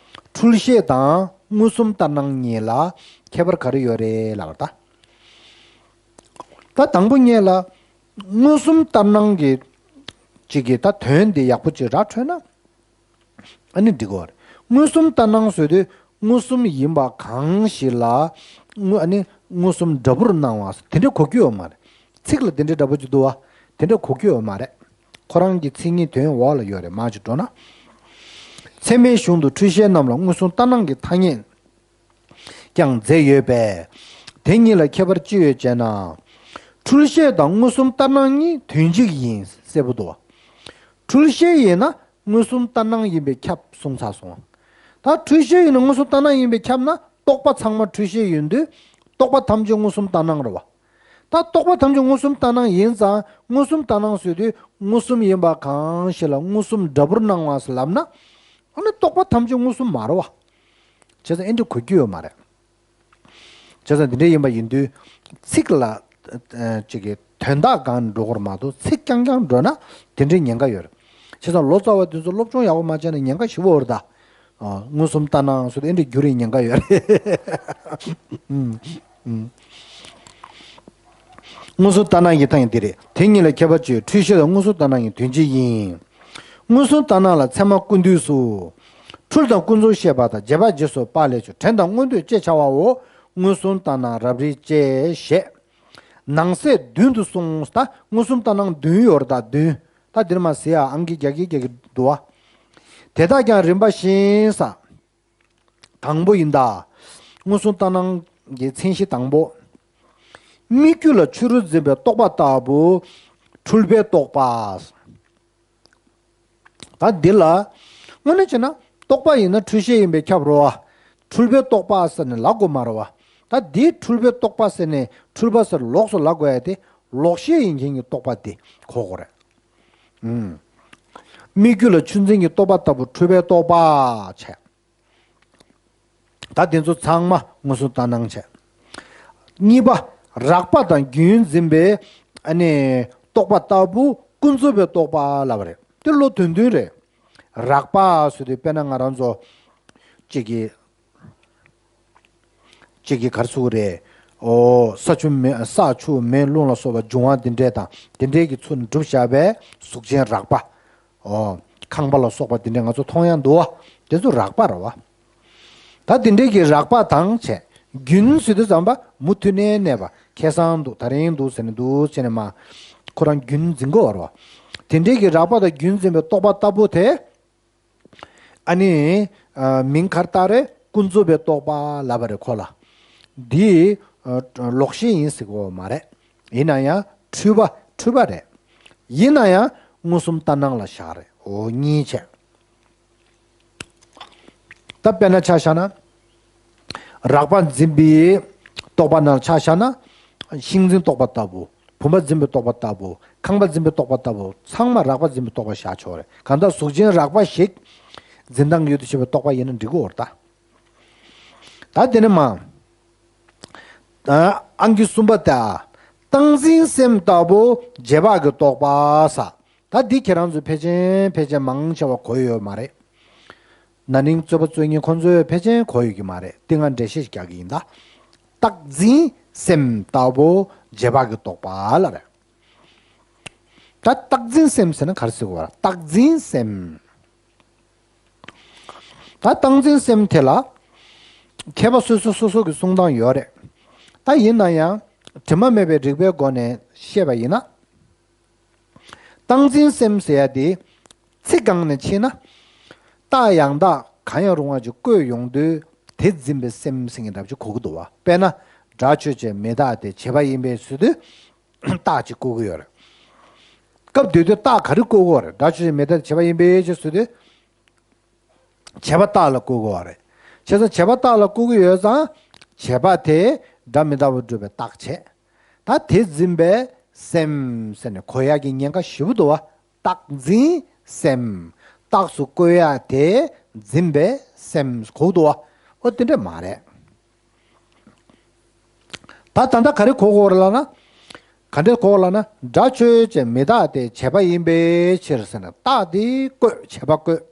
འཁྲུལ་ཤེས་དང་མངོན་སུམ་ལྟར་སྣང་གཉིས་ལ་ཁྱད་པར་ག་རེ་ཡོད་རེད་ལ་རེད་ད། ད་དང་པོ་ཉིད་ལ་མངོན་སུམ་ལྟར་སྣང་གི་ཅིག་གི་ད་དོན་འདི་ཡག་པོ་ཅིག་ར་འཕྲོད་ན། ཨ་ནི་འགྲིག་གོ། མངོན་སུམ་ལྟར་སྣང་ཟེར་དུས་མངོན་སུམ་ཡིན་པ་གང་ཞིག་ལ་དངོས་ཨ་ནི་མངོན་སུམ་འདྲ་པོར་སྣང་བ་དེ་འདྲ་གོ་རྒྱུ་ཡོད་མ་རེད། ཚིག་ལ་དེ་འདྲ་འདྲ་པོ་ཅིག་འདུག་བ། དེ་འདྲ་གོ་རྒྱུ་ཡོད་མ་རེད། ཁོ་རང་གི་མཚན་ཉིད་དོན་འོག་ལ་ཡོད་རེད། མར་ཅིག་འགྲོ་ན། ཚད་མའི་གཞུང་དུ་འཁྲུལ་ཤེས་རྣམས་ལ་མངོན་སུམ་ལྟར་སྣང་གི་ཐ་སྙད་ཀྱང་མཛད་ཡོད་པས། དེ་གཉིས་ལ་ཁྱད་པར་ཅི་ཡོད་ཅེ་ན། འཁྲུལ་ཤེས་དང་མངོན་སུམ་ལྟར་སྣང་གཉིས་དོན་གཅིག་ཡིན་གསལ་པོ་འདུག་བ། འཁྲུལ་ཤེས་ཡིན་ན་མངོན་སུམ་ལྟར་སྣང་ཡིན་པས་ཁྱབ་གསུངས་ཚར་སོང་། ད་འཁྲུལ་ཤེས་ཡིན་ན་མངོན་སུམ་ལྟར་སྣང་ཡིན་པས་ཁྱབ་ན་རྟོག་པ་ཚང་མ་འཁྲུལ་ཤེས་ཡིན་དུས་རྟོག་པ་ཐམས་ཅད་མངོན་སུམ་ལྟར་སྣང་རེད་བ། ད་རྟོག་པ་ཐམས་ཅད་མངོན་སུམ་ལྟར་སྣང་ཡིན་ཙང་མངོན་སུམ་ལྟར་སྣང་ཟེར་དུས་མངོན་སུམ་ཡིན་པ་གང་ཞིག་ལ་མངོན་སུམ་འདྲ་པོར་སྣང་བ་ཟེར་ལབ་ན། ཨ་ནི་རྟོག་པ་ཐམས་ཅད་མངོན་སུམ་མ་རེད་བ། བྱས་ཙང་ཨེ་འདྲ་གོ་རྒྱུ་ཡོད་མ་རེད། བྱས་ཙང་འདི་འདྲ་ཡིན་པ་ཡིན་དུས་ཚིག་ལ་ཨ་ཅིག་གི་དོན་དག་སྒང་འགྲོ་དགོས་མ་གཏོགས་ཚིག་རྐྱང་རྐྱང་འགྲོ་ན་དེ་འདྲའི་ཉེན་ཁ་ཡོད་རེད། བྱས་ཙང་ལོ་ཙཱ་བ་དེ་ཚོ་སློབ་སྦྱོང་ཡག་པོ་མ་བྱས་ན་ཉེན་ཁ་ཞེ་པོ་ཡོད་རེད་ད། ཨ་མངོན་སུམ་ལྟར་སྣང་སོགས་ཨེ་འདྲ་འགྱུར་བའི་ཉེན་ཁ་ཡོད་རེད། ཨུམ། ཨུམ། མངོན་སུམ་ལྟར་སྣང་གི་ཐ་སྙད་འདི་རེད། དེ་གཉིས་ལ་ཁྱད་པར་གཅིག་འཁྲུལ་ཤེས་དང་མངོན་སུམ་ལྟར་སྣང་གི་དོན་གཅིག་ཡིན། མངོན་སུམ་ལྟར་སྣང་ལ་ཚད་མ་ཀུན་བཏུས་སུ། འཁྲུལ་དང་ཀུན་རྫོབ་ཤེས་པ་དང་རྗེས་དཔག་རྗེས་སུ་དཔག་ལས་ཆོས་དྲན་དང་མངོན་འདོད་ཅེས་བྱ་བའོ། མངོན་སུམ་ལྟར་སྣང་རབ་རིབ་ཅེས་བཤད། ནང་གསེས་མདུན་དུ་གསུངས། ད་མངོན་སུམ་ལྟར་སྣང་བདུན་ཡོད་རེད་ད་བདུན། ད་འདིར་མ་ཟེར་ཡ་ཨང་ཀི་རྒྱག་གི་རྒྱག་གི་འདུག་བ། དེ་དག་ཀྱང་རིམ་པ་བཞིན་ས། དང་པོ་ཡིན་ད། མངོན་སུམ་ལྟར་སྣང་གི་མཚན་གཞི་དང་པོ། སྨིག་རྒྱུ་ལ་ཕྱི་རུ་འཛིན་པའི་རྟོག་པ་ལྟ་བུ། འཁྲུལ་པའི་རྟོག་པ། ད་འདི་ལ་དངོས་གནས་བྱས་ན་རྟོག་པ་ཡིན་ན་འཁྲུལ་ཤེས་ཡིན་པས་ཁྱབ་རོ་བ། འཁྲུལ་པའི་རྟོག་པ་ཟེར་ནས་ལབ་དགོས་མ་རེད་བ། ད་འདིའི་འཁྲུལ་པའི་རྟོག་པ་ཟེར་ནས་འཁྲུལ་པ་ཟེར་ལོགས་སུ་ལབ་དགོས་ཡ་དེ་ལོག་ཤེས་ཡིན་མཁན་གྱི་རྟོག་པ་དེ་གོ་དགོས་རེད། ཨུམ། སྨིག་རྒྱུ་ལ་ཆུ་འཛིན་གྱི་རྟོག་པ་ལྟ་བུ་འཁྲུལ་པའི་རྟོག་པ་བྱས། ད་དེ་ཚོ་ཚང་མ་མངོན་སུམ་ལྟར་སྣང་བྱས། གཉིས་པ། རགས་པ་དང་རྒྱུན་འཛིན་པའི་ཨ་ནི་རྟོག་པ་ལྟ་བུ་ཀུན་རྫོབ་པའི་རྟོག་པ་ལབ་པ་རེད། དེ་བློ་དོན་མཐུན་རེད། རགས་པ་ཟེར་དུས་དཔེར་ན་ང་རང་ཚོ་གཅིག་གི་གཅིག་གི་གར་ཚུགས་རེད། ཨོ་ས་ཆུ་མེ་ས་ཆུ་མེ་རླུང་ལ་སོགས་པ་འབྱུང་བ་འདི་འདྲས་དང་དེ་འདྲས་ཀྱི་ཚུལ་གྲུབ་བཞག་པའི་གཟུགས་ཅན་རགས་པ། ཨོ་ཁང་པ་ལ་སོགས་པ་འདི་འདྲས་ང་ཚོ་མཐོང་ཡ་འདུག་བ། དེ་ཚོ་རགས་པ་རེད་བ། ད་དེ་འདྲས་ཀྱི་རགས་པ་དང་བཅས་རྒྱུན་ཟེར་དུས་ཙམ་པ་མུ་མཐུད་ནས་གནས་པ་ཁ་སང་འདུག་ད་རིང་འདུག་ཟེར་ནས་འདུག་ཟེར་ནས་མ་ཁོ་རང་རྒྱུན་འཛིན་དགོས་བ་རེད་བ། དེ་འདྲས་ཀྱི་རགས་པ་དང་རྒྱུན་འཛིན་པའི་རྟོག་པ་ལྟ་བུ་དེ། ཨ་ནི། ཨ། མིང་ག་རེ་བཏགས་རེད། ཀུན་རྫོབ་པའི་རྟོག་པ་ལབ་པ་རེད་ཁོ་ལ། འདི། ཨ། ལོག་ཤེས་ཡིན་ཟེར་གོ་མ་རེད། ཡིན་ན་ཡང་འཁྲུལ་པ་འཁྲུལ་པ་རེད། ཡིན་ན་ཡང་མངོན་སུམ་ལྟར་སྣང་ལ་བཞག་རེད། འོ་གཉིས་བྱས། ད་དཔེར་ན་ཆ་བཞག་ན། རགས་པ་འཛིན་པའི་རྟོག་པ་ནང་ཆ་བཞག་ན། ཤིང་འཛིན་རྟོག་པ་ལྟ་བུ། བུམ་པ་འཛིན་པའི་རྟོག་པ་ལྟ་བུ། ཁང་པ་འཛིན་པའི་རྟོག་པ་ལྟ་བུ། ཚང་མ་རགས་པ་འཛིན་པའི་རྟོག་པ་བཞག་ཆོག་རེད། གང་ལྟར་གཟུགས་ཅན་རགས་པ་ཞིག་འཛིན་སྟངས་ཡོད་དུ་བྱེད་པའི་རྟོག་པ་ཡིན་ན་འགྲིག་གི་ཡོད་རེད་ད། ད་དེ་ནས་མ། ཨང་ཀི་གསུམ་པ་ལྟ། རྟག་འཛིན་སེམས་ལྟ་བུ་རྗེས་དཔག་གི་རྟོག་པ་ས། ད་འདི་ཁྱེད་རང་ཚོས་ཕལ་ཆེར་ཕལ་ཆེར་མང་ཆེ་བ་གོ་ཡོད་མ་རེད། ན་ནིང་རྩོད་པ་རྩོད་མཁན་ཁོང་ཚོས་ཕལ་ཆེར་གོ་ཡོད་ཀྱི་མ་རེད། འདི་ང་འགྲེལ་བཤད་ཞིག་རྒྱག་གི་ཡིན་ད། རྟག་འཛིན་སེམས་ལྟ་བུ་རྗེས་དཔག་གི་རྟོག་པ་ལ་རེད། ད་རྟག་འཛིན་སེམས་ཟེར་ན་ག་རེ་ཟེར་དགོས་པ་རེད། རྟག་འཛིན་སེམས། ད་རྟག་འཛིན་སེམས་དེ་ལ་མཁས་པ་སོ་སོ་སོ་སོ་གི་གསུང་སྟངས་ཡོད་རེད། ད་ཡིན་ན་ཡང་དྲི་མ་མེད་པའི་རིགས་པའི་སྒོ་ནས་བཤད་པ་ཡིན་ན། རྟག་འཛིན་སེམས་ཟེར་ཡ་དེ་ཚིག་སྒང་ནས་ཕྱེ་ན། རྟགས་ཡང་དག་གང་ཡང་རུང་བ་ཅིག་བཀོད་ཡོང་དུས་དེ་འཛིན་པའི་སེམས་ཟེར་མཁན་འདྲ་པོ་ཅིག་གོ་གི་འདུག་བ། དཔེར་ན་སྒྲ་ཆོས་ཅན་མི་རྟག་སྟེ་བྱས་པ་ཡིན་པས་ཟེར་དུས། རྟགས་ཅིག་བཀོད་ཀྱི་ཡོད་རེད། སྐབས་དེ་དུས་རྟགས་ག་རེ་བཀོད་ཀྱི་ཡོད་རེད། སྒྲ་ཆོས་ཅན་མི་རྟག་སྟེ་བྱས་པ་ཡིན་པས་ཅེས་ཟེར་དུས། བྱས་པ་རྟགས་ལ་བཀོད་ཀྱི་ཡོད་རེད། བྱས་ཙང་བྱས་པ་རྟགས་ལ་བཀོད་ཀྱི་ཡོད་ཙང་། བྱས་པ་དེ་སྒྲ་མི་རྟག་པར་སྒྲུབ་པའི་རྟགས་བྱས། ད་དེ་འཛིན་པའི་སེམས་ཟེར་ནས་གོ་ཡག་གི་ཉེན་ཁ་ཞེ་པོ་འདུག་བ། རྟག་འཛིན་སེམས། རྟགས་སུ་བཀོད་ཡག་དེ་འཛིན་པའི་སེམས་གོ་འདུག་བ། ཨོ་དེ་འདྲ་མ་རེད། ད་ད་ལྟ་ག་རེ་གོ་དགོས་རེད་ལབ་ན། ག་འདྲས་གོ་དགོས་ལབ་ན། སྒྲ་ཆོས་ཅན་མི་རྟག་སྟེ་བྱས་པ་ཡིན་པའི་ཕྱིར་ཟེར་ན་རྟགས་དེ་བཀོད། བྱས་པ་བཀོད།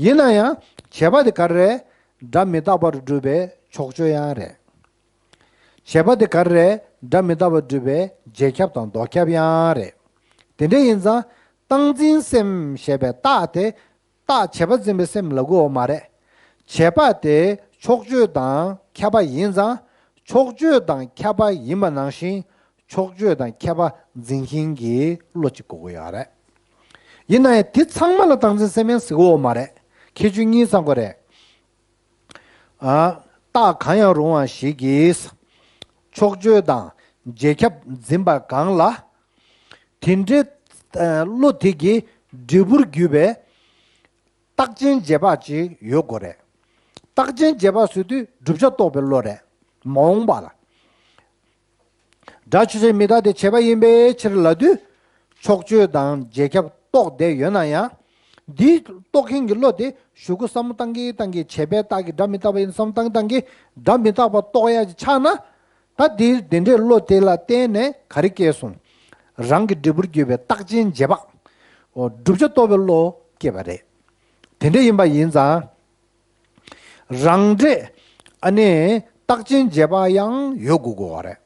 ཡིན་ན་ཡང་བྱས་པ་དེ་ག་རེ་རེད། སྒྲ་མི་རྟག་པར་སྒྲུབ་པའི་ཕྱོགས་ཆོས་ཡང་རེད། བྱས་པ་དེ་ག་རེ་རེད། སྒྲ་མི་རྟག་པར་སྒྲུབ་པའི་རྗེས་ཁྱབ་དང་ལྡོག་ཁྱབ་ཡང་རེད། དེ་འདྲ་ཡིན་ཙང་རྟག་འཛིན་སེམས་ཞེས་པའི་རྟགས་དེ། རྟགས་བྱས་པ་འཛིན་པའི་སེམས་ལབ་དགོས་མ་རེད། བྱས་པ་དེ་ཕྱོགས་ཆོས་དང་ཁྱབ་པ་ཡིན་ཙང་། ཕྱོགས་ཆོས་དང་ཁྱབ་པ་ཡིན་པ་ནང་བཞིན་ཕྱོགས་ཆོས་དང་ཁྱབ་པ་འཛིན་མཁན་གྱི་བློ་གཅིག་དགོས་ཀྱི་ཡོད་རེད། ཡིན་ན་ཡང་དེ་ཚང་མ་ལ་རྟག་འཛིན་སེམས་ཡང་ཟེར་དགོས་མ་རེད། ཁྱད་ཆོས་གཉིས་ཚང་དགོས་རེད། ཨ། རྟགས་གང་ཡང་རུང་བ་ཞིག་གིས་ཕྱོགས་ཆོས་དང་རྗེས་ཁྱབ་འཛིན་པ་གང་ལ། དེ་འདྲའི་བློ་དེ་གི་འབྲས་བུར་གྱུར་པའི་རྟགས་ཅན་རྗེས་དཔག་ཅིག་ཡོད་དགོས་རེད། རྟགས་ཅན་རྗེས་དཔག་ཟེར་དུས་བསྒྲུབ་བྱ་རྟོགས་པའི་བློ་རེད། མ་འོངས་པ་ལ། སྒྲ་ཆོས་ཅན་མི་རྟག་སྟེ་བྱས་པ་ཡིན་པའི་ཕྱིར་ལབ་དུས། ཕྱོགས་ཆོས་དང་རྗེས་ཁྱབ་རྟོགས་བསྡད་ཡོད་ན་ཡང་། འདི་རྟོགས་མཁན་གྱི་བློ་དེ་གཞུག་གུ་བསམ་བློ་བཏང་གིན་བཏང་གིན་བྱས་པའི་རྟགས་ཀྱིས་སྒྲ་མི་རྟག་པ་ཡིན་བསམ་བློ་བཏང་གིན་བཏང་གིན་སྒྲ་མི་རྟག་པ་རྟོགས་ཡ་ཅིག་ཆགས་ན། ད་དེ་དེ་འདྲའི་བློ་དེ་ལ་བརྟེན་ནས་ག་རེ་སྐྱེས་སོང་། རང་གི་འབྲས་བུར་གྱུར་པའི་རྟགས་ཅན་རྗེས་དཔག་འོ་བསྒྲུབ་བྱ་རྟོགས་པའི་བློ་སྐྱེས་པ་རེད། དེ་འདྲ་ཡིན་པ་ཡིན་ཙང་། རང་འབྲས་ཨ་ནི་རྟགས་ཅན་རྗེས་དཔག་ཡང་ཡོད་དགོས་དགོས་པ་རེད།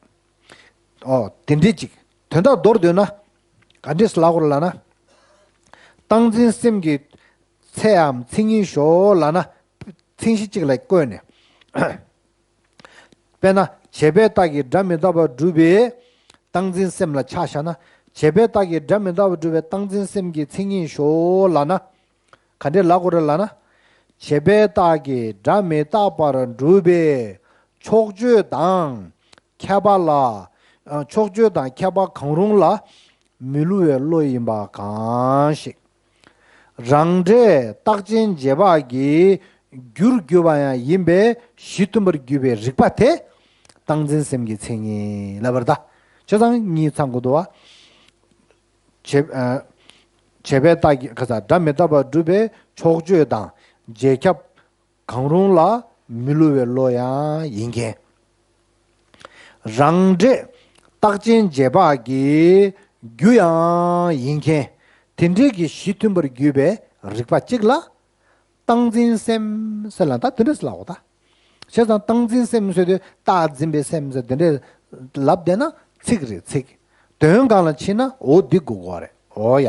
ཨོ་དེ་འདྲའི་ཅིག་དོན་དག་མདོར་བསྡུས་ན། ག་འདྲས་ལབ་དགོས་རེད་ལབ་ན། རྟག་འཛིན་སེམས་ཀྱི་ཚད་འམ་མཚན་ཉིད་ཤོག་ལབ་ན། མཚན་གཞི་གཅིག་ལ་བཀོད་ནས། དཔེར་ན་བྱས་པའི་རྟགས་ཀྱིས་སྒྲ་མི་རྟག་པར་སྒྲུབ་པའི་རྟག་འཛིན་སེམས་ལ་ཆ་བཞག་ན། བྱས་པའི་རྟགས་ཀྱིས་སྒྲ་མི་རྟག་པར་སྒྲུབ་པའི་རྟག་འཛིན་སེམས་ཀྱི་མཚན་ཉིད་ཤོག་ལབ་ན། ག་འདྲས་ལབ་དགོས་རེད་ལབ་ན། བྱས་པའི་རྟགས་ཀྱིས་སྒྲ་མི་རྟག་པར་སྒྲུབ་པའི་ཕྱོགས་ཆོས་དང་ཁྱབ་པ་ལ། ཕྱོགས་ཆོས་དང་ཁྱབ་པ་གང་རུང་ལ་མི་སླུ་བའི་བློ་ཡིན་པ་གང་ཞིག་རང་འབྲས་རྟགས་ཅན་རྗེས་དཔག་གི་རྒྱུར་གྱུར་པ་ཡང་ཡིན་པའི་གཞི་མཐུན་པར་གྱུར་པའི་རིགས་པ་དེ་རྟག་འཛིན་སེམས་ཀྱི་མཚན་ཉིད་ལབ་པ་རེད་ད། བྱས་ཙང་གཉིས་ཚང་དགོས་འདུག་བ། བྱས། ཨ། བྱས་པའི་རྟགས་ཀྱིས་ག་ས་སྒྲ་མི་རྟག་པར་སྒྲུབ་པའི་ཕྱོགས་ཆོས་དང་རྗེས་ཁྱབ་གང་རུང་ལ་ མི་བསླུ་བའི་བློ་ཡང་ཡིན་མཁན། རང་འབྲས་རྟགས་ཅན་རྗེས་དཔག་གི་རྒྱུ་ཡང་ཡིན་མཁན། དེ་འདྲའི་གི་གཞི་མཐུན་པར་གྱུར་པའི་རིག་པ་གཅིག་ལ་རྟག་འཛིན་སེམས་ཟེར་ལ། ད་དེ་འདྲ་ཟེར་ལ་འོ་ད། བྱས་ཙང་རྟག་འཛིན་སེམས་ཟེར་དུས་རྟག་འཛིན་པའི་སེམས་ཟེར་དེ་འདྲའི་ལབ་བསྡད་ན་ཚིག་རེད་ཚིག་དོན་སྒང་ལ་ཕྱིན་ན་འོ་འདི་དགོས་དགོས་རེད། འོ་ཡ།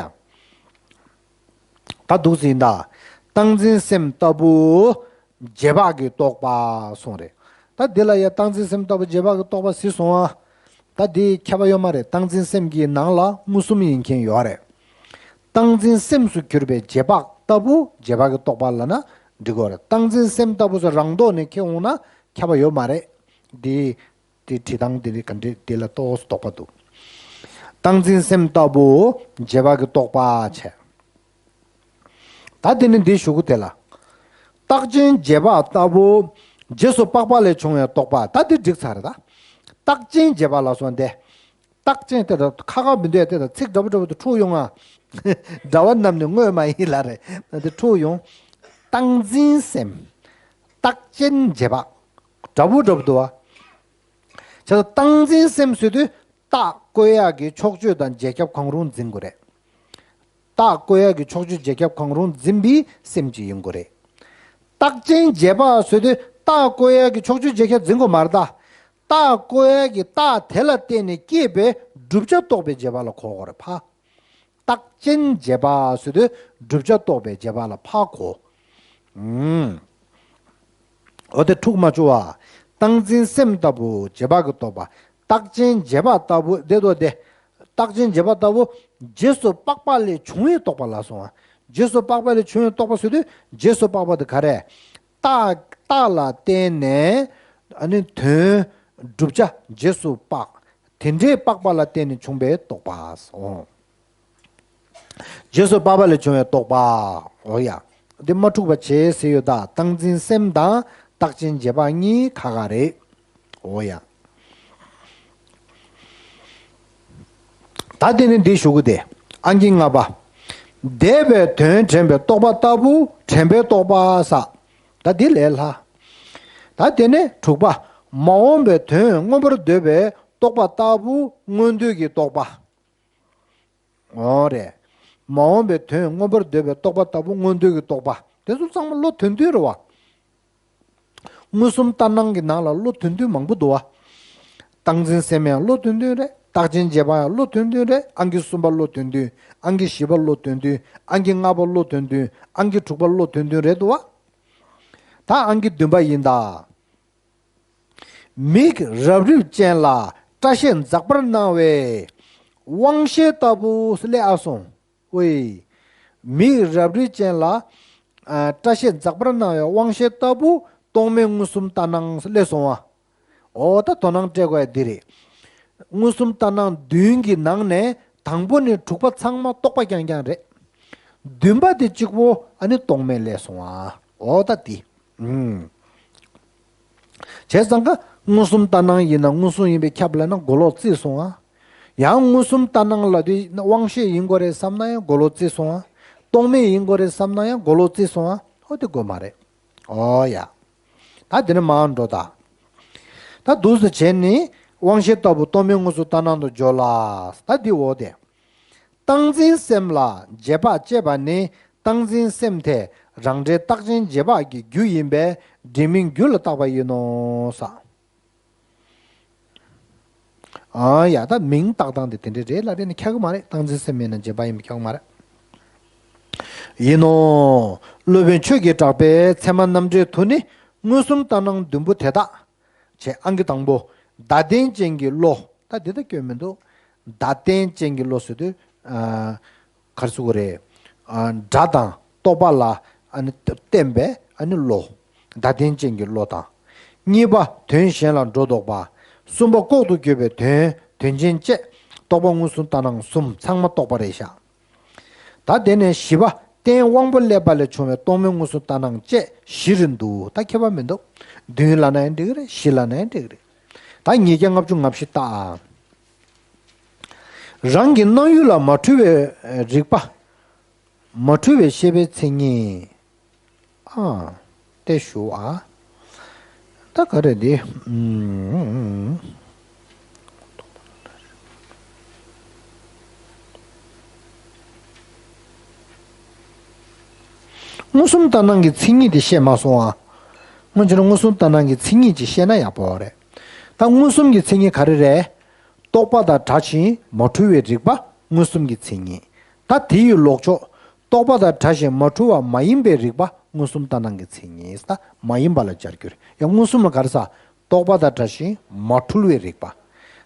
ད་འདུག་ཟིན་ད། རྟག་འཛིན་སེམས་ལྟ་བུ་རྗེས་དཔག་གི་རྟོག་པ་གསུངས་རེད། ད་འདི་ལ་ཡ་རྟག་འཛིན་སེམས་ལྟ་བུ་རྗེས་དཔག་གི་རྟོག་པ་ཟེར་སོང་ཨ། ད་འདི་ཁྱད་པར་ཡོད་མ་རེད། རྟག་འཛིན་སེམས་ཀྱི་ནང་ལ་མངོན་སུམ་ཡིན་མཁན་ཡོད་རེད། རྟག་འཛིན་སེམས་སུ་གྱུར་པའི་རྗེས་དཔག་ལྟ་བུ་རྗེས་དཔག་གི་རྟོག་པ་ལབ་ན་འགྲིག་གི་རེད། རྟག་འཛིན་སེམས་ལྟ་བུ་སོགས་རང་ལྡོག་ནས་ཁྱེར་འོང་ན་ཁྱད་པར་ཡོད་མ་རེད། འདི་དེ་བྲིས་སྟངས་དེ་རིགས་ག་འདྲ་དེ་ལ་ཏོག་ཙམ་དོགས་པ་འདུག་རྟག་འཛིན་སེམས་ལྟ་བུ་རྗེས་དཔག་གི་རྟོག་པ་བྱས། ད་དེ་ནི་འདི་ཞུ་གི་དེ་ལ། རྟགས་ཅན་རྗེས་དཔག་ལྟ་བུ་རྗེས་སུ་དཔག་པ་ལས་བྱུང་བའི་རྟོག་པ། ད་དེ་འགྲིག་ཚར་རེད་ད། རྟགས་ཅན་རྗེས་དཔག་ལ་སོགས་ཏེ། རྟགས་ཅན་དེ་དང་ཁ་ཁ་མི་འདོད་དེ་དང་ཚིག་འདྲ་པོ་འདྲ་པོ་དེ་འཁྲུག་ཡོང་ང་། འདྲ་བ་རྣམས་ནི་དངོས་མ་ཡིན་ལ་རེད་དེ་འཁྲུག་ཡོང་། རྟག་འཛིན་སེམས། རྟགས་ཅན་རྗེས་དཔག་འདྲ་པོ་འདྲ་པོ་འདུག་བ། བྱས་ཙང་རྟག་འཛིན་སེམས་ཟེར་དུས་རྟགས་བཀོད་ཡག་གི་ཕྱོགས་ཆོས་དང་རྗེས་ཁྱབ་གང་རུང་འཛིན་དགོས་རེད། རྟགས་བཀོད་ཡག་གི་ཕྱོགས་ཆོས་རྗེས་ཁྱབ་གང་རུང་འཛིན་པའི་སེམས་ཅིག་ཡིན་དགོས་རེད། རྟགས་ཅན་རྗེས་དཔག་ཟེར་དུས་རྟགས་བཀོད་ཡག་གི་ཕྱོགས་ཆོས་རྗེས་ཁྱབ་འཛིན་དགོས་མ་རེད་ད། རྟགས་བཀོད་ཡག་གི་རྟགས་དེ་ལ་བརྟེན་ནས་སྐྱེས་པའི་བསྒྲུབ་བྱ་རྟོགས་པའི་རྗེས་དཔག་ལ་གོ་དགོས་རེད་ཕ། རྟགས་ཅན་རྗེས་དཔག་ཟེར་དུས་བསྒྲུབ་བྱ་རྟོགས་པའི་རྗེས་དཔག་ལ་ཕ་གོ། ཨུམ། འོ་དེ་འཁྲུག་མ་བཅུག་པ། རྟག་འཛིན་སེམས་ལྟ་བུ་རྗེས་དཔག་གི་རྟོག་པ། རྟགས་ཅན་རྗེས་དཔག་ལྟ་བུ་དེ་དོ་དེ། རྟགས་ཅན་རྗེས་དཔག་ལྟ་བུ་རྗེས་སུ་དཔག་པ་ལས་བྱུང་བའི་རྟོག་པ་ལ་སོང་བ། རྗེས་སུ་དཔག་པ་ལས་བྱུང་བའི་རྟོག་པ་ཟེར་དུས་རྗེས་སུ་དཔག་པ་དེ་ག་རེ། རྟགས་རྟགས་ལ་བརྟེན་ནས་ཨ་ནི་དོན་བསྒྲུབ་བྱ་རྗེས་སུ་དཔག་དེ་འདྲའི་དཔག་པ་ལ་བརྟེན་ནས་བྱུང་བའི་རྟོག་པ་སོང་། རྗེས་སུ་དཔག་པ་ལས་བྱུང་བའི་རྟོག་པ། འོ་ཡ། འདི་མ་འཁྲུག་པ་བྱེད་ཟེར་ཡོད་ད། རྟག་འཛིན་སེམས་དང་རྟགས་ཅན་རྗེས་དཔག་གཉིས་ཁ་ཁ་རེད། འོ་ཡ། ད་དེ་ནི་འདི་ཞུ་གི་དེ། ཨང་ཀི་ལྔ་པ། འདས་པའི་དོན་དྲན་པའི་རྟོག་པ་ལྟ་བུ་དྲན་པའི་རྟོག་པ་ས། ད་འདི་ལས་སླ། ད་དེ་ནས་དྲུག་པ། མ་འོངས་པའི་དོན་མངོན་པར་འདོད་པའི་རྟོག་པ་ལྟ་བུ་མངོན་འདོད་ཀྱི་རྟོག་པ། འོ་རེད། མ་འོངས་པའི་དོན་མངོན་པར་འདོད་པའི་རྟོག་པ་ལྟ་བུ་མངོན་འདོད་ཀྱི་རྟོག་པ། དེ་ཚོ་ཚང་མ་བློ་དོན་མཐུན་རེད་བ། མངོན་སུམ་ལྟར་སྣང་གི་ནང་ལ་བློ་དོན་མཐུན་མང་པོ་འདུག་བ། རྟག་འཛིན་སེམས་ཡང་བློ་དོན་མཐུན་རེད། རྟགས་ཅན་རྗེས་དཔག་ཡང་བློ་དོན་མཐུན་རེད། ཨང་ཀི་གསུམ་པ་བློ་དོན་མཐུན། ཨང་ཀི་བཞི་པ་བློ་དོན་མཐུན། ཨང་ཀི་ལྔ་པ་བློ་དོན་མཐུན། ཨང་ཀི་དྲུག་པ་བློ་དོན་མཐུན་རེད་འདུག་བ། ད་ཨང་ཀི་བདུན་པ་ཡིན་ད། མིག་རབ་རིབ་ཅན་ལ་སྐྲ་ཤད་འཛག་པར་སྣང་བའི་དབང་ཤེས་ལྟ་བུ་སླེབས་ཨ་སོང་། ཝེ། མིག་རབ་རིབ་ཅན་ལ་ཨ་སྐྲ་ཤད་འཛག་པར་སྣང་བའི་དབང་ཤེས་ལྟ་བུ་རྟོག་མེད་མངོན་སུམ་ལྟར་སྣང་སླེབས་སོང་བ། འོ་ད་དོ་སྣང་སྤྲད་དགོས་ཡ་འདི་རེད། མངོན་སུམ་ལྟར་སྣང་བདུན་གྱི་ནང་ནས་དང་པོ་ནས་དྲུག་པ་ཚང་མ་རྟོག་པ་རྐྱང་རྐྱང་རེད། བདུན་པ་དེ་གཅིག་པོ་ཨ་ནི་རྟོག་མེད་སླེབས་སོང་བ། འོ་ད་འདི། ཨུམ། བྱས་ཙང་ཀ་མངོན་སུམ་ལྟར་སྣང་ཡིན་ན་མངོན་སུམ་ཡིན་པས་ཁྱབ་ལབ་ན་མགོ་ལོག་རྩིས་སོང་ཨ། ཡང་མངོན་སུམ་ལྟར་སྣང་ལ་དེ་དབང་ཤེས་ཡིན་དགོས་རེད་བསམ་ན་ཡང་མགོ་ལོག་རྩིས་སོང་ཨ། རྟོག་མེད་ཡིན་དགོས་རེད་བསམ་ན་ཡང་མགོ་ལོག་རྩིས་སོང་ཨ། ཨོ་དེ་དགོས་མ་རེད། ཨོ་ཡ། ད་དེ་ནས་མར་འགྲོ་ད། ད་འདུག་སེ་བྱས་ནས་དབང་ཤེས་ལྟ་བུ་རྟོག་མེད་མངོན་སུམ་ལྟར་སྣང་དུ་སྦྱོར་ལ། ད་འདི་འོ་དེ། རྟག་འཛིན་སེམས་ལ་རྗེས་དཔག་ཅེས་པ་ནི་རྟག་འཛིན་སེམས་དེ་རང་འབྲས་རྟགས་ཅན་རྗེས་དཔག་གི་རྒྱུ་ཡིན་པས་འབྲས་མིང་རྒྱུ་ལ་བཏགས་པ་ཡིན་ནོ་ས། ཨ་ཡ་ད་མིང་བཏགས་སྟངས་དེ་དེ་འདྲ་རེད་ལབ་རེད་ནི་ཁྱག་གི་མ་རེད། རྟག་འཛིན་སེམས་མིན་ན་རྗེས་དཔག་ཡིན་པ་ཁྱག་གི་མ་རེད། ཡིན་ནོ། སློབ་དཔོན་ཆོས་ཀྱི་གྲགས་པས་ཚད་མ་རྣམ་འགྲེལ་དུ་ནི་མངོན་སུམ་ལྟར་སྣང་བདུན་པོ་དེ་དག་བྱས། ཨང་ཀི་དང་པོ། བརྡ་རྟེན་ཅན་གྱི་བློ། ད་འདི་ད་སྐྱོན་མི་འདུག་བརྡ་རྟེན་ཅན་གྱི་བློ་ཟེར་དུས། ཨ། ག་རེ་ཟེར་དགོས་རེད། ཨ། སྒྲ་དང་རྟོག་པ་ལ་ཨ་ནི་བརྟེན་པའི་ཨ་ནི་བློ། བརྡ་རྟེན་ཅན་གྱི་བློ་དང་། གཉིས་པ་དོན་གཞན་ལ་སྒྲོ་འདོགས་པ། གསུམ་པ་ལྐོག་ཏུ་གྱུར་པའི་དོན་དོན་ཅན་བཅས་རྟོག་པ་མངོན་སུམ་ལྟར་སྣང་གསུམ་ཚང་མ་རྟོག་པ་རེད་ཤག་ད་དེ་ནས་བཞི་པ་རྟེན་དབང་པོ་བསླད་པ་ལས་བྱུང་བའི་རྟོག་མེད་མངོན་སུམ་ལྟར་སྣང་བཅས་བཞི་རེད་འདུག་ད་ཁྱད་པར་མི་འདུག་བདུན་ལབ་ན་ཡང་འགྲིག་གི་རེད། བཞི་ལབ་ན་ཡང་འགྲིག་གི་རེད། ད་ཉིས་བརྒྱ་ལྔ་བཅུ་ང་བཞི་ལྟ་ཨ། རང་གི་སྣང་ཡུལ་ལ་མ་འཁྲུལ་བའི་རིག་པ། མ་འཁྲུལ་བའི་ཤེས་པའི་མཚན་ཉིད། ཨ། དེ་ཞུ་ཨ། ད་ག་རེ་འདི། ཨུམ། མངོན་སུམ་ལྟར་སྣང་གི་མཚན་ཉིད་དེ་བཤད་མ་སོང་ཨ། སྔོན་ཆད་མངོན་སུམ་ལྟར་སྣང་གི་མཚན་ཉིད་ཅིག་བཤད་ན་ཡག་པོ་རེད། ད་མངོན་སུམ་གྱི་མཚན་ཉིད་ག་རེ་རེད། རྟོག་པ་དང་བྲལ་ཞིང་མ་འཁྲུལ་བའི་རིག་པ་མངོན་སུམ་གྱི་མཚན་ཉིད། ད་དེ་ཡི་ལོག་ཕྱོགས། རྟོག་པ་དང་བྲལ་ཞིང་མ་འཁྲུལ་བ་མ་ཡིན་པའི་རིག་པ་མངོན་སུམ་ལྟར་སྣང་གི་མཚན་ཉིད། ད་མ་ཡིན་པ་ལ་སྦྱར་རྒྱུ་རེད། ཡང་མངོན་སུམ་ལ་ག་རེ་ཟེར། རྟོག་པ་དང་བྲལ་ཞིང་མ་འཁྲུལ་བའི་རིག་པ།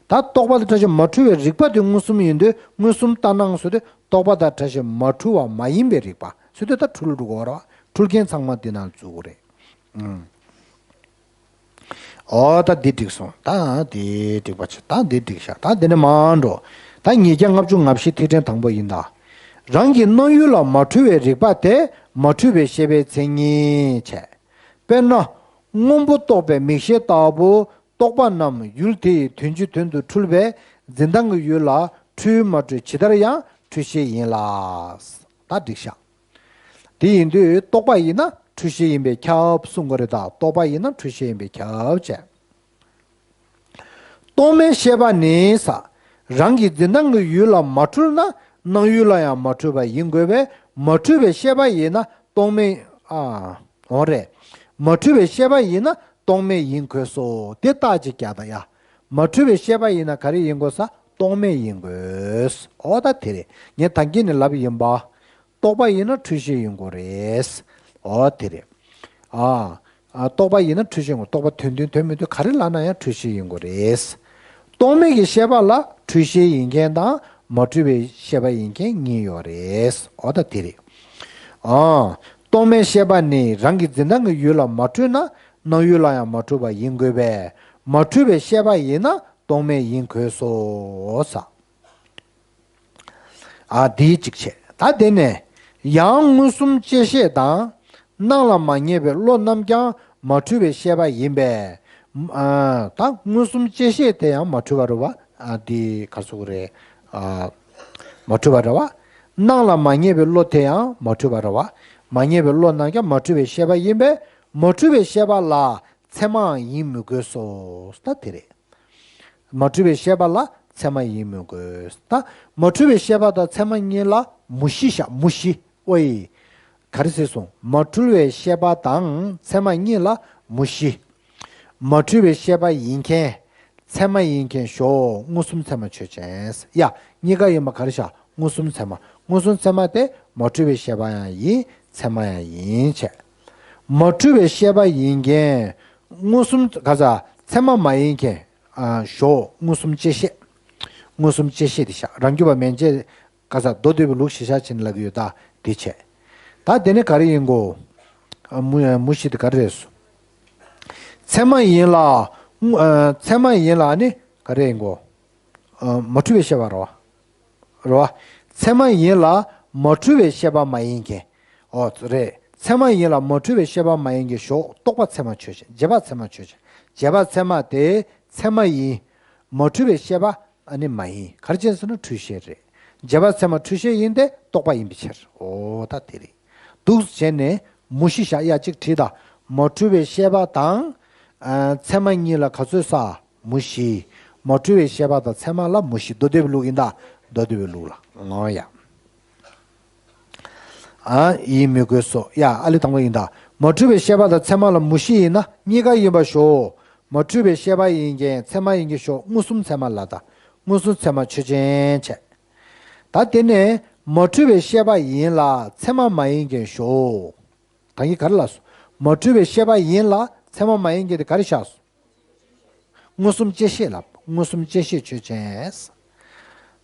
ད་རྟོག་པ་དང་བྲལ་ཞིང་མ་འཁྲུལ་བའི་རིག་པ་དེ་མངོན་སུམ་ཡིན་དུས་མངོན་སུམ་ལྟར་སྣང་ཟེར་དུས་རྟོག་པ་དང་བྲལ་ཞིང་མ་འཁྲུལ་བ་མ་ཡིན་པའི་རིག་པ་ཟེར་དུས་ད་འཁྲུལ་འགྲོ་གི་རེད་བ། འཁྲུལ་མཁན་ཚང་མ་འདི་ནང་འཛུལ་གི་རེད། ཨུམ། ཨོ་ད་འདི་འགྲིག་སོང་། ད་འདི་འགྲིག་པ་ཆགས། ད་འདི་འགྲིག་ཤག་ད་འདི་ནས་མར་འགྲོ། ད་ཉིས་བརྒྱ་ལྔ་བཅུ་ང་བཞི་ཐིག་ཕྲེང་དང་པོ་ཡིན་ད། རང་གི་སྣང་ཡུལ་ལ་མ་འཁྲུལ་བའི་རིག་པ་དེ་མ་འཁྲུལ་བའི་ཤེས་པའི་མཚན་ཉིད་བྱས། དཔེར་ན། སྔོན་པོ་རྟོགས་པའི་མིག་ཤེས་ལྟ་བུ་རྟོག་པ་རྣམས་ཡུལ་དེ་ཡི་དོན་གྱི་དོན་དུ་འཁྲུལ་པའི་འཛིན་སྟངས་ཀྱི་ཡུལ་ལ་འཁྲུལ་མ་འཁྲུལ་ཇི་ལྟར་ཡང་འཁྲུལ་ཤེས་ཡིན་ལ། ད་འགྲིག་ཤག་དེ་ཡིན་དུས་རྟོག་པ་ཡིན་ན་འཁྲུལ་ཤེས་ཡིན་པས་ཁྱབ་གསུང་གི་རེད། ད་རྟོག་པ་ཡིན་ན་འཁྲུལ་ཤེས་ཡིན་པས་ཁྱབ་བྱས། རྟོག་མེད་ཤེས་པ་ནི་ས། རང་གི་འཛིན་སྟངས་ཀྱི་ཡུལ་ལ་མ་འཁྲུལ་ན་སྣང་ཡུལ་ལ་ཡང་མ་འཁྲུལ་བ་ཡིན་དགོས་པས་མ་འཁྲུལ་བའི་ཤེས་པ་ཡིན་ན་རྟོག་མེད། ཨ། འོ་རེད། མ་འཁྲུལ་བའི་ཤེས་པ་ཡིན་ན་རྟོག་མེད་ཡིན་དགོས་སོ། དེ་རྟགས་ཅིག་རྒྱག་དང་ཡ། མ་འཁྲུལ་བའི་ཤེས་པ་ཡིན་ན་ག་རེ་ཡིན་དགོས་ས། རྟོག་མེད་ཡིན་དགོས། འོ་ད་དེ་རེད། ངས་ད་གིན་ནས་ལབ་ཡིན་པ། རྟོག་པ་ཡིན་ན་འཁྲུལ་ཤེས་ཡིན་དགོས་རེད། འོ་དེ་རེད། ཨ། ཨ། རྟོག་པ་ཡིན་ན་འཁྲུལ་ཤེས་ཡིན་དགོས། རྟོག་པ་དོན་མཐུན་དོན་མི་མཐུན་ག་རེ་ལབ་ན་ཡང་འཁྲུལ་ཤེས་ཡིན་དགོས་རེད། རྟོག་མེད་ཀྱི་ཤེས་པ་ལ་འཁྲུལ་ཤེས་ཡིན་མཁན་དང་མ་འཁྲུལ་བའི་ཤེས་པ་ཡིན་མཁན་གཉིས་ཡོད་རེད། འོ་ད་དེ་རེད། ཨ། རྟོག་མེད་ཤེས་པ་ནི་རང་གི་འཛིན་སྟངས་ཀྱི་ཡུལ་ལ་མ་འཁྲུལ་ན་སྣང་ཡུལ་ལ་ཡང་མ་འཁྲུལ་བ་ཡིན་དགོས་པས་མ་འཁྲུལ་བའི་ཤེས་པ་ཡིན་ན་རྟོག་མེད་ཡིན་དགོས་སོ། ས། ཨ། དེའི་གཅིག་བྱས། ད་དེ་ནས་ཡང་མངོན་སུམ་བཅད་ཤེས་དང་སྣང་ལ་མ་ངེས་པའི་བློ་རྣམས་ཀྱང་མ་འཁྲུལ་བའི་ཤེས་པ་ཡིན་པས། ཨ། ད་མངོན་སུམ་བཅད་ཤེས་དེ་ཡང་མ་འཁྲུལ་བ་རེད་བ། ཨ། དེ་ག་རེ་ཟེར་དགོས་རེད། ཨ། མ་འཁྲུལ་བ་རེད་བ། སྣང་ལ་མ་ངེས་པའི་བློ་དེ་ཡང་མ་འཁྲུལ་བ་རེད་བ། མ་ངེས་པའི་བློ་རྣམས་ཀྱང་མ་འཁྲུལ་བའི་ཤེས་པ་ཡིན་པས་མ་འཁྲུལ་བའི་ཤེས་པ་ལ་ཚད་མའང་ཡིན་མི་དགོས་སོ། ད་དེ་རེད། མ་འཁྲུལ་བའི་ཤེས་པ་ལ་ཚད་མ་ཡིན་མི་དགོས། ད་མ་འཁྲུལ་བའི་ཤེས་པ་དང་ཚད་མ་གཉིས་ལ་མུ་བཞི་བཞག་མུ་བཞི། ཨོ་ཡི། ག་རེ་ཟེར་སོང་། མ་འཁྲུལ་བའི་ཤེས་པ་དང་ཚད་མ་གཉིས་ལ་མུ་བཞི། མ་འཁྲུལ་བའི་ཤེས་པ་ཡིན་མཁན། ཚད་མ་ཡིན་མཁན་ཞོག་མངོན་སུམ་ཚད་མ་ཆོས་ཅན། ཡ། གཉིས་ཀ་ཡིན་པ་ག་རེ་བཞག་མངོན་སུམ་ཚད་མ། མངོན་སུམ་ཚད་མ་དེ་མ་འཁྲུལ་བའི་ཤེས་པ་ཡང་ཡིན། ཚད་མ་ཡང་ཡིན་བྱས། མ་འཁྲུལ་བའི་ཤེས་པ་ཡིན་མཁན། མངོན་སུམ་ག་ས། ཚད་མ་མ་ཡིན་མཁན། ཨ། ཞོག་མངོན་སུམ་བཅད་ཤེས། མངོན་སུམ་བཅད་ཤེས་དེ་བཞག་རང་རྒྱུད་པ་མན་ཆད་ག་ས་མདོ་སྡེ་པའི་ལུགས་གཞིར་བཞག་བྱས་ནས་ལབ་ཀྱི་ཡོད། ད་དེ་བྱས། ད་དེ་ནི་ག་རེ་ཡིན་གོ། ཨ། མུ་མུ་བཞི་དེ་ག་རེ་རེད་སོ། ཚད་མ་ཡིན་ལ། ཨ། ཚད་མ་ཡིན་ལ་ནི་ག་རེ་ཡིན་གོ། ཨ། མ་འཁྲུལ་བའི་ཤེས་པ་རེད་བ། རེད་བ། ཚད་མ་ཡིན་ལ་མ་འཁྲུལ་བའི་ཤེས་པ་མ་ཡིན་མཁན། ཨོ་རེད། ཚད་མ་ཡིན་ལ་མ་འཁྲུལ་བའི་ཤེས་པ་མ་ཡིན་མཁན་ཞོག་རྟོག་པ་ཚད་མ་ཆོས་ཅན། རྗེས་དཔག་ཚད་མ་ཆོས་ཅན། རྗེས་དཔག་ཚད་མ་དེ་ཚད་མ་ཡིན། མ་འཁྲུལ་བའི་ཤེས་པ་ཨ་ནི་མ་ཡིན། ག་རེ་བྱས་ཟེར་ན་འཁྲུལ་ཤེས་རེད། རྗེས་དཔག་ཚད་མ་འཁྲུལ་ཤེས་ཡིན་ཏེ་རྟོག་པ་ཡིན་པའི་ཕྱིར། ཨོ་ད་དེ་རེད། འདུག་བྱས་ནས་མུ་བཞི་བཞག་ཡ་གཅིག་བྲིས་དང་། མ་འཁྲུལ་བའི་ཤེས་པ་དང་། ཨ། ཚད་མ་གཉིས་ལ་ག་ཚོད་ས། མུ་བཞི། མ་འཁྲུལ་བའི་ཤེས་པ་དང་ཚད་མ་ལ་མུ་བཞི། མདོ་སྡེ་པའི་ལུགས་ཡིན་ད། མདོ་སྡེ་པའི་ལུགས་ལ། ཨོ་ཡ། ཨ། ཡིན་མི་དགོས་སོ། ཡ། ཨ་ལི་དང་པོ་ཡིན་ད། མ་འཁྲུལ་བའི་ཤེས་པ་དང་ཚད་མ་ལ་མུ་བཞི་ཡིན་ན་གཉིས་ཀ་ཡིན་པ་ཞོག་མ་འཁྲུལ་བའི་ཤེས་པ་ཡིན་མཁན་ཚད་མ་ཡིན་མཁན་ཞོག་མངོན་སུམ་ཚད་མ་ལ་ད། མངོན་སུམ་ཚད་མ་ཆོས་ཅན་བྱས། ད་དེ་ནས་མ་འཁྲུལ་བའི་ཤེས་པ་ཡིན་ལ་ཚད་མ་མ་ཡིན་མཁན་ཞོག་ད་གིན་ག་རེ་ལབ་སོང་། མ་འཁྲུལ་བའི་ཤེས་པ་ཡིན་ལ་ཚད་མ་མ་ཡིན་མཁན་དེ་ག་རེ་བཞག་སོང་། མངོན་སུམ་བཅད་ཤེས་ལ། མངོན་སུམ་བཅད་ཤེས་ཆོས་ཅན།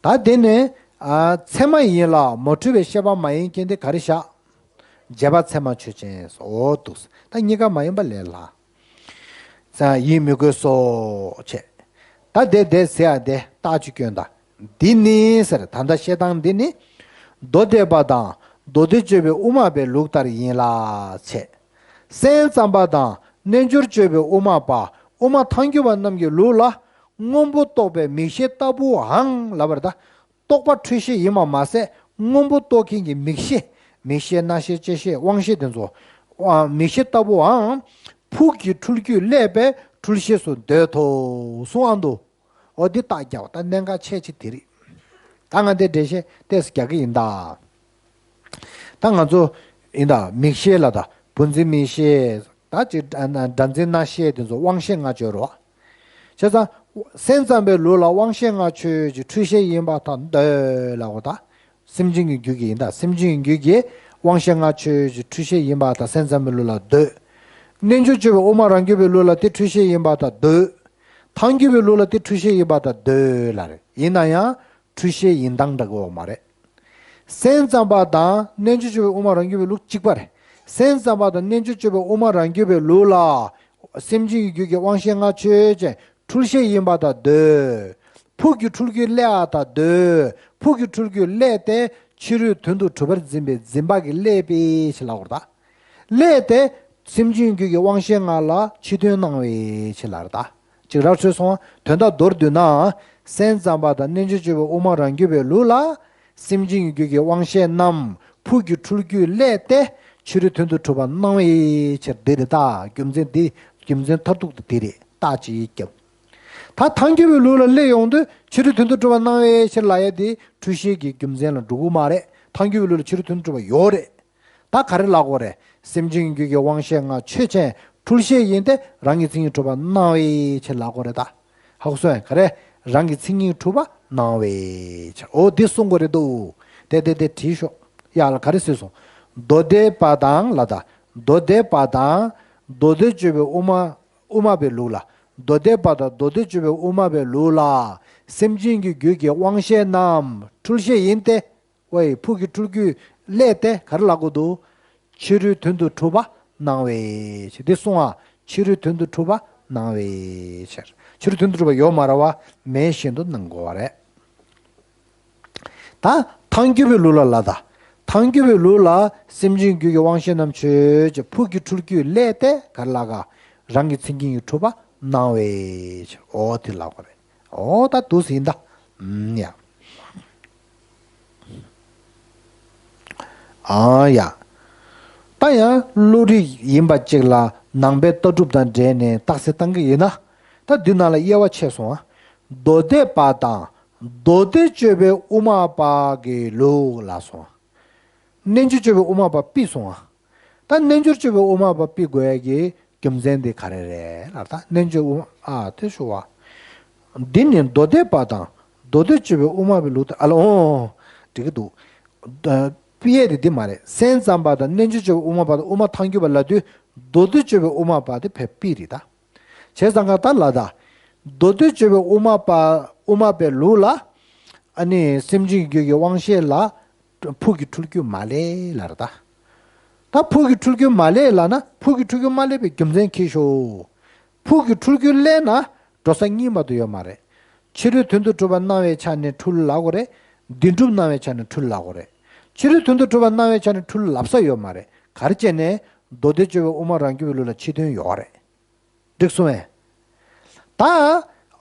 ད་དེ་ནས། ཨ། ཚད་མ་ཡིན་ལ་མ་འཁྲུལ་བའི་ཤེས་པ་མ་ཡིན་མཁན་དེ་ག་རེ་བཞག་རྗེས་དཔག་ཚད་མ་ཆོས་ཅན། འོ་འདུག་ད་གཉིས་ཀ་མ་ཡིན་པ་ལས་སླ། ཡིན་མི་དགོས་སོ་བྱས། ད་དེ་དེ་ཟེར་ཡ་དེ་རྟགས་ཅིག་སྐྱོན་དང་། འདི་ནི་ཟེར། ད་ལྟ་བཤད་སྟངས་འདི་ནི། མདོ་སྡེ་པ་དང་མདོ་སྡེ་སྤྱོད་པའི་དབུ་མ་པའི་ལུགས་ལྟར་ཡིན་ལ་བྱས། སེམས་ཙམ་པ་དང་རྣལ་འབྱོར་སྤྱོད་པའི་དབུ་མ་པ། དབུ་མ་ཐལ་འགྱུར་བ་རྣམས་ཀྱི་ལུགས་ལ། སྔོན་པོ་རྟོགས་པའི་མིག་ཤེས་ལྟ་བུའང་ལབ་པར་ད། རྟོག་པ་འཁྲུལ་ཤེས་ཡིན་པ་མ་ཟད་སྔོན་པོ་རྟོགས་མཁན་གྱི་མིག་ཤེས། མིག་ཤེས་རྣ་ཤེས་ལྕེ་ཤེས་དབང་ཤེས་དེ་ཚོ། ཨ། མིག་ཤེས་ལྟ་བུའང་། ཕུགས་ཀྱི་འཁྲུལ་རྒྱུས་བསླད་པས་འཁྲུལ་ཤེས་སུ་འདོད་དོ་གསུང་ཨ་འདུག་འོ་འདི་རྟགས་རྒྱག་པ་ད་གནད་འགག་ཆེ་ཆེ་དེ་རེད། ད་ང་འདི་འགྲེལ་བཤད་ཏོག་ཙམ་རྒྱག་གི་ཡིན་ད། ད་ང་ཚོ་ཡིན་ད་མིག་ཤེས་ལ་ད་བུ་འཛིན་མིག་ཤེས་ད་ཅིག་སྒྲ་འཛིན་རྣ་ཤེས་དེ་ཚོ་དབང་ཤེས་ལྔ་བརྗོད་རོགས། བྱས་ཙང་། སེམས་ཙམ་པའི་ལུགས་ལ་དབང་ཤེས་ལྔ་ཆོས་ཀྱི་འཁྲུལ་ཤེས་ཡིན་པར་ཐལ་འདོད་ལབ་དགོས་ད། སེམས་ཅན་གྱི་རྒྱུད་ཀྱི་ཡིན་ད་སེམས་ཅན་གྱི་རྒྱུད་ཀྱི་དབང་ཤེས་ལྔ་ཆོས་ཀྱི་འཁྲུལ་ཤེས་ཡིན་པར་ཐལ་སེམས་ཙམ་པའི་ལུགས་ལ་འདོད། རྣལ་འབྱོར་སྤྱོད་པའི་དབུ་མ་རང་རྒྱུད་པའི་ལུགས་ལ་དེ་འཁྲུལ་ཤེས་ཡིན་པར་ཐལ་འདོད། ཐལ་འགྱུར་བའི་ལུགས་ལ་དེ་འཁྲུལ་ཤེས་ཡིན་པར་ཐལ་འདོད་ལབ་རེད་ཡིན་ན་ཡང་འཁྲུལ་ཤེས་ཡིན་སྟངས་འདྲ་གི་ཡོད་མ་རེད། སེམས་ཙམ་པ་དང་རྣལ་འབྱོར་སྤྱོད་པའི་དབུ་མ་རང་རྒྱུད་པའི་ལུགས་གཅིག་པ་རེད། སེམས་ཙམ་པ་དང་རྣལ་འབྱོར་སྤྱོད་པའི་དབུ་མ་རང་རྒྱུད་པའི་ལུགས་ལ། སེམས་ཅན་གྱི་རྒྱུད་ཀྱི་དབང་ཤེས་ལྔ་ཆོས་ཅན་འཁྲུལ་ཤེས་ཡིན་པར་ཐལ་འདོད། ཕུགས་ཀྱི་འཁྲུལ་རྒྱུས་བསླད་པར་ཐལ་འདོད། ཕུགས་ཀྱི་འཁྲུལ་རྒྱུས་བསླད་དེ་ཕྱི་རོལ་དོན་དུ་གྲུབ་པར་འཛིན་པའི་འཛིན་པ་གིས་བསླད་པའི་ཕྱིར་ལབ་དགོས་རེད་ད། བསླད་དེ། སེམས་ཅན་རྒྱུད་ཀྱི་དབང་ཤེས་ལྔ་ལ་ཕྱི་དོན་སྣང་བའི་ཕྱིར་ལབ་རེད་ད། ཅིག་ར་འཕྲོད་སོང་བ་དོན་དག་མདོར་བསྡུས་ན། སེམས་ཙམ་པ་དང་རྣལ་འབྱོར་སྤྱོད་པའི་དབུ་མ་རང་རྒྱུད་པའི་ལུགས་ལ། སེམས་ཅན་རྒྱུད་ཀྱི་དབང་ཤེས་རྣམས་ཕུགས་ཀྱི་འཁྲུལ་རྒྱུས་བསླད་དེ་ཕྱི་རོལ་དོན་དུ་གྲུབ་པ་སྣང་བའི་ཕྱིར་འདི་རེད་ད་རྒྱུ་མཚན་འདི་རྒྱུ་མཚན་མཐར་ཐུག་ཏུ་འདི་རེད་རྟགས་ཅིག་བརྒྱབ། ད་ཐལ་འགྱུར་བའི་ལུགས་ལ་སླེབས་ཡོང་དུས་ཕྱི་རོལ་དོན་དུ་གྲུབ་པ་སྣང་བའི་ཕྱིར་ལབ་ཡ་དེ་འཁྲུལ་ཤེས་ཀྱི་རྒྱུ་མཚན་ལ་འགྲོ་གི་མ་རེད་ཐལ་འགྱུར་བའི་ལུགས་ལ་ཕྱི་རོལ་དོན་དུ་གྲུབ་པ་ཡོད་རེད། ད་ག་རེ་ལབ་དགོས་རེད། སེམས་ཅན་རྒྱུད་ཀྱི་དབང་ཤེས་ལྔ་ཆོས་ཅན་འཁྲུལ་ཤེས་ཡིན་ཏེ་རང་གི་མཚན་ཉིད་གྲུབ་པ་སྣང་བའི་ཕྱིར་ལབ་དགོས་རེད་ད། ཧ་གོ་སོང་ངས་ག་རེ། རང་གི་མཚན་ཉིད་གྲུབ་པ་སྣང་བའི་ཕྱིར་འོ་འདི་གསུང་དགོས་རེད་འདུག་དེ་དེ་དེ་བྲིས་ཤོག་ཡག་ལ་ག་རེ་ཟེར་སོང་། མདོ་སྡེ་པ་དང་ལ་ད། མདོ་སྡེ་པ་དང་། མདོ་སྡེ་སྤྱོད་པའི་དབུ་མ། དབུ་མ་པའི་ལུགས་ལ། མདོ་སྡེ་པ་དང་མདོ་སྡེ་སྤྱོད་པའི་དབུ་མ་པའི་ལུགས་ལ། སེམས་ཅན་གྱི་རྒྱུད་ཀྱི་དབང་ཤེས་རྣམས་འཁྲུལ་ཤེས་ཡིན་ཏེ། ཝའི་ཕུགས་ཀྱི་འཁྲུལ་རྒྱུས་བསླད་དེ་ག་རེ་ལབ་དགོས་འདུག་ཕྱི་རོལ་དོན་དུ་གྲུབ་པ་སྣང་བའི་ཕྱིར་འདི་གསུང་ཨ། ཕྱི་རོལ་དོན་དུ་གྲུབ་པ་སྣང་བའི་ཕྱིར། ཕྱི་རོལ་དོན་དུ་གྲུབ་པ་ཡོད་མ་རེད་བ། མེད་བཞིན་དུ་སྣང་དགོས་པ་རེད། ད་ཐལ་འགྱུར་བའི་ལུགས་ལ་ལ་ད། ཐལ་འགྱུར་བའི་ལུགས་ལ་སེམས་ཅན་རྒྱུད་ཀྱི་དབང་ཤེས་རྣམས་ཆོས་ཅན་ཕུགས་ཀྱི་འཁྲུལ་རྒྱུས་བསླད་དེ་ག་རེ་ལབ་ག་རང་གི་མཚན་ཉིད་ཀྱིས་གྲུབ་པ་སྣང་བའི་ཕྱིར་འོ་དེ་ལབ་དགོས་རེད། འོ་ད་འདུག་སེ་ཡིན་ད། ཨུམ་ཡ། ཨ་ཡ། ད་ཡང་བློ་རིག་ཡིན་པ་གཅིག་ལ་ནང་པའི་ལྟ་གྲུབ་དང་འབྲེལ་ནས་རྟགས་གསལ་བཏང་གི་ཡིན་ན། ད་འདི་ནང་ལ་དབྱེ་བ་ཕྱེ་སོང་ང་། མདོ་སྡེ་པ་དང་མདོ་སྡེ་སྤྱོད་པའི་དབུ་མ་པ་གི་ལུགས་ལ་སོང་ང་། རྣལ་འབྱོར་སྤྱོད་པའི་དབུ་མ་པ་ཕུད་སོང་ང་། ད་རྣལ་འབྱོར་སྤྱོད་པའི་དབུ་མ་པ་ཕུད་དགོས་ཡ་གི་རྒྱུ་མཚན་དེ་ག་རེ་རེད་ལབ་ན་ད་རྣལ་འབྱོར་དབུ་མ་ཨ་དེ་ཞུ་བ། འདི་ནི་མདོ་སྡེ་པ་དང་མདོ་སྡེ་སྤྱོད་པའི་དབུ་མ་པའི་ལུགས་དེ་ཨ་ལ་འོང་། འགྲིག་གི་འདུག་ད་དཔེ་ཡས་དེ་འདི་མ་རེད། སེམས་ཙམ་པ་དང་རྣལ་འབྱོར་སྤྱོད་པའི་དབུ་མ་པ་དང་དབུ་མ་ཐལ་འགྱུར་བ་ལབ་དུས་མདོ་སྡེ་སྤྱོད་པའི་དབུ་མ་པ་དེ་ཕུད་རེད་ད། བྱས་ཙང་ག་ད་ལ་ད། མདོ་སྡེ་སྤྱོད་པའི་དབུ་མ་པ་དབུ་མ་པའི་ལུགས་ལ། ཨ་ནི་སེམས་ཅན་གྱི་རྒྱུད་ཀྱི་དབང་ཤེས་ལ། ཕུགས་ཀྱི་འཁྲུལ་རྒྱུ་མ་ལས་ལ་རེད་ད། ད་ཕུགས་ཀྱི་འཁྲུལ་རྒྱུ་མ་ལས་ལ་ན་ཕུགས་ཀྱི་འཁྲུལ་རྒྱུ་མ་ལས་པའི་རྒྱུ་མཚན་ཁྱེར་ཤོག་ཕུགས་ཀྱི་འཁྲུལ་རྒྱུ་ལས་ན་འགྲོ་ས་གཉིས་མ་གཏོགས་ཡོད་མ་རེད། ཕྱི་རོལ་དོན་དུ་གྲུབ་པ་སྣང་བའི་ཆ་ནས་འཁྲུལ་ལབ་དགོས་རེད། བདེན་གྲུབ་སྣང་བའི་ཆ་ནས་འཁྲུལ་ལབ་དགོས་རེད། ཕྱི་རོལ་དོན་དུ་གྲུབ་པ་སྣང་བའི་ཆ་ནས་འཁྲུལ་ལབ་ས་ཡོད་མ་རེད། ག་རེ་བྱས་ནས་མདོ་སྡེ་སྤྱོད་པའི་དབུ་མ་རང་རྒྱུད་པའི་ལུགས་ལ་ཕྱི་དོན་ཡོད་རེད། འགྲིག་སོང་ངས། ད།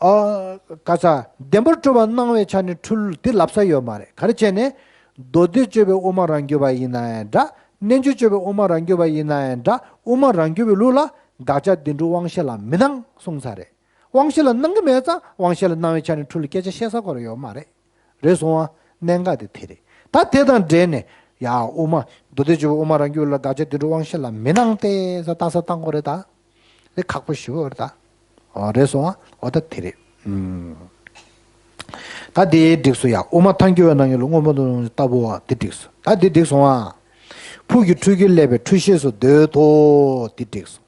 ཨ། ག་ས་བདེན་པར་གྲུབ་པ་སྣང་བའི་ཆ་ནས་འཁྲུལ་དེ་ལབ་ས་ཡོད་མ་རེད། ག་རེ་བྱས་ནས། མདོ་སྡེ་སྤྱོད་པའི་དབུ་མ་རང་རྒྱུད་པ་ཡིན་ན་ཡང་འདྲ། རྣལ་འབྱོར་སྤྱོད་པའི་དབུ་མ་རང་རྒྱུད་པ་ཡིན་ན་ཡང་འདྲ། དབུ་མ་རང་རྒྱུད་པའི་ལུགས་ལ་དགག་བྱ་བདེན་གྲུབ་དབང་ཤེས་ལ་མི་སྣང་གསུངས་ཚར་རེད། དབང་ཤེས་ལ་སྣང་གི་མེད་ཙང་དབང་ཤེས་ལ་སྣང་བའི་ཆ་ནས་འཁྲུལ་ལ་སྐད་ཆ་བཤད་ས་ཁོ་རང་ཡོད་མ་རེད། རེད་སོང་ཨ། གནད་འགག་དེ་དེ་རེད། ད་དེ་དང་འབྲེལ་ནས་ཡ་དབུ་མ་མདོ་སྡེ་སྤྱོད་པའི་དབུ་མ་རང་རྒྱུད་ལ་དགག་བྱ་བདེན་གྲུབ་དབང་ཤེས་ལ་མི་སྣང་སྟེ་ས་རྟགས་གསལ་བཏང་དགོས་རེད་ད། དེ་ཁག་པོ་ཞེ་པོ་རེད་ད། ཨོ་རེད་སོང་ཨ། འོ་ད་དེ་རེད། ཨུམ། ད་དེ་འགྲིག་སོང་ཡ། དབུ་མ་ཐལ་འགྱུར་བའི་སྣང་ཡུལ་ལ་སྔོན་པོ་ལྟ་བུ་བ་དེ་འགྲིག་སོང་། ད་དེ་འགྲིག་སོང་ཨ། ཕུགས་ཀྱི་འཁྲུལ་རྒྱུས་བསླད་པའི་འཁྲུལ་ཤེས་སུ་འདོད་དོ། དེ་འགྲིག་སོང་།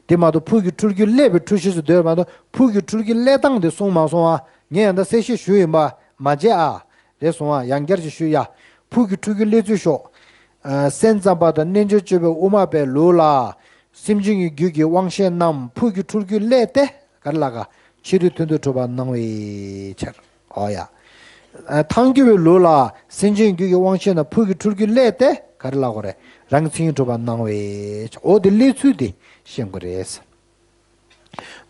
དེ་མ་གཏོགས་ཕུགས་ཀྱི་འཁྲུལ་རྒྱུས་བསླད་པའི་འཁྲུལ་ཤེས་སུ་འདོད་མ་གཏོགས་ཕུགས་ཀྱི་འཁྲུལ་རྒྱུས་བསླད་སྟངས་དེ་གསུངས་མ་སོང་ཨ། ངས་ཡང་ད་གསལ་བཤད་ཞུས་ཡིན་པ་མ་བརྗེད་ཨ། རེད་སོང་ཨ། ཡང་བསྐྱར་ཅིག་ཞུ་ཡ། ཕུགས་ཀྱི་འཁྲུལ་རྒྱུས་བསླད་ཚུལ་ཤོག་ཨ། སེམས་ཙམ་པ་དང་རྣལ་འབྱོར་སྤྱོད་པའི་དབུ་མ་པའི་ལུགས་ལ། སེམས་ཅན་གྱི་རྒྱུད་ཀྱི་དབང་ཤེས་རྣམས་ཕུགས་ཀྱི་འཁྲུལ་རྒྱུས་བསླད་དེ་ག་རེ་ལབ་ག་ཕྱི་རོལ་དོན་དུ་གྲུབ་པ་སྣང་བའི་ཕྱིར། ཨོ་ཡ། ཨ། ཐལ་འགྱུར་བའི་ལུགས་ལ་སེམས་ཅན་རྒྱུད་ཀྱི་དབང་ཤེས་རྣམས་ཕུགས་ཀྱི་འཁྲུལ་རྒྱུས་བསླད་དེ་ག་རེ་ལབ་དགོས་རེད། རང་གི་མཚན་ཉིད་གྲུབ་པ་སྣང་བའི་ཕྱིར། འོ་དེ་བསླད་ཚུལ་དེ་ཤེས་དགོས་རེད།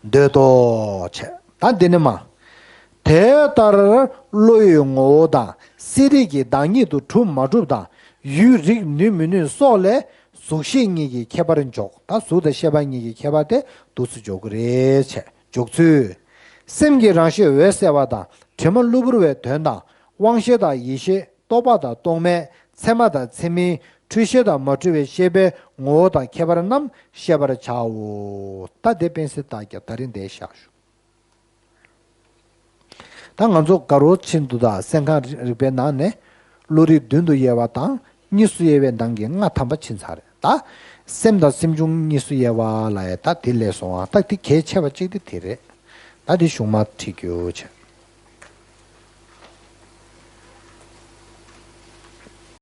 འདོད་དོ་བྱས། ད་འདི་ནི་མ། དེ་ལྟར་བློ་ཡི་ངོ་བོ་དང་གསལ་རིག་གི་བདག་ཉིད་དུ་གྲུབ་མ་གྲུབ་དང་ཡུལ་རིག་ནུས་མི་ནུས་སོགས་ལས་ གཟུགས་ཤེས་གཉིས་ཀྱི་ཁྱད་པར་འཇོག་ད་གཟུགས་དང་ཤེས་པ་གཉིས་ཀྱི་ཁྱད་པར་དེ་འདུག་སེ་འཇོག་གི་རེད་བྱས་འཇོག་ཚུལ། སེམས་ཀྱི་རང་གཤིས་འོད་གསལ་བ་དང་དྲི་མ་གློ་བུར་བའི་དོན་དང་དབང་ཤེས་དང་ཡིད་ཤེས། རྟོག་པ་དང་རྟོག་མེད། ཚད་མ་དང་ཚད་མིན། འཁྲུལ་ཤེས་དང་མ་འཁྲུལ་བའི་ཤེས་པའི་ངོ་བོ་དང་ཁྱད་པར་རྣམས་ཤེས་པར་བྱའོ། ད་དེ་པེན་སི་ཏག་རྒྱབ་ད་རིང་འདིར་བཞག་ཞུ། ད་ང་ཚོ་དགའ་རོགས་ཕྱིན་འདུག་ད་སེམས་ཁམས་རིག་པའི་ནང་ནས་བློ་རིག་མདུན་དུ་དབྱེ་བ་དང་གཉིས་སུ་དབྱེ་བའི་ནང་གི་ལྔ་ཐམ་པ་ཕྱིན་ཚར་རེད་ད། སེམས་དང་སེམས་བྱུང་གཉིས་སུ་དབྱེ་བ་ལ་ཡ་ད་དེ་ལས་སོང་བ་ད་དེ་གལ་ཆེ་བ་གཅིག་དེ་དེ་རེད། ད་དེ་གཞུང་མ་ཁྲིད་རྒྱུ་བྱས།